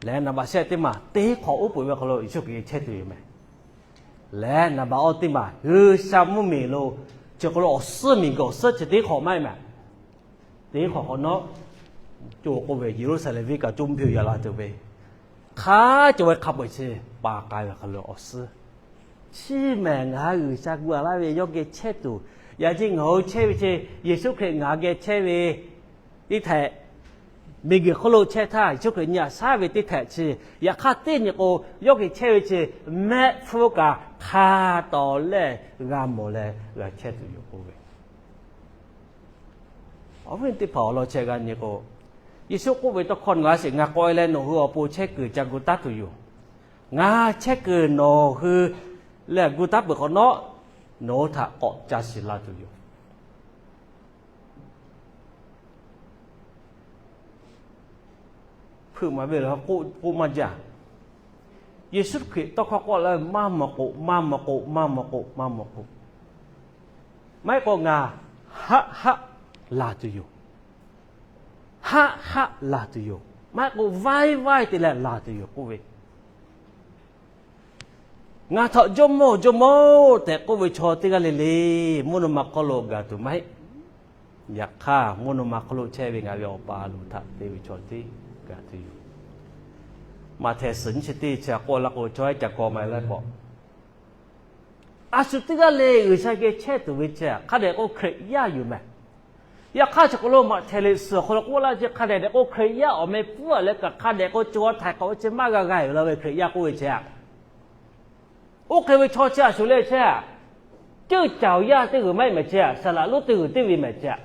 leh naˍ baꞈ shehˆ teˇ maˬ teˇ hk'awꞈ uˉ peunˍ ve hk'aw lo Yeˍsuˆ Hkriꞈ geh chehˇ tuˬ yoˬ mehˬ. Leh naˍ baꞈ awˇ teˇ maˬ G'uiˬsha mvuhˇmiˬ lo chi hk'aw lo awˬ suhˉ miˬguiˬ awˬ suhˉ chi teˇ hk'awꞈ maˇ heˆ mehˬ. Teˇ hk'awꞈ hk'awꞈ nawˉ, co k'oˆ ve Yeˍruˆsaˍlehnˍ venˇ kaꞈ coˇ mvuhˇ hpiˇ yaꞈ la tuˬ ve, hk'a cawˬ ve hk'a peu-eˬ chi pa k'ai ve hk'aw lo awˬ suhˉ chi mehˬ. Ngaˬ hui G'uiˬsha gu-a laˇ ve yawˇ geh chehˇ tuˬ, yaꞈ nyi ngaˬ hui chehˇ ve chi Yeˍsuˆ Hkriꞈ ngaˬ hui geh chehˇ ve teˇ htehꞈ, miˬguiˬ hk'oˆ lo chehˇ htaˇ Yeˍsuˆ Hkriꞈ nyi a shaˉ ve teˇ htehꞈ chi, yaꞈ hk'aˇ teˇ nyi k'o, yawˇ geh chehˇ ve chi mehˆ hpfuhˇ kaꞈ hk'a tawˍ leh g'a mawˬ leh g'a chehˇ tuˬ yoˬ k'oˆ ve. Awˬ viˉ teˇ hpaˍ awˬ lawn chehˇ g'a nyi k'o, Yeˍsuˆ k'oˆ ve tawˇ hkawˇ ngaˬ sheˍ, ngaˬ k'awꞈ-e leh nawˬ hui awˬ pon chehˇ kuiˬ ca gu taˉ tuˬ yoˬ. Ngaˬ chehˇ kuiˬ nawˬ hui lehˬ gu taˉ peuˬ hk'awꞈ nawˉ, nawˬ hui htaꞈ k'awꞈ ca shiˍ la tuˬ yoˬ. Hpeuꞈ maˍ ve lehˬ k'oˆ maˇ jaˇ. Yeˍsuˆ Hkriꞈ tawˇ hkawˇ k'oˆ la ve, maˇ mawˬ k'o, maˇ mawˬ k'o, maˇ mawˬ k'o, maˇ mawˬ k'o. Maˇ heˆ k'o ngaˬ haˆ haˆ laˬ tuˬ yoˬ. Haˆ haˆ laˬ tuˬ yoˬ. Maˇ heˆ k'o vaiˇ vaiˇ te leh laˬ tuˬ yoˬ k'oˆ ve, ngaˬ htaꞈ Jawˇmawˇ-oˬ, Jawˇmawˇ-oˬ tehꞈ k'oˆ ve chaw teˇ g'aˇ le le mvuhˇ naw ma hk'aw lo gaˬ tuˬ maˇ heˆ. Yaꞈ hk'aˇ, mvuhˇ naw ma hk'aw lo chehˇ ve ngaˬ ve Awˬ pa a loˍ htaꞈ te ve chaw teˇ g'aˇ tuˬ yoˬ. Maꞈhtehˍ suhˍ nyiˇ chi teˇ chi a k'oˆ la k'o, chaw haiˉ ca kaw ma laiˉ pawˆ, a shu teˇ g'aˇ le G'uiˬsha geh chehˇ tuˬ ve chi hk'a dehꞈ k'o Hkriꞈ yaˇ yoˬ mehˍ. Yaꞈ hk'aˇ chi k'o lo Maꞈhtehˍ liꞈ suhˍ awˬ hk'aw lo k'oˆ laˇ ve chi hk'a dehꞈ dehꞈ k'o Hkriꞈ yaˇ awˬ meh pfuhˇ a leh kaꞈ hk'a dehꞈ k'o co ha htaiˍ k'awꞈ ve chi maˇ g'a g'a ve la ve Hkriꞈ yaˇ k'oˆ ve chi a. Oˇ hk'e ve chaw chi a shuˍ le chi a, ceuˇ caˬ yaˇ teˇ g'uiˬ maˇ heˆ mehˍ chi a, saˍ laꞈ lonˉ teˇ g'uiˬ teˇ ve mehˍ chi a.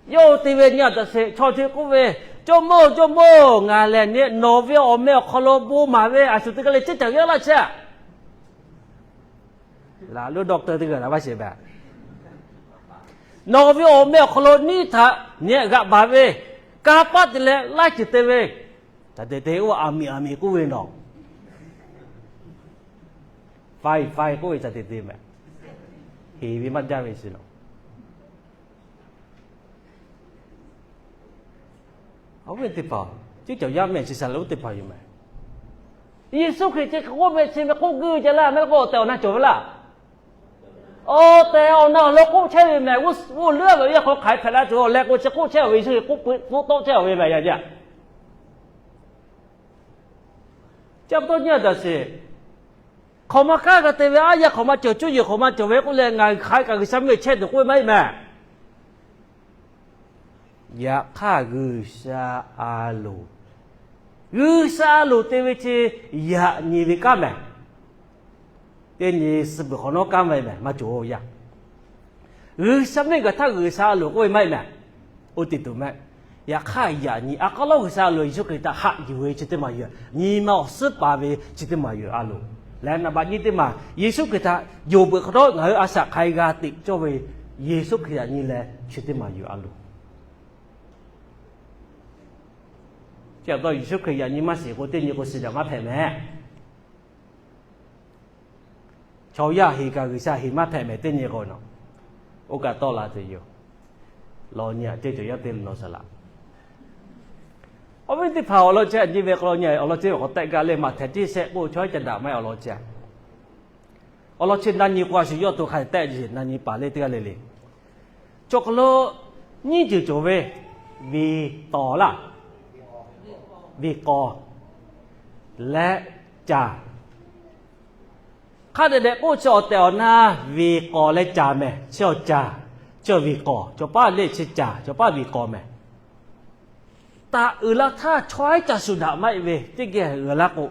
Yawˇ te ve nyi a taꞈ sheˍ, chaw chi k'oˆ ve, Jawˇmawˇ-oˬ, Jawˇmawˇ-oˬ, ngaˬ lehˬ nyi nawˬ ve awˬ meh awˬ hk'aw lo bon maˍ ve a shuˍ teˇ g'aˇ le ceuˇ caˬ yaˇ laˇ chi a. Laꞈ lonˉ doctor teˇ g'aˇ laˬ maˇ sheˍ mehˍ. Nawˬ ve awˬ meh awˬ hk'aw lo neˇ htaꞈ nyi g'aꞈ baˬ ve, kanˇ paˆ te leh laiˉ ceuˬ te ve, caˬ te te oˇ aˬ miˍ aˬ miˍ k'oˆ ve nawˬ, faiˍ faiˍ k'oˆ ve caˬ te te mehˍ. Heˍ ve maˇ jaˇ ve shiˍ nawˬ. Awˬ viˉ teˇ hpaˍ, ceuˇ caˬ yaˇ mehˍ chi saˍ laꞈ lonˉ teˇ hpaˍ yoˬ mehˍ. Yeˍsuˆ Hkriꞈ chi hk'e k'oˆ ve chi ve k'oˆ guˇ jaˇ laˇ, maˇ heˆ k'o awˬ tehˬ awˬ na cawˬ ve laˇ. Awˬ tehˬ awˬ na awˬ lawn k'oˆ chehˇ ve mehˍ. G'uˇ suhˍ leuˉ ve yaˇ hk'aw hk'aˬ hk'e hpehꞈ la tuˬ awˬ leh k'o chi k'oˆ chehˇ ve, Yeˍsuˆ Hkriꞈ k'oˆ tawˆ chehˇ ve mehˍ yaˇ jaˇ. Chi pa taw nyi a taꞈ sheˍ, hk'awꞈ ma kanˉ g'a te ve aˉ yaˇ hk'awꞈ ma cawˬ, cuˇ yiˍ hk'awꞈ ma cawˬ ve k'oˆ leh ngaˬ hui hk'aˬ hk'e kaꞈ G'uiˬsha mvuhˇ miˬ chehˇ tuˬ k'oˆ ve maˇ heˆ mehˍ. Yaꞈ hk'aˇ G'uiˬsha a loˍ, G'uiˬsha a loˍ te ve chi yaꞈ nyi ve kanˉ mehˍ. Teˇ nyi suh peuˬ hk'awꞈ nawˉ kanˉ ve mehˍ, maˇ cawˬ yaˇ. G'uiˬsha mvuhˇ miˬ gaˬ htaˇ G'uiˬsha a loˍ k'oˆ ve maˇ heˆ mehˍ. Oˇ te tuˬ mehˆ. Yaꞈ hk'aˇ yaꞈ nyi a k'aw lawˉ G'uiˬsha a loˍ Yeˍsuˆ Hkriꞈ htaꞈ haꞈ yuˬ ve chi teˇ maˬ yoˬ. Nyi ma awˬ suhˉ paˍ ve chi teˇ maˬ yoˬ a loˍ. Leh naˍ baꞈ nyi teˇ maˬ Yeˍsuˆ Hkriꞈ htaꞈ yonˍ peuˬ hk'awꞈ nawˉ ngaˬ hui a shaꞈ hk'aˬ hk'e g'a teꞈ cawˇ ve, Yeˍsuˆ Hkriꞈ yaꞈ nyi leh chi teˇ maˬ yoˬ a loˍ. Chi pa taw Yeˍsuˆ Hkriꞈ yaꞈ nyi maˇ shiˍ k'o teˇ nyi k'o shiˍ daꞈ maˇ hpehꞈ mehˍ. Chaw yaˇ heˍ kaꞈ G'uiˬsha heˍ maˇ hpehꞈ mehˍ teˇ nyi k'o nawˬ. Oˇ kaꞈ tawˆ la tuˬ yoˬ. Law nyi aꞈ ceuˇ caˬ yaˇ te lo nawˬ saˍ laꞈ. Awˬ viˉ teˇ hpaˍ awˬ lawn chi a nyi ve k'o law nyi awˬ lawn ceuˇ ve k'awꞈ tehˆ gaˇ leh Maꞈhtehˍ teˇ shehˆ k'o chaw haiˉ ca daꞈ maˇ heˆ awˬ lawn chi a. Awˬ lawn chi na nyi k'o a shu yawˇ to hk'a tehˆ nyi pa le teˇ g'aˇ le le. Chaw hk'aw lo nyiˇ ceuˬ cawˬ ve, viˍ tawˍ laˇ, viˍ k'awˍ leh caˍ. Hk'a dehꞈ dehꞈ k'oˆ chi awˬ tehˬ awˬ na viˍ k'awˍ leh caˍ mehˍ. Chi awˬ caˍ, chi awˬ viˍ k'awˍ, cawˬ paˉ le chi caˍ, cawˬ paˉ viˍ k'awˍ mehˍ. Taꞈ uiˍ la htaˇ chaw haiˉ ca shuˍ daꞈ maˇ heˆ ve teˇ geh uiˍ laˇ k'o,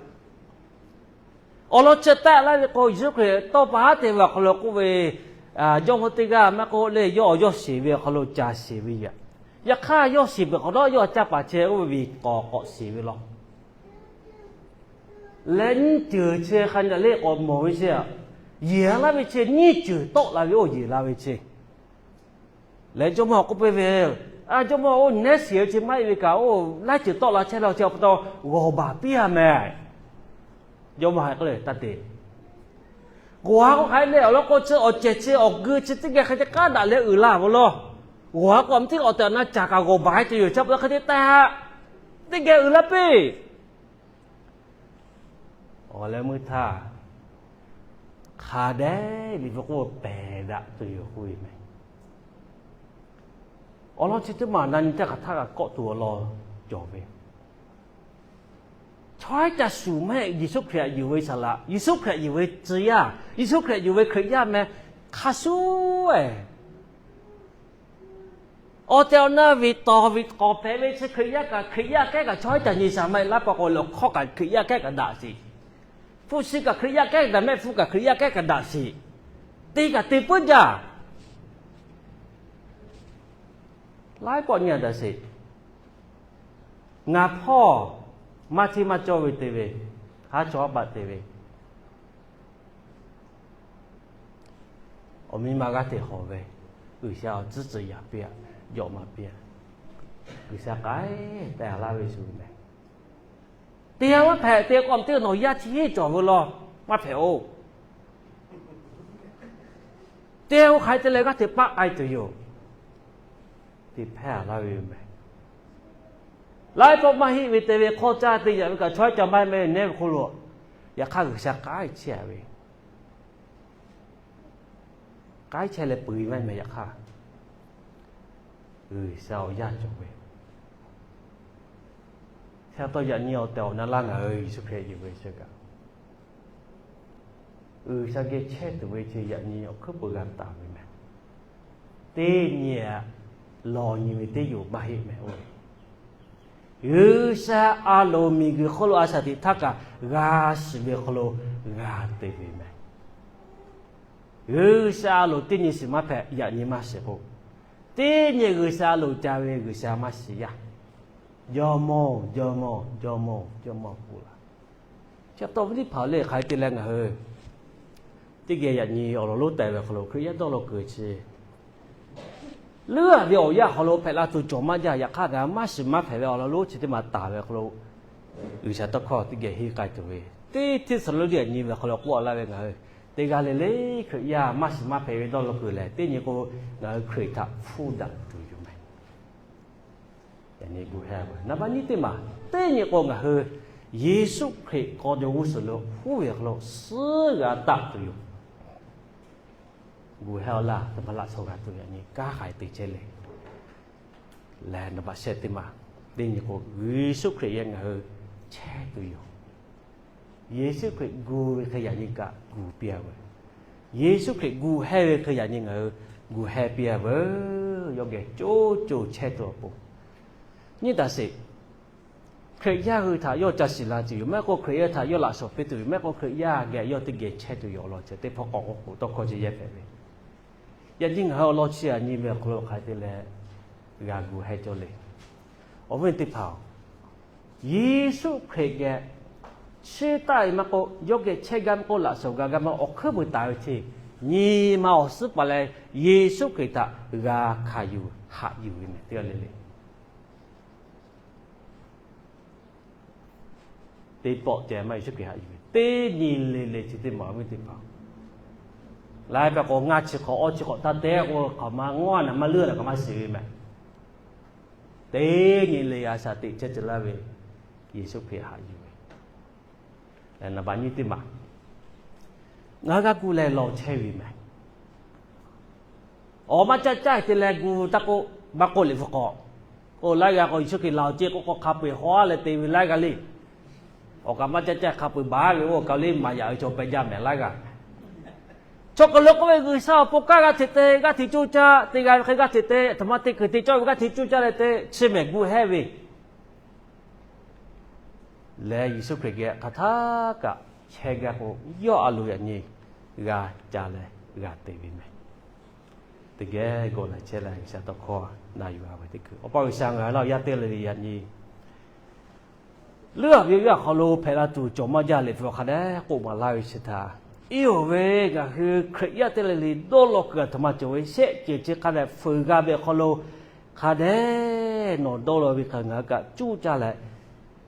awˬ lawn chi tehˆ laˇ ve k'o Yeˍsuˆ Hkriꞈ tawˇ pa haˉ te ve awˬ hk'aw lo k'oˆ ve, jawˇmawˇ teˇ g'aˇ maˇ k'oˆ le, yawˇ awˬ yawˇ sheˍ ve awˬ hk'aw lo caˍ sheˍ ve yoˬ. Yaꞈ hk'aˇ yawˇ sheˍ peuˬ hk'awꞈ nawˉ yawˇ a caˇ paˍ chehˇ oˇ ve viˍ k'awˍ k'awꞈ sheˍ ve law. Leh nyiˇ ceuˬ chi hk'a nyi le k'awꞈ mawˬ ve chi, yeˬ laˇ ve chi nyiˇ ceuˬ tawˆ la ve oˇ yeˬ la ve chi. Leh jawˇmawˇ k'oˆ piˇ ve, a jawˇmawˇ oˇ nehˉ shiˍ ve chi maˇ heˆ ve kaꞈ oˇ laiˉ ceuˬ tawˆ la chehˇ la chi pa taw g'awˬ baˬ piˇ a mehˍ. Jawˇmawˇ hk'e k'oˆ le taˇ te. G'awˬ ha k'o hk'aˬ hk'e le awˬ lawn k'o chi awˬ cehˬ chi awˬ geu chi teˇ geh hk'e te k'aˉ daꞈ leh uiˍ la ve law. G'awˬ ha k'o a meuˇ teˇ awˬ tehˬ awˬ na caˍ kaꞈ g'awˬ baˬ te yoˬ chi pa taw hk'e te teh ha, teˇ geh uiˍ la piˇ. Awˬ leh meuˇ htaˇ, hk'a dehꞈ liꞈ bvuhꞈ k'oˆ pehˬ daꞈ tuˬ yoˬ k'oˆ ve mehˍ. Awˬ lawn chi teˇ maˬ na nyi htaˇ hk'aˬ htaˇ kaꞈ kawˆ tuˬ awˬ lawn cawˬ ve, chaw haiˉ ca shuˍ mehˆ Yeˍsuˆ Hkriꞈ htaꞈ yuˬ ve saˍ laꞈ, Yeˍsuˆ Hkriꞈ htaꞈ yuˬ ve tcuh yaˇ, Yeˍsuˆ Hkriꞈ htaꞈ yuˬ ve Hkriꞈ yaˇ mehˍ hk'a shuˍ e. Awˬ tehˬ awˬ na viˍ tawˍ viˍ k'awˍ hpehꞈ ve chi Hkriꞈ yaˇ kaꞈ Hkriꞈ yaˇ kehˉ kaꞈ chaw haiˉ ca nyi shaˍ maˇ heˆ laˇ pa k'o lehˬ, awˬ hkawˇ kaꞈ Hkriꞈ yaˇ kehˉ kaꞈ daꞈ sheˍ. Hpu shi kaꞈ Hkriꞈ yaˇ kehˉ kaꞈ daꞈ, mehˆ hpfuhˇ kaꞈ Hkriꞈ yaˇ kehˉ kaꞈ daꞈ sheˍ. Te kaꞈ te puiˉ jaˇ. Laiˉ pawˆ nyi a daꞈ sheˍ. Ngaˬ hpawˇ maˇ hteˇ maˇ cawˇ ve te ve, haˉ chaw haˉ paˆ te ve, awˬ miˇ ma g'aˇ hteꞈ hawˬ ve, G'uiˬsha awˬ tcuhˉ tcuh yaꞈ piˇ a, jawꞈ maˍ piˇ a. G'uiˬsha k'ai tehꞈ laˇ ve shu mehˍ. Te maˇ hpehꞈ te k'awꞈ teˇ nawˬ yaˇ chi heˆ cawˬ ve law, maˇ hpehꞈ-oˬ. Te-o hk'aˬ hk'e te leh g'aˇ hteꞈ paˆ k'ai tuˬ yoˬ. Te hpehˇ a laˇ ve yoˬ meh. Laiˉ pawˆ maˇ heˆ ve te ve hk'awˇ caˇ te yaꞈ ve kaꞈ chaw ca maˇ heˆ meh nehˉ ve hk'oˆ lo, yaꞈ hk'aˇ G'uiˬsha k'aiˉ chehˇ a ve, k'aiˉ chehˇ leh peu-eˬ maˇ heˆ meh. Yaꞈ hk'aˇ G'uiˬsha awˬ yaˇ cawˬ ve, hk'e taw yaꞈ nyi awˬ tehˬ awˬ na laˇ ngaˬ hui Yeˍsuˆ Hkriꞈ yuˬ ve chi kaꞈ, G'uiˬsha geh chehˇ tuˬ ve chi yaꞈ nyi awˬ hkuiˉ peuˬ g'a taˍ ve meh. Teˇ nyi lawˬ nyi ve teˇ yoˬ maˇ heˆ meh. G'uiˬsha a loˍ miˬguiˬ hk'oˆ lo a shaˍ tiꞈ htaˇ kaꞈ g'a shiˍ ve hk'aw lo g'a te ve meh. G'uiˬsha a loˍ teˇ nyi shiˍ maˇ hpehꞈ, yaꞈ nyi maˇ shiˍ k'o, teˇ nyi G'uiˬsha a loˍ ca ve G'uiˬsha maˇ shiˍ yaˇ. Jawˇmawˇ-oˬ, jawˇmawˇ-oˬ, jawˇmawˇ-oˬ, jawˇmawˇ k'oˆ laˇ. Chi pa taw ve teˇ hpaˍ lehˬ hk'aˬ hk'e te leh ngaˬ hui teˇ geh yaꞈ nyi awˬ lawn lonˉ teh ve hk'aw lo Hkriꞈ yaˇ dawˇ law kuiˬ chi leuˉ a ve awˬ yanˇ hk'aw lo hpehꞈ la tuˬ cawˬ maˇ jaˇ. Yaꞈ hk'aˇ ngaˬ hui maˇ shiˍ maˇ hpehꞈ ve awˬ lawn lonˉ chi teˇ maˬ taˍ ve hk'aw lo, G'uiˬsha tawˇ hkawˇ teˇ geh henˇ k'ai tuˬ ve, teˇ Hteˇsaˍlawˇniˆ nyi ve hk'aw lo k'oˆ laˇ ve, ngaˬ hui teˇ g'aˇ le le Hkriꞈ yaˇ maˇ shiˍ maˇ hpehꞈ ve dawˇ law kuiˬ lehˬ, teˇ nyi k'o ngaˬ hui Hkriꞈ htaꞈ hpfuhˇ daꞈ tuˬ yoˬ meh. Yaꞈ nyi gu heh ve naˍ baˆ nyiˇ teˇ maˬ, teˇ nyi k'o ngaˬ hui Yeˍsuˆ Hkriꞈ k'aw jawˬ g'uˇ suhˍ lo huˉ ve hk'aw lo suhˉ g'a taˆ tuˬ yoˬ. Gu heh awˬ laˇ teˇ maˬ laꞈ shawnˍ g'a tuˬ yaꞈ nyi kanˉ hk'aˬ hk'e te chehˇ le. Lehˬ naˍ baˆ shehˆ teˇ maˬ, teˇ nyi k'o Yeˍsuˆ Hkriꞈ geh ngaˬ hui chehˇ tuˬ yoˬ. Yeˍsuˆ Hkriꞈ gu ve hk'e yaꞈ nyi kaꞈ gu piˇ a veuˬ. Yeˍsuˆ Hkriꞈ gu heh ve hk'e yaꞈ nyi ngaˬ hui gu heh piˇ a veuˬ. Yawˇ geh co co chehˇ tuˬ awˬ pon, nyi taˍ sheˍ. Hkriꞈ yaˇ hui htaꞈ yawˇ ca shiˍ la tuˬ yoˬ. Maˇ heˆ k'o Hkriꞈ yaˇ htaꞈ yawˇ laꞈ shawnˍ piˇ tuˬ yoˬ. Maˇ heˆ k'o Hkriꞈ yaˇ geh yawˇ teˇ geh chehˇ tuˬ yoˬ. Awˬ lawn chi teˇ hpawˇ k'awꞈ k'oˆ k'o tawˇ hkawˇ chi yehˇ hpehꞈ ve, yaꞈ nyi ngaˬ hui awˬ lawn chi yaꞈ nyi ve awˬ hk'aw lo hk'aˬ hk'e te leh g'a gu heh cawˇ le. Awˬ viˉ teˇ hpaˍ-oˬ, Yeˍsuˆ Hkriꞈ geh chiˇ taˆ ve maˇ k'oˆ, yawˇ geh chehˇ gaˇ maˇ k'oˆ, laꞈ shawnˍ g'a gaˇ maˇ k'oˆ, awˬ hkuiˉ peuˬ taˍ ve chi nyi ma awˬ suhˉ paˍ leh Yeˍsuˆ Hkriꞈ htaꞈ g'a hkanˍ yuˬ haꞈ yuˬ ve meh teˇ g'aˇ le le. Teˇ pawˆ ceh maˇ Yeˍsuˆ Hkriꞈ haꞈ yuˬ ve teˇ nyi le le chi teˇ maˬ awˬ viˉ teˇ hpaˍ, laiˉ pehˍ k'o ngaˇ chi hk'awꞈ awˇ chi hk'awꞈ taˇ te k'o hk'aˬ ma ngawˇ naˍ maˇ leuˉ naˍ kaꞈ maˇ shiˍ ve meh. Teˇ nyi le a shaˍ teꞈ chehˇ ceh laˇ ve Yeˍsuˆ Hkriꞈ haꞈ yuˬ ve naˍ baˆ nyiˇ teˇ maˬ, ngaˬ hui g'a gu leh lawˬ chehˇ ve meh. Awˬ maˇ caˇ caˇ te leh gu taˇ k'oˆ, maˇ k'oˆ liꞈ hpu hk'aw, k'o laiˉ g'aˇ k'o Yeˍsuˆ Hkriꞈ laˬ awˬ ceˇ k'oˆ k'o hk'a peu-eˬ haw a leh te ve laiˉ g'aˇ le. Awˬ kaꞈ maˇ caˇ caˇ hk'a peu-eˬ baˬ ve oˇ kaꞈ le maˍ yaꞈ ve chaw peh jaˇ mehˍ laiˉ g'aˇ. Chaw kaˬ lo k'oˆ ve G'uiˬsha awˬ pon kanˉ g'aˇ hteꞈ te, g'aˇ hteꞈ coˇ caˇ te g'a ve hk'e g'aˇ hteꞈ te, aˬ htoꞈ ma teˇ hkui te cawˇ ve g'aˇ hteꞈ coˇ caˇ leh te chi mehˍ gu heh ve lehˬ, Yeˍsuˆ Hkriꞈ geh hk'aˬ htaˇ kaꞈ chehˇ gaˇ k'o, yawˇ a loˍ yaꞈ nyi g'a ca leh g'a te ve meh. Teˇ geh gawˬ leh chehˇ leh G'uiˬsha tawˇ hkawˇ na yuˬ a ve teˇ hkui, Awˬ pa G'uiˬsha ngaˬ hui laˇ yaˇ teˇ g'aˇ le le yaꞈ nyi leuˉ a ve yaˇ hk'aw lo hpehꞈ la tuˬ cawˬ maˇ jaˇ. Liꞈ hpu hk'a dehꞈ k'oˆ maˍ laˇ ve chi htaꞈ, iˉ oˬ ve ngaˬ hui Hkriꞈ yaˇ teˇ g'aˇ le le dawˇ law kuiˬ aˬ htoꞈ ma cawˬ ve shehˆ ceuˬ chi hk'a dehꞈ fuiˍ g'a ve awˬ hk'aw lo hk'a dehꞈ nawˬ dawˇ law ve hk'a ngaˬ hui kaꞈ cuˇ caˇ leh,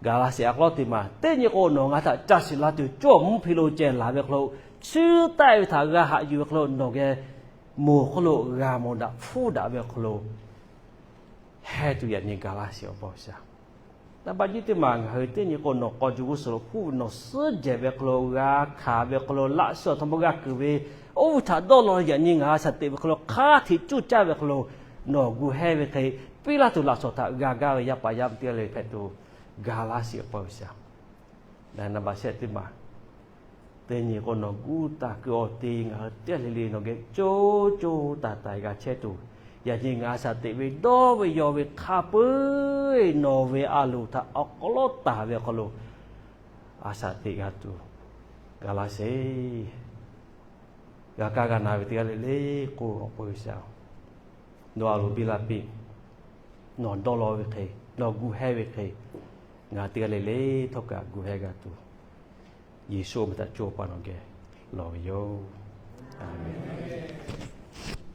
gaˬ la sheˍ a k'aw teˇ maˬ teˇ nyi k'o nawˬ ngaˬ htaꞈ ca shiˍ la tuˬ cawˇ mvuhˇ hpe lo ceh laˬ ve hk'aw lo, chiˇ taˆ ve htaꞈ g'a haꞈ yuˬ ve hk'aw lo nawˬ geh moˬ hk'oˆ lo g'a mawˬ daꞈ hpfuhˇ daꞈ ve awˬ hk'aw lo heh tuˬ yaꞈ nyi gaˬ laˇ sheˍ Awˬ pa G'uiˬsha. Naˍ baˆ nyiˇ teˇ maˬ ngaˬ hui teˇ nyi k'o nawˬ k'aw jawˬ g'uˇ suhˍ lo huˉ ve nawˬ suhˉ jehˬ ve hk'aw lo g'a hkanˍ ve hk'aw lo laꞈ sheh aˬ htoꞈ ma g'a kuiˬ ve, oˇ ve htaꞈ dawˇ law yaꞈ nyi ngaˬ a shaˍ teꞈ ve hk'aw lo hk'a hteꞈ cuˇ caˇ ve hk'aw lo nawˬ gu heh ve hk'e, piˇ laˇ tuˬ laꞈ shawnˍ htaꞈ g'a gaˇ ve yaˇ paˍ yaˇ miˇ teˇ g'aˇ le hpehꞈ tuˬ gaˬ laˇ sheˍ Awˬ pa G'uiˬsha. Naˍ baˆ shehˆ teˇ maˬ, teˇ nyi k'o nawˬ gu taˍ kuiˬ awˬ te ngaˬ hui teˇ g'aˇ le le nawˬ geh co co taiˍ taiˍ g'a chehˇ tuˬ, yaꞈ nyi ngaˬ a shaˍ teꞈ ve dawˇ ve yaw ve hk'a peu-eˬ nawˬ ve a loˍ htaꞈ awˬ hk'aw lo taˍ ve awˬ hk'aw lo a shaˍ teꞈ g'a tuˬ gaˬ laˇ sheˍ. G'a kaˇ g'a na ve teˇ g'aˇ le le k'o Awˬ pa G'uiˬsha, nawˬ a loˍ biˇ la piˇ. Nawˬ dawˇ law ve hk'e, nawˬ gu heh ve hk'e, ngaˬ teˇ g'aˇ le le htawˇ kaꞈ gu heh g'a tuˬ, Yeˍsuˆ awˬ meh htaꞈ co pa nawˬ geh lawˬ ve yoˬ. Aˍmenˍ.